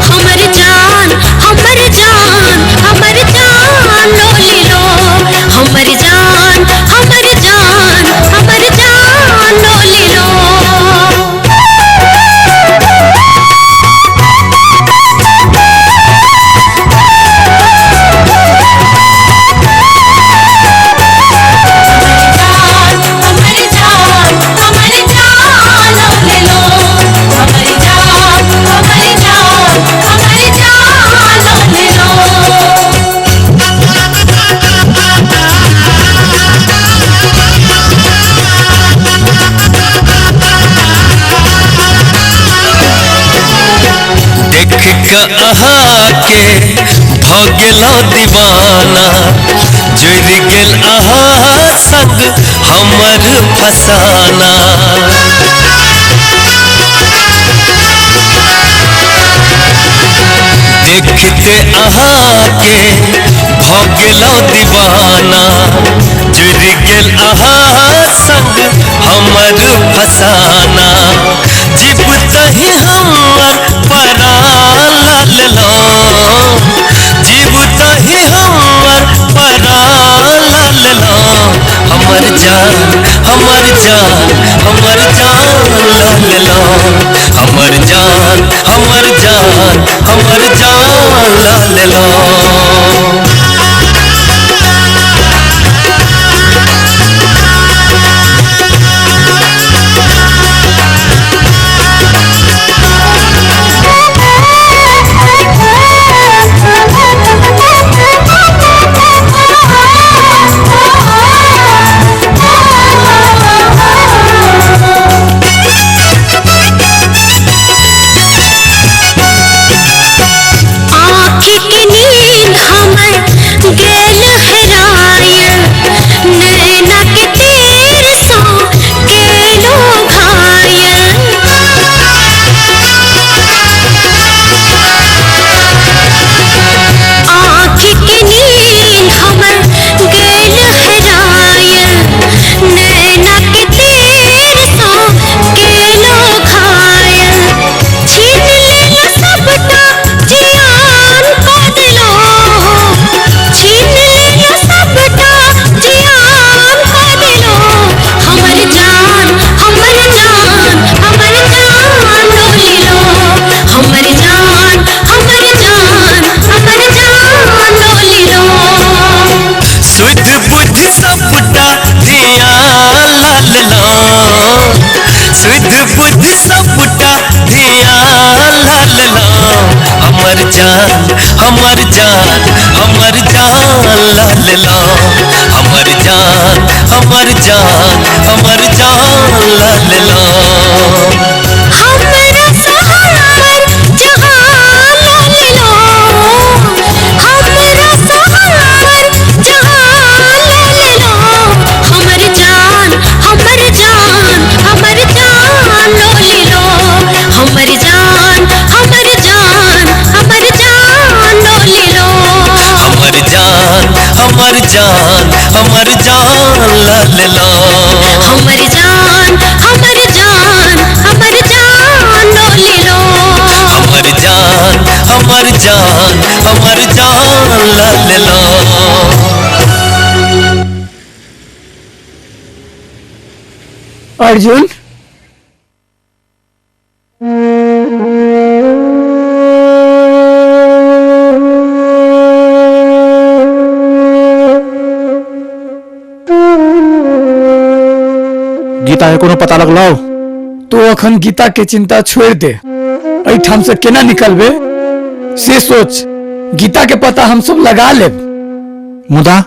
हमर जान, हमर जान, हमर जान लोली लो। हमर जान, हमर जान, हमर जान लोली लो। हमर जान, हमर जान लोली लो। हमर जान, हमर जान, हमर जान लोली लो। देख के अहा के भ गेलो दीवाना, जुड़ गेल अहा संग हमर फसाना। देखते अहा के भ गेलो दीवाना, जुड़ गेल अहा संग हमर फसाना। जीव तही हमर परान लाल लो, जीव तही हमर परान लाल लो। हमर जान, हमर जान, हमर जान लाल लो। हमर जान, हमर जान, हमर जान लाल लो। आँख के नींद हमर जान हमर जान ला लेलो, हमर जान हमर जान हमर जान ला लेलो। हमरा सहार जहां ला लेलो, हमरा सहार जहां ला लेलो, हमर जान हमर जान हमर जान लो लेलो, हमर जान हमर जान हमर जान लो लेलो, हमर जान हमर जान हमर जान ला लेलो, हमर जान हमर जान हमर जान लो लेलो, हमर जान हमर जान हमर जान ला लेलो। अर्जुन, गीता के कोनो पता लगलो? तो अखन गीता के चिंता छोड़ दे, एहिठाम से केना निकलबे से सोच। गीता के पता हम सब लगा लेब। मुदा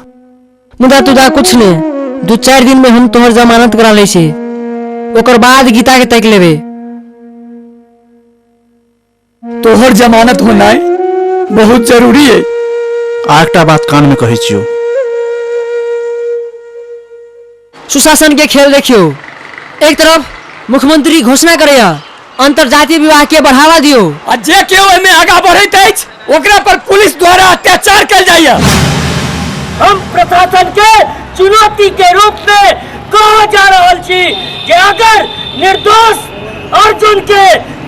मुदा तुदा कुछ नहीं, 2-4 दिन में हम तोहर जमानत करा ले छी, ओकर बाद गीता के तक लेबे। तोहर जमानत होनाइ बहुत जरूरी है। आ एकटा बात कान में कहै छियौ, सुशासन के खेल देखियो। एक तरफ मुख्यमंत्री घोषणा करैया अंतरजातीय विवाह के बढ़ावा दियो, आ जे केओ एहिमे आगा बढ़ैत अछि ओकरा पर पुलिस द्वारा अत्याचार कयल जाइया। हम प्रशासन के चुनौती के रूप में कहा जा रहल छी जे अगर निर्दोष अर्जुन के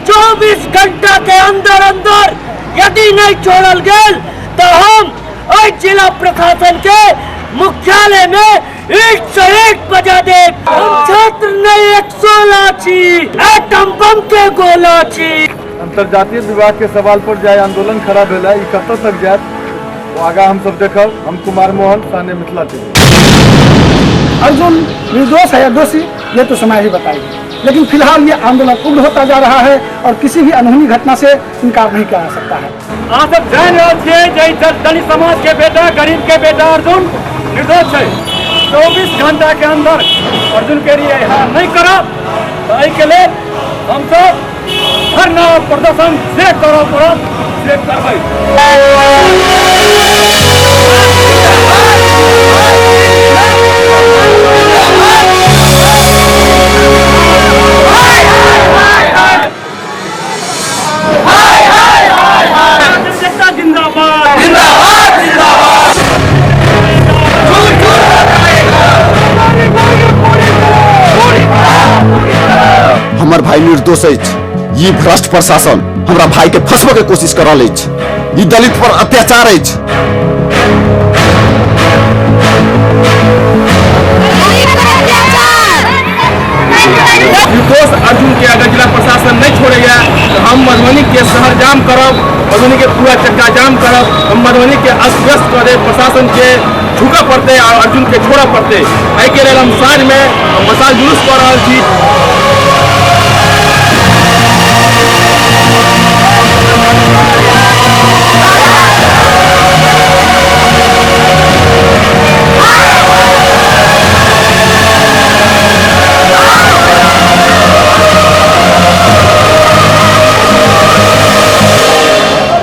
24 घंटा के अंदर अंदर यदि नहीं छोड़ल गेल तो हम एहि जिला प्रशासन के मुख्यालय में ईंट से ईंट बजा देब। हम छात्र नहीं 116 छी, एटम बम के गोला छी। अंतरजातीय विवाह के सवाल पर जाय आंदोलन खड़ा भेला, ई कतऽ तक जायत वो आगा हम सब देखब। हम कुमार मोहन, साने मिथिला टीवी। अर्जुन निर्दोष है या दोषी ये तो समय ही बताएगी, लेकिन फिलहाल ये आंदोलन उग्र होता जा रहा है और किसी भी अनहोनी घटना से इनकार नहीं किया जा सकता है। अहाँ सब जानि रहल छियै जे दलित समाज के बेटा, गरीब के बेटा अर्जुन निर्दोष है। 24 घंटा के अंदर अर्जुन के लिए यहाँ नहीं करब तो एहिके लेल हमसब धरना प्रदर्शन से करऽ पड़त, से करबै। जिंदाबाद जिंदाबाद जिंदाबाद। हमर भाई निर्दोष अछि, ई भ्रष्ट प्रशासन हमरा भाई के फंसबे के कोशिश कर रहल अछि, ई दलित पर अत्याचार अछि। निर्दोष अर्जुन के अगर जिला प्रशासन नहीं छोड़ेगा तो हम मधुबनी के शहर जाम करब, मधुबनी के पूरा चक्का जाम करब, हम मधुबनी के अस्त व्यस्त कर देब, प्रशासन के झुकऽ पड़तै और अर्जुन के छोड़ऽ पड़तै। एहिके लेल हम साँझ में मशाल जुलूस कऽ रहल छी।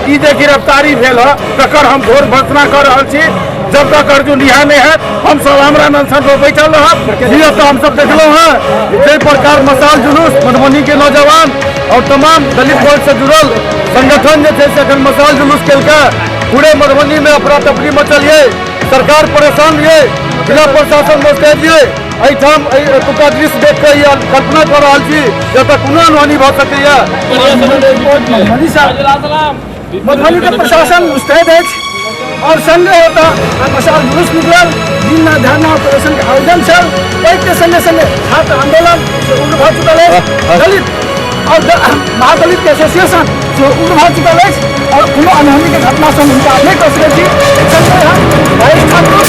ई जे गिरफ्तारी भेल है तकर हम घोर भर्त्सना कर रहल छी। जब तक अर्जुन रिहा नहीं है हम सब आमरण अनशन पर बैठल रहब। तो हम सब देखलहुँ हैं जाहि प्रकार मशाल जुलूस मधुबनी के नौजवान और तमाम दलित वर्ग से जुड़ल संगठन जे छै से अखन मशाल जुलूस केलकै, पूरे मधुबनी में अफरा तफरी मचल ये, सरकार परेशान ये, जिला प्रशासन मुस्तैद ये। एहिठाम एतुका दृश्य देख के कल्पना कऽ रहल छी जे एतऽ कोनो अनहोनी भऽ सकैया। मधुबनी के प्रशासन मुस्तैद अछि और संगे होता मशाल जुलूस निकलल, दिन धरना प्रदर्शन के आयोजन छल। ओहिके संगे संगे छात्र आंदोलन से उग्र भऽ चुकल अछि, दलित और महादलित के एसोसिएशन से उग्र भऽ चुकल अछि और कोनो अनहोनी के घटना से हम इनकार नहीं कऽ सकैत छी। संगे हम Mahesh Thakur,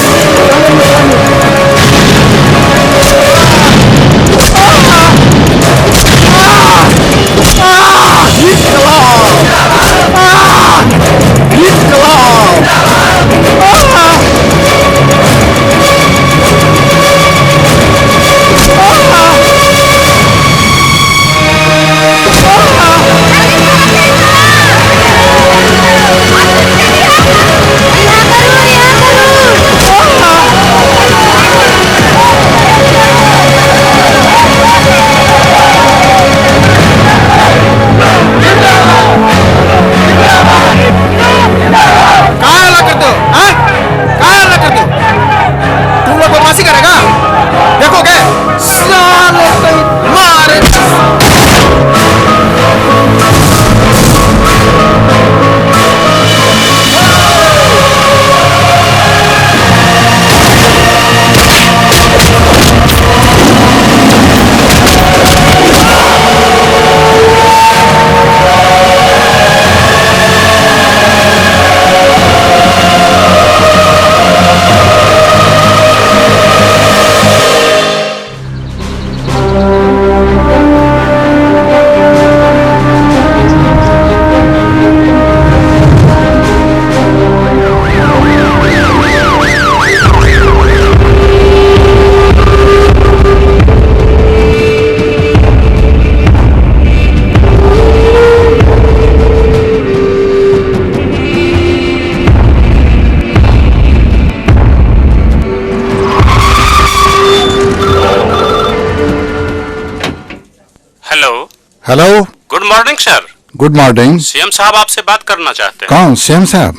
Hello, Good morning sir. Good morning. CM साहब आपसे बात करना चाहते हैं। कौन सीएम साहब?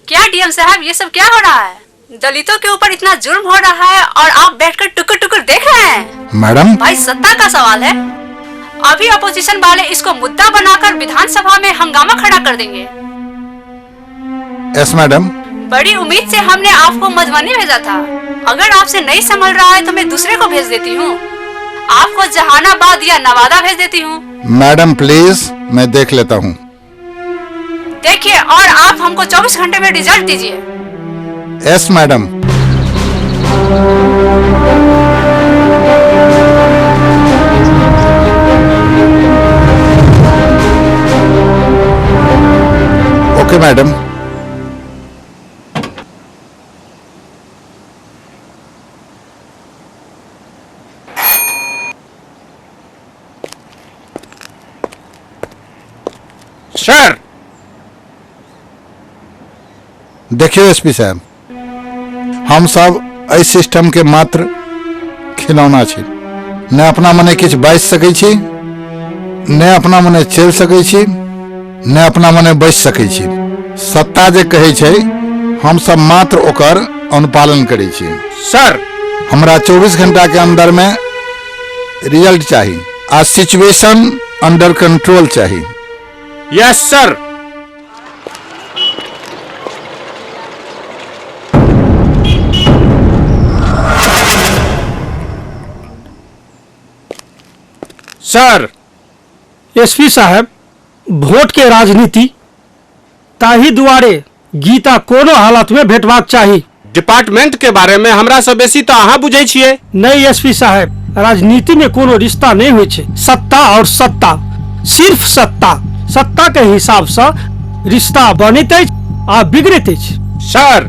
क्या डीएम साहब, ये सब क्या हो रहा है? दलितों के ऊपर इतना जुर्म हो रहा है और आप बैठकर टुकुर टुकुर देख रहे हैं। मैडम, भाई सत्ता का सवाल है। अभी अपोजिशन वाले इसको मुद्दा बनाकर विधानसभा में हंगामा खड़ा कर देंगे। Yes madam. बड़ी उम्मीद से हमने आपको मधुबनी भेजा था। अगर आपसे नहीं संभल रहा है तो मैं दूसरे को भेज देती हूँ। आपको जहानाबाद या नवादा भेज देती हूँ। मैडम प्लीज, मैं देख लेता हूँ। देखिए, और आप हमको 24 घंटे में रिजल्ट दीजिए। Yes madam. Okay madam. Sir, देखियो एसपी साहब, हम सब एहि सिस्टम के मात्र खिलौना छी। ने अपना मने किछु बाजि सकै छी, ने अपना मने चलि सकै छी, ने अपना मने बैसि सकै छी। सत्ता जे कहै छै हम सब मात्र ओकर अनुपालन करै छी। सर, हमरा 24 घंटा के अंदर में रिजल्ट चाही आ सिचुएशन अंडर कंट्रोल चाही। Yes sir. Sir, SP साहब, वोट के राजनीति ताही दुआरे गीता कोनो हालत में भेटबाक चाही। डिपार्टमेंट के बारे में हमरा से बेसी तो अहाँ बुझै छियै। नहीं एसपी साहब, राजनीति में कोनो रिश्ता नहीं होइ छै। सत्ता और सत्ता, सिर्फ सत्ता। सत्ता के हिसाब से रिश्ता बनैत अछि आ बिगड़ैत अछि। सर,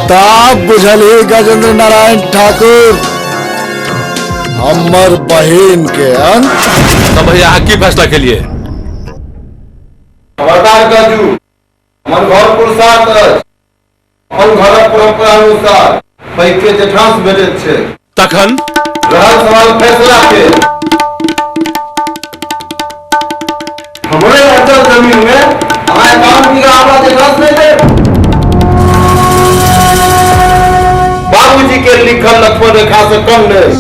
तब बुझल गजेंद्र नारायण ठाकुर हमर बहिन के अंत। तो भैया अहाँ की फैसला के लिए? खबरदार गजू, हमर घर पुरुषार्थ अछि। अपन घरक परंपरा अनुसार पैघ के जेठांस भेटैत छै। तखन रहल सवाल फैसला के, हमरे अचल जमीन में अहाँ 51 बीघा हमरा जेठांस नहि देब। बाबूजी के लिखल लक्ष्मण रेखा से कम नहीं,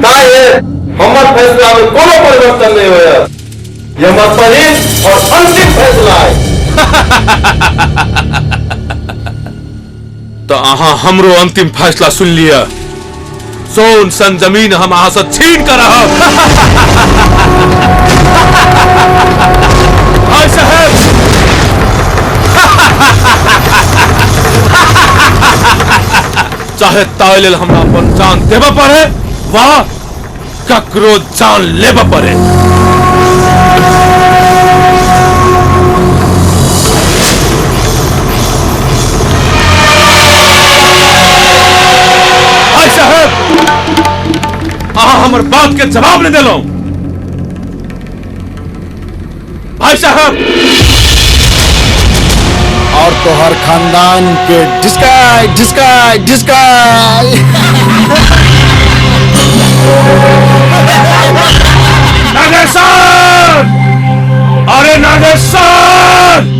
ताहि हमर फैसला में कोनो परिवर्तन नहीं होयत। यह हमर पहिल और अंतिम फैसला है। तो अहाँ हमरो अंतिम फैसला सुन लिया। सोन सन जमीन हम अहाँ से छीन कर रहब। भाई साहब, चाहे ताहि लेल हमरा अपन जान देबऽ पड़े वा ककरो जान लेबऽ पड़े। भाई साहब, अहाँ हमर बात के जवाब नहीं देलहुं। भाई साहब, और तोहर खानदान के ढिसकाई ढिसकाई ढिसकाई। नागेश्वर, अरे नागेश्वर,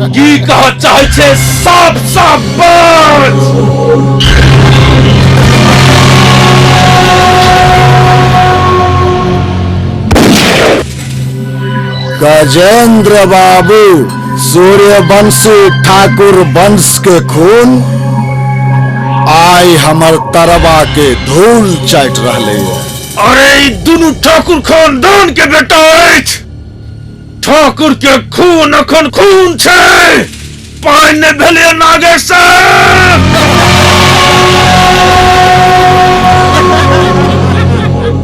की कह चाहै छै साफ साफ बाज। गजेंद्र बाबू, सूर्यवंशी ठाकुर वंश के खून आई हमर तरबा के धूल चाट रहले। अरे ई दुनू ठाकुर खानदान के बेटा अछि। ठाकुर के खून अखन खून छै, पानि नहि भेलै नागेश्वर।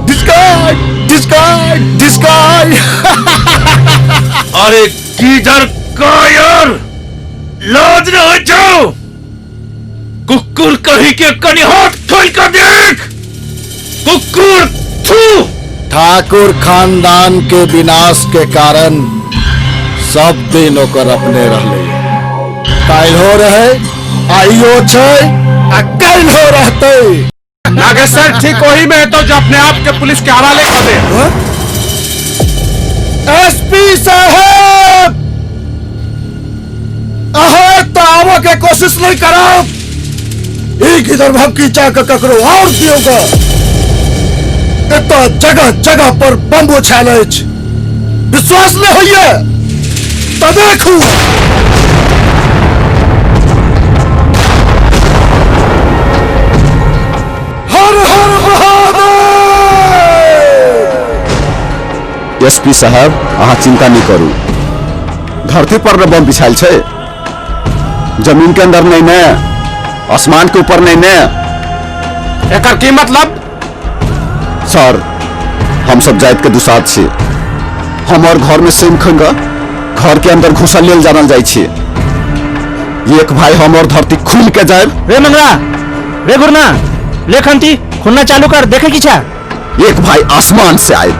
Discard discard discard. अरे कीधर कायर, लाज न होइ छौ। कुकुर कही के कनि हाथ खोल कर देख। कुकुर थू। ठाकुर खानदान के विनाश के कारण सब दिन ओकर अपने रहले। काल्हो रहे, आइयो छै आ काल्हो रहते। नागेश्वर ठीक वही में है तो जो अपने आप के पुलिस के हवाले कर दे। एसपी साहब, अहे तो आवे के कोशिश नहीं करब। एक इधर भपकी जाकर ककरो और दियोगा। एतऽ जगह जगह पर बम ओछायल अछि। विश्वास नहीं होइए तो देखू। हर हर महादेव। एसपी साहब, अहाँ चिंता नहीं करू। धरती पर न बम बिछायल छै, जमीन के अंदर नहीं ने, आसमान के ऊपर नहीं ने। एकर की मतलब? सर, हम सब जाइत के दुसाध छी। हमर घर में सेम खंगा घर के अंदर घुसल लेल जानल जाइ छी। एक भाई हमर धरती खुल के जाए। रे मंगला, रे गुरना, ले खंती खुलना चालू कर, देखे की छा। एक भाई आसमान से आए।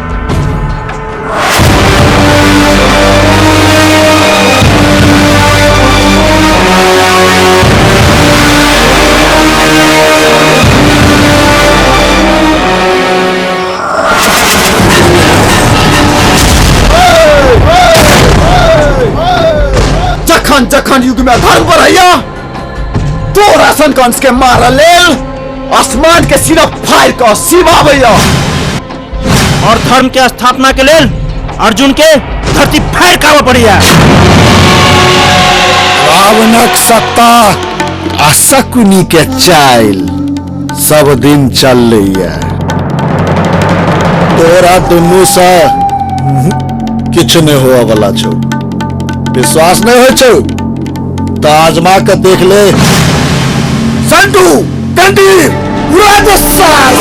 जखन जखन युग में धर्म बढ़ैया तोरा सन कंस के मारऽ लेल आसमान के सीना फाड़ कऽ सिवाबैया। और धर्म के स्थापना के लेल अर्जुन के धरती फाड़ के आबऽ पड़ैया। रावणक सत्ता आ शकुनी के चाइल सब दिन चलैया। तोरा दुनू से किछु नहीं हुआ वाला छौ। विश्वास नहीं हो छौ तो आजमा के देख ले। संटू कंदीर उड़ा दे सार।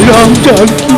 राम जानकी।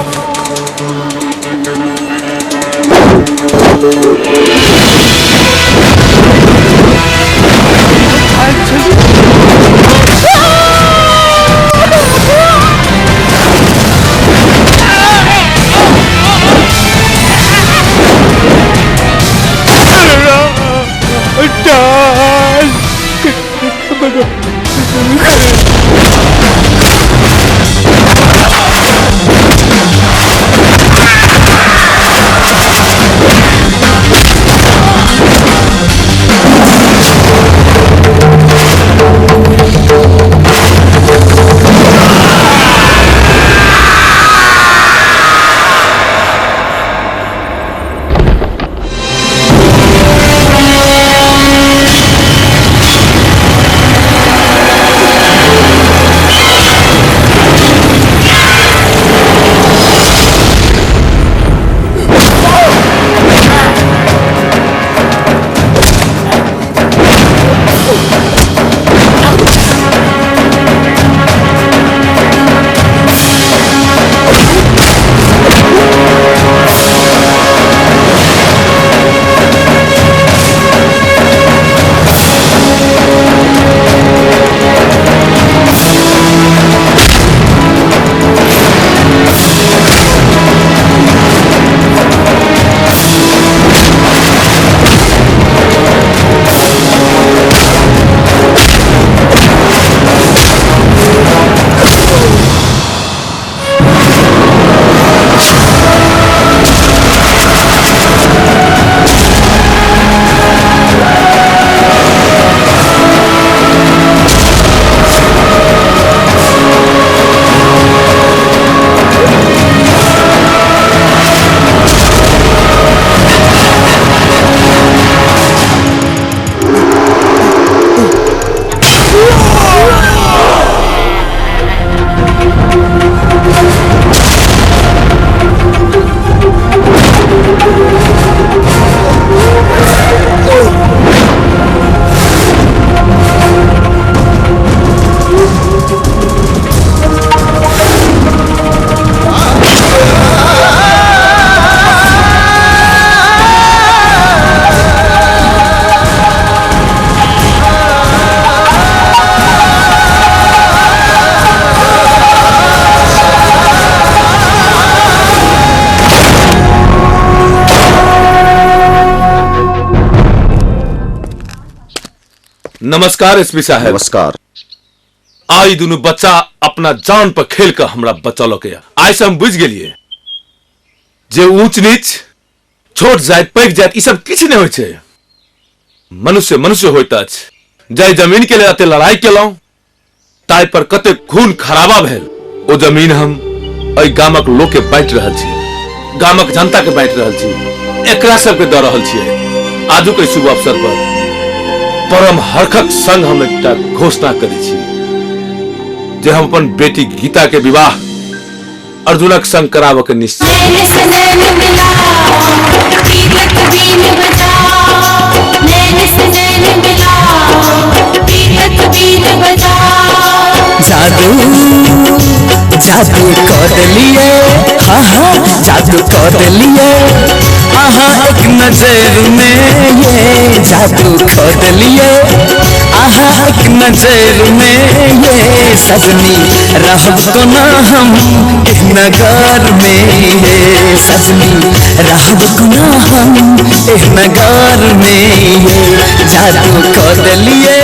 नमस्कार एसपी साहब। नमस्कार। आई दुनू बच्चा अपना जान पर खेल के हमरा बचौलक। आइ से हम बुझि गेलिए जे ऊंच नीच, छोट जाति पैघ जाति ई सब किछु नहि होइ छै। मनुष्य मनुष्य होइत अछि। जाहि जमीन के लेल एते लड़ाई केलहुं ताहि पर कते खून खराबा भेल, ओ जमीन हम एहि गामक लोक के बांटि रहल छी, गामक जनता के बांटि रहल छी, एकरा सबके दऽ रहल छियै। आजुक एहि शुभ अवसर पर परम हर्खक संग हम एकटा घोषणा करै छी जे हम अपन बेटी गीता के विवाह अर्जुनक संग कराबऽ के निश्चय। नैन से नैन मिला, पीरत बीन बजा। नैन से नैन मिला, पीरत बीन बजा। जादू जादू कर दिलिए, हाँ हाँ जादू कर दिलिए, आहा एक नजर में ये जादू कर दिलिए, आहा एक नजर में ये सजनी रहब कोना हम एह नगर में, ये सजनी रहब कोना हम एह नगर में, ये जादू कर दिलिए।